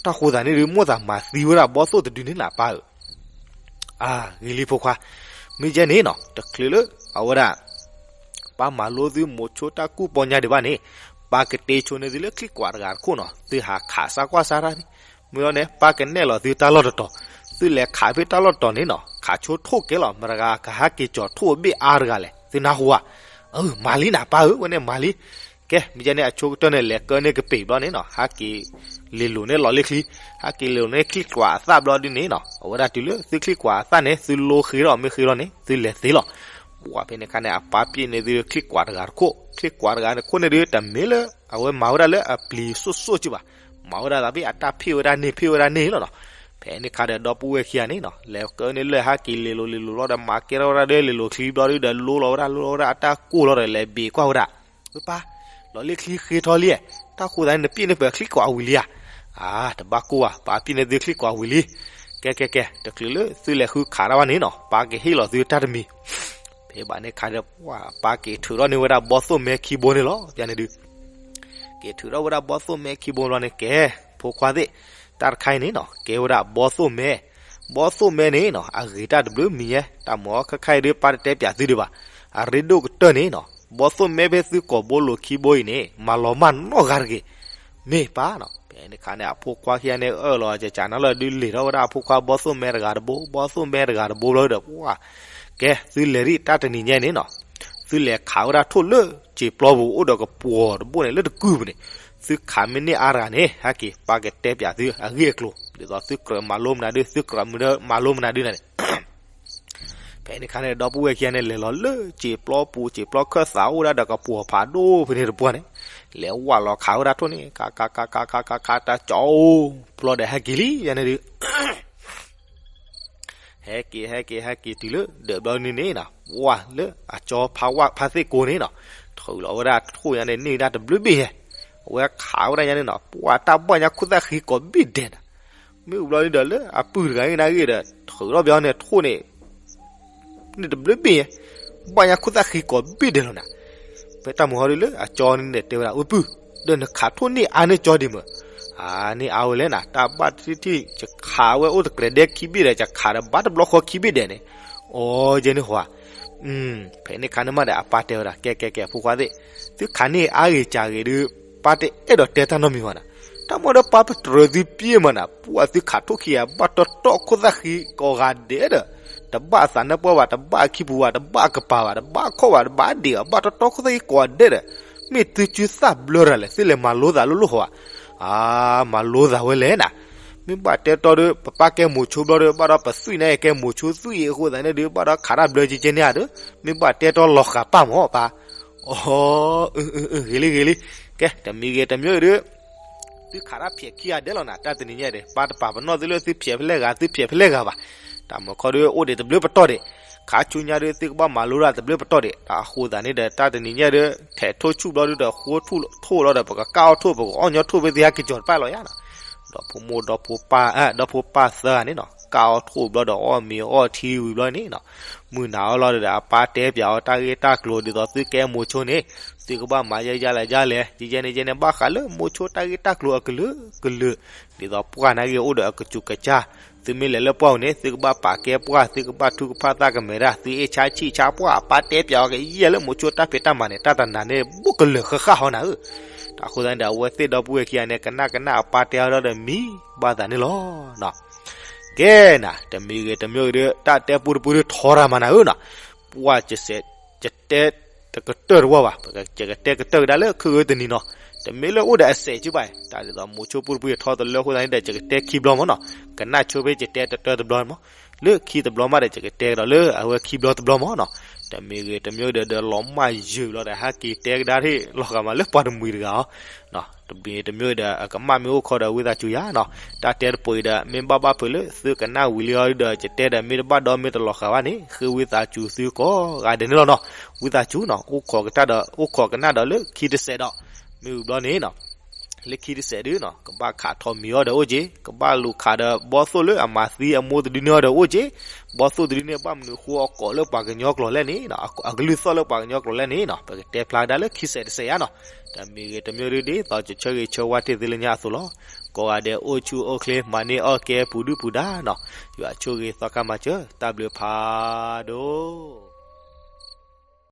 တၢ်ဃိသးန့ၣ်ဒုး မိၣ်သးမၤသံဝဲဒၣ်ဘီသိၣ်တဒုန့ၣ်နၤ ပၢ်ဧၢ. အါ ဂ့ၤလံဖိခွါ, မ့ၢ်ကဲန့ၣ်နီၤ တချုးလၢအဝဲဒၣ် ပၢ်မၤလိသုမိၤဆိတၢ်ကူၣ်ပီညါဒံးဘၣ်န့ၣ်, ပၢ်ကတ့ဆိန့ၢ်သုလၢချံၣ်ကွၢ်တဂၤတခိၣ်နီၤ, သုဟးခးစၢ်ကွၢ်စၢ်တၢ်န့ၣ်, မ့ၢ်လီၤန့ၣ် ပၢ်ကနဲၣ်လီၤသုတၢ်လီၢ်တတီၤ, သုလဲၤခးဖဲတၢ်လီၢ်တတီၤန့ၣ်နီၤ ခးဆိထိၣ်ကဲလီၤ, မတၤတဂၤကဟးက့ၤကၠီၤထိၣ်အဘ့ၣ်အါတဂၤလဲၣ်, သုနၢ်ဟူဧါ. အၢ မၤလံနၤပၢ်ဧၢ ဝဲန့ၣ်မၤလံ. ကဲ မ့ၢ်ကဲန့ၣ် အဆိကတၢၢ်န့ၣ် လဲၤကၢန့ၢ်ကပ့ၤဘျီန့ၣ်နီၤ ဟးက့ၤလ့ၤလိာ်န့ၢ်လီၤလ့ၣ်ချံ, ဟးက့ၤလ့ၤလိာ်န့ၢ်ချံၣ်ကွၢ်အသၣ်ဘျီဒုန့ၣ်နီၤ, အဝဲဒၣ်တုၤလၢသုချံၣ်ကွၢ်အသၣ်န့ၣ် သုလိဃ့ထီၣ်မ့ၢ်ဃ့ထီၣ်န့ၣ် သုလဲၤသ့လီၤ. ပှၢ်ဖဲန့ၣ်ခါန့ၣ် အပၢ်ပျဲန့ၢ်သုချံၣ်ကွၢ်တဂၤတခိၣ်, ချံၣ်ကွၢ်တဂၤတခိၣ်န့ၣ်ဒုး တမ့ၢ်လၢအဝဲမၤဝဲဒၣ်လၢအပျံၤစိၣ်စိၣ်က့ဘၣ်, မၤဝဲဒၣ်သးဖဲအတၢ်ဖ့ၣ်ဝဲဒၣ်န့ၣ် ဖ့ၣ်ဝဲဒၣ်န့ၣ်လီၤနီၤ. ဖဲန့ၣ်ခါဒီး ဒီပုၢ်ဝဲၢ်ခံဂၤန့ၣ်နီၤ လဲၤကၢန့ၢ်လၢဟးက့ၤလ့ၤလိာ်လ့ၤလိာ်လီၤဒီး မၤကဲထီၣ်ဝဲဒၣ်ဒီးလ့ၤလိာ်ချံဘျီဒုဒီး လိလီၤဝဲဒၣ် လိလီၤဝဲဒၣ်အတၢ်ကိၢ်လီၤဒီး လဲၤဘ့ၣ်ကွၢ်ဝဲဒၣ် ပၢ်, လီၤလ့ၣ်ချံဃ့ထီၣ်လံ, တၢ်ဃိသးန့ၣ် နပျဲန့ၢ်ပှၤချံၣ်ကွၢ်ဝံၤလံဧါ. အါ တဘၣ်ကိၢ်ဘၣ်, ပၢ်ပျဲန့ၢ်သုချံၣ်ကွၢ်ဝံၤလံ. ကဲကဲကဲ တချုးလၢသုလဲၤဃုခးတၢ်ဘၣ်န့ၣ်နီၤ ပၢ်ကဟ့ၣ်လီၤသုတၢ်တမံၤ. ဖဲဘၣ်န့ၣ်ခါဒီး ပၢ်က့ၤထုးထီၣ်န့ၢ်ဝဲဒၣ်ဘီသိၣ်မဲခံဘိန့ၣ်လီၤ. ပျဲန့ၣ်ဒုး က့ၤထုးထီၣ်ဝဲဒၣ်ဘီသိၣ်မဲခံဘိဘျီန့ၣ် ကဲ ဖိခွါသ့ၣ်, တၢ်တခါအံၤန့ၣ်နီၤ ကဲဝဲဒၣ်ဘီသိၣ်မဲ, ဘီသိၣ်မဲန့ၣ်နီၤ အဂ့ၤတၢ်တဘျုးမံၤညါ, တၢ်မၤအီၣ်ခဲခါအံၤဒုး ပၢ်တတဲပၠးသုဒံးဘၣ်. အရ့ဒိၣ်ကတၢၢ်န့ၣ်နီၤ ဘီသိၣ်မဲဖဲသုကိာ်ဘိလိၤခံဘိအံၤန့ၣ် မၤလီၤမၢ်နီတဂၤတဂ့ၤ. မ့ၢ်ပၢ်နီၤ. ဖဲန့ၣ်ခါန့ၣ် အဖိခွါခံဂၤန့ၣ် အၢၣ်လီၤကကးန့ၣ်လီၤ ဒုးလ့ၤထီၣ်ဝဲဒၣ်အဖိခွါဘီသိၣ်မဲတဂၤတဘိ, ဘီသိၣ်မဲတဂၤတဘိဘျီဒီး ပှၢ် ကဲ သုလဲၤဒံးတၢ်တနံၤညါန့ၣ်နီၤ သုလဲၤခးဝဲဒၣ်ထိၣ်လၢစံာ်ပျီပူၤ အိၣ်ဒီးကပှီၤတဘိန့ၣ် လၢတကုၢ်ပူၤန့ၣ်, သုခးမ့ၢ်န့ၢ်အါတဂၤန့ၣ် ဟဲက့ၤ ပၢ်ကတဲပၠးသုအဂ့ၢ်အကျိၤ, ဒ်သိးသုကြၢးမၤလိမနုၤဒုး သုကြၢးမၤလိမနုၤဒုးန့ၣ် ဖဲန့ၣ်ခါန့ၣ် ဒီပုၢ်ဝဲၢ်ခံဂၤန့ၣ် လဲၤလီၤလၢစံာ်ပျီပူၤ စံာ်ပျီခၢၣ်သးအိၣ်ဒၣ်ဒီးကပှီၤဖးဒိၣ်ဖဲန့ၣ်တပှၢ်န့ၣ်, လဲၤဝးလီၤခးဝဲဒၣ်ထိၣ်န့ၣ် ခးခးခးခးခးခး တၢ်ကၠီအိၣ်ဘျီဒီး ဟဲက့ၤလံ ယၤန့ၣ်ဒုး ဟဲက့ၤ ဟဲက့ၤ ဟဲက့ၤတုၤလၢဒၢးဘျီန့ၣ်န့ၣ်နီၤ, ဝးလၢအကၠီဖါဝၣ်ဖါသ့ၣ်ကိန့ၣ်နီၤ, ထုးလီၤဝဲဒၣ်ထိၣ်ညါန့ၣ် န့ၢ်ဒၣ်တဘျုးဘ့ၣ်ယဲၢ်, အဝဲခးဝဲဒၣ်ညါန့ၣ်နီၤ, ပှၤတၢ်ဘၣ်ညါခိၣ်သၣ်ဃံကိးဘ့ၣ်ဒဲးနီၤ, မ့ၢ်ဝံၤဘျီန့ၣ်ဒီးလၢအပုၢ်တဂၤန့ၣ်နာ်ဂ့ၤဒီး ထုးထီၣ်ဘၣ်န့ၣ်ထိၣ်န့ၣ် န့ၣ်တဘျုးဘ့ၣ်ညါ, ဘၣ်ညါခိၣ်သၣ်ဃံကိးဘ့ၣ်ဒဲးလီၤနၤ. ဖဲတၢ်မုၢ်ဟီဒ်လၢအကၠီန့ၣ်တဲဝဲဒၣ် အိၣ်ပုၢ်, ဒီးနခးထိၣ်န့ၢ်အါန့ၢ်ကၠီဒံးမၢ်. အါန့ၢ်အါဝဲလဲၣ်နၤ, တၢ်ဘၣ်တထံၣ်ထံၣ် ယခးဝဲအိၣ်တကြဲးဒဲခံဘ့ၣ်ဒီး ယခးဒီးဘၣ်တဘျီဃီခံဘ့ၣ်ဒဲးန့ၣ်, အိၣ်ယဲန့ၣ်ဟီဧါ. ဖဲန့ၣ်ခါန့ၣ်မးဒီး အပၢ်တဲဝဲဒၣ် ကဲကဲကဲ ဖိခွါသ့ၣ်, သုခးန့ၢ်အါဂ့ၤစှၤဂ့ၤဒီး ပၢ်တအဲၣ်ဒိးတဲတၢ်နီတမံၤဘၣ်နၤ. တၢ်မ့ၢ်ဒီးပၢ်ပတြၢၤသုပှဲၤမးနၤ, ပှၤသုခးထိၣ်ခံဂၤ ဘၣ်တီတီခိၣ်သၣ်ဃံကိးဂၤဒဲးဒီး, တဘၣ်အသးနၢပှၢ်ဘၣ်, တဘၣ်အခံပူၤဘၣ်, တဘၣ်အကပၤဘၣ်, တဘၣ်အခီၣ်ဘၣ်, တဘၣ်အဒံးဘၣ်, ဘၣ်တီတီခိၣ်သၣ်ဃံကိးဂၤဒဲးဒီး, မ့ၢ်သုစုသၣ်ဘျၢတၢ်လဲၣ်, သုလဲၤမၤလိသးလိၤလိၤဃီဧါ. အါ, မၤလိသးဝဲလဲၣ်နၤ. မ့ၢ်ဘၣ်တဲတီဒီး ပပၢ်ကဲမိၤဆိဘျီဒီး ဘၣ်ဒီးပသွံၣ်န့ၣ်ကဲမိၤဆိသွံၣ်အံၤအဃိသတးန့ၣ်ဒီး ဘၣ်ဒီးခးတၢ်ဘျၢကဲကဲန့ၣ်ဧါဒီး, မ့ၢ်ဘၣ်တဲတီလီၤဃာ်ပၢ်မၢ်ပၢ်. အီ, ဂ့ၤလံဂ့ၤလံ. ကဲ တမံၤဂ့ၤတမံၤဒီး သုခးတၢ်ဖျဲးခံဂၤဒဲးလီၤနၤ, တၢ်တနံၤညါဒီး ပၢ်တပာ်ပနီၣ်သုလၢသုဖျဲးဖဲလဲၣ်ဂၤ သုဖျဲးဖဲလဲၣ်ဂၤဘၣ်. တၢ်မုၢ်ခီဒီး အိၣ်ဒံးတဘျုးပတီၢ်ဒံး, ခါဆူညါဒီး သုကဘၣ်မၤလိတၢ်တဘျုးပတီၢ်ဒံး. တၢ်အဃိသတးန့ၣ်ဒီး တၢ်တနံၤညါဒီး ထဲးထိၣ်ဆူၣ်ဘျီဒီး ဃိထိၣ်လီၤဒီး ပကကၣ်အီၣ်ထိၣ် ပကအီၣ်ညီထိၣ်ဖဲသ့ၣ်ဟဲက့ၤကီၤတပၢၢ်လီၤယါနီၤ. ဒီဖိမိၢ်ဒီဖိပၢ်, ဒီဖိပၢ်သၢဂၤန့ၣ်နီၤ, ကၣ်အီၣ်ထိၣ်ဘျီဒီး အီၣ်မ့ၤအီထံဝံၤဘျီန့ၣ်နီၤ, မုၢ်နၤအီၤလီၤဒီး အပၢ်တဲပၠးအီၤတၢ်ဂ့ၢ်တၢ်ကျိၤ ဒ်သိးသုကဲမိၤဆိန့ၣ်, သုကဘၣ်မၤယဲယဲလဲၣ်ယဲလဲၣ်, ယဲယဲန့ၣ်ယဲန့ၣ် ဘၣ်ဃးလၢမိၤဆိတၢ်ဂ့ၢ်တၢ်ကျိၤအကလုာ်ကလုာ်, ဒ်သိးပှၢ်နာ်ဂ့ၤအိၣ်ဒီးအကစူးကစၢ်, သုမ့ၢ်လဲၤလၢပှၢ်ပူၤန့ၣ် သုကဘၣ်ပာ်ကဲပှၢ်, သုကဘၣ်ထုကဖၣ်သၣ်ကမဲာ်တၢ်, သုအ့ၣ်ဆါဆံၣ်ဆါပှၢ်, အပၢ်တဲပၠးအီၤကယဲၢ်လၢမိၤဆိတၢ်ဖံးတၢ်မၤန့ၣ် တၢ်တနၤန့ၣ် ဘူးကလၢာ်ဃၣ်ဃၣ်ဟီနၤဧၢ. တၢ်အဃိသတးန့ၣ်ဒီး အဝဲသ့ၣ်ဒီပုၢ်ဝဲၢ်ခံဂၤန့ၣ် ကနၣ်ကနၣ်အပၢ်တဲအီၤဒီးမံဘၣ်သးန့ၣ်လီၤ. ကဲနၤ, တမံၤဂ့ၤတမံၤဂ့ၤဒီး တၢ်တဲပူတပူဒီးထီရၤမၤနၤဧၢနီၤ, ပှၢ်ကစဲး ယတဲတကတၢၢ်တဝီဘၣ်, ယကတဲကတၢၢ်ကဒါလၢခုၣ်ဂၢၢ်တနံၤနီၤ, တမ့ၢ်လၢအိၣ်ဒီးအစဲးကဘၣ်, တၢ်ဒ်သိးမိၤဆိပူတပူယထီတလၢအဃိသတးန့ၣ်ဒီး ယကတဲခံဘျီမၢ်နီၤ, ကနၣ်ဆိဖဲယတဲတတၢၢ်တဘျီမၢ်, လၢခံတဘျီမးဒီး ယကတဲကဒီးလၢအဝဲခံဘျီတဘျီမၢ်နီၤ, တမံၤဂ့ၤတမံၤဂ့ၤဒီး ဒီးလီၤမၢ်ယုာ်လီၤဒီး ဟဲက့ၤတဲကဒါထီၣ်လီၤဂာ်မးလၢပှၤတမှံၤတဂၤအီၤ တမံၤတမံၤဒီး အကမၣ်မ့ၢ်အိၣ်ခီဒီး ဝံသးစူၤယါနီၤ, တၢ်တဲတပိၤအံၤဒီး မ့ၢ်ဘၣ်ဘၣ်ဖုးလၢသုကနၣ်ဝံၤလံအီၤဒီး ယတဲဒီး မ့ၢ်တဘၣ်ဒီးမ့ၢ်တလီၤဃာ်ဘၣ်န့ၣ် ဃ့ဝံသးစူၤသုကိးဂၤဒဲးန့ၣ်လီၤနီၤ, ဝံသးစူၤနီၤ, အိၣ်ခိးကတၢၢ်ဒီး အိၣ်ခိးကနၣ်ဒီးလၢခံတစဲးဒီး, မ့ၢ်ဝံၤဘျီန့ၣ်နီၤ လၢခံတစဲးဒုနီၤ ကဘၣ်ခးထီၣ်မံၤအီၤဒီးအိၣ်က့ၤ, ကဘၣ်လူၤခးဒီးဘီသိၣ်လၢအမၤသံအမိၢ်တဒုန့ၢ်အီၤဒီးအိၣ်က့ၤ, ဘီသိၣ်တဒုန့ၢ်ဘၣ်မနုၤဃိအကိးလၢပှၤကညီကျိာ်လဲၣ်န့ၣ်နီၤ, အကလုၢ်သီၣ်လၢပှၤကညီကျိာ်လဲၣ်န့ၣ်နီၤ, ပကတဲဖျါကဒါလၢခံစဲးတစဲးယါနီၤ, တမံၤဂ့ၤတမံၤဒုဒ်သိးကဆၢဂ့ၤဆၢဝါတ့ၢ်သုလၢညါအသိးလီၤ. ကိးဂၤဒဲးအိၣ်ဆူၣ်အိၣ်ချ့ မၤန့ၢ်အီၣ်ကဲပူၤဒုၣ်ပူၤဒါနီၤ, ယွၤဆိၣ်ဂ့ၤသီခါမၤစၢၤ တၢ်ဘျုးဖးဒိၣ်.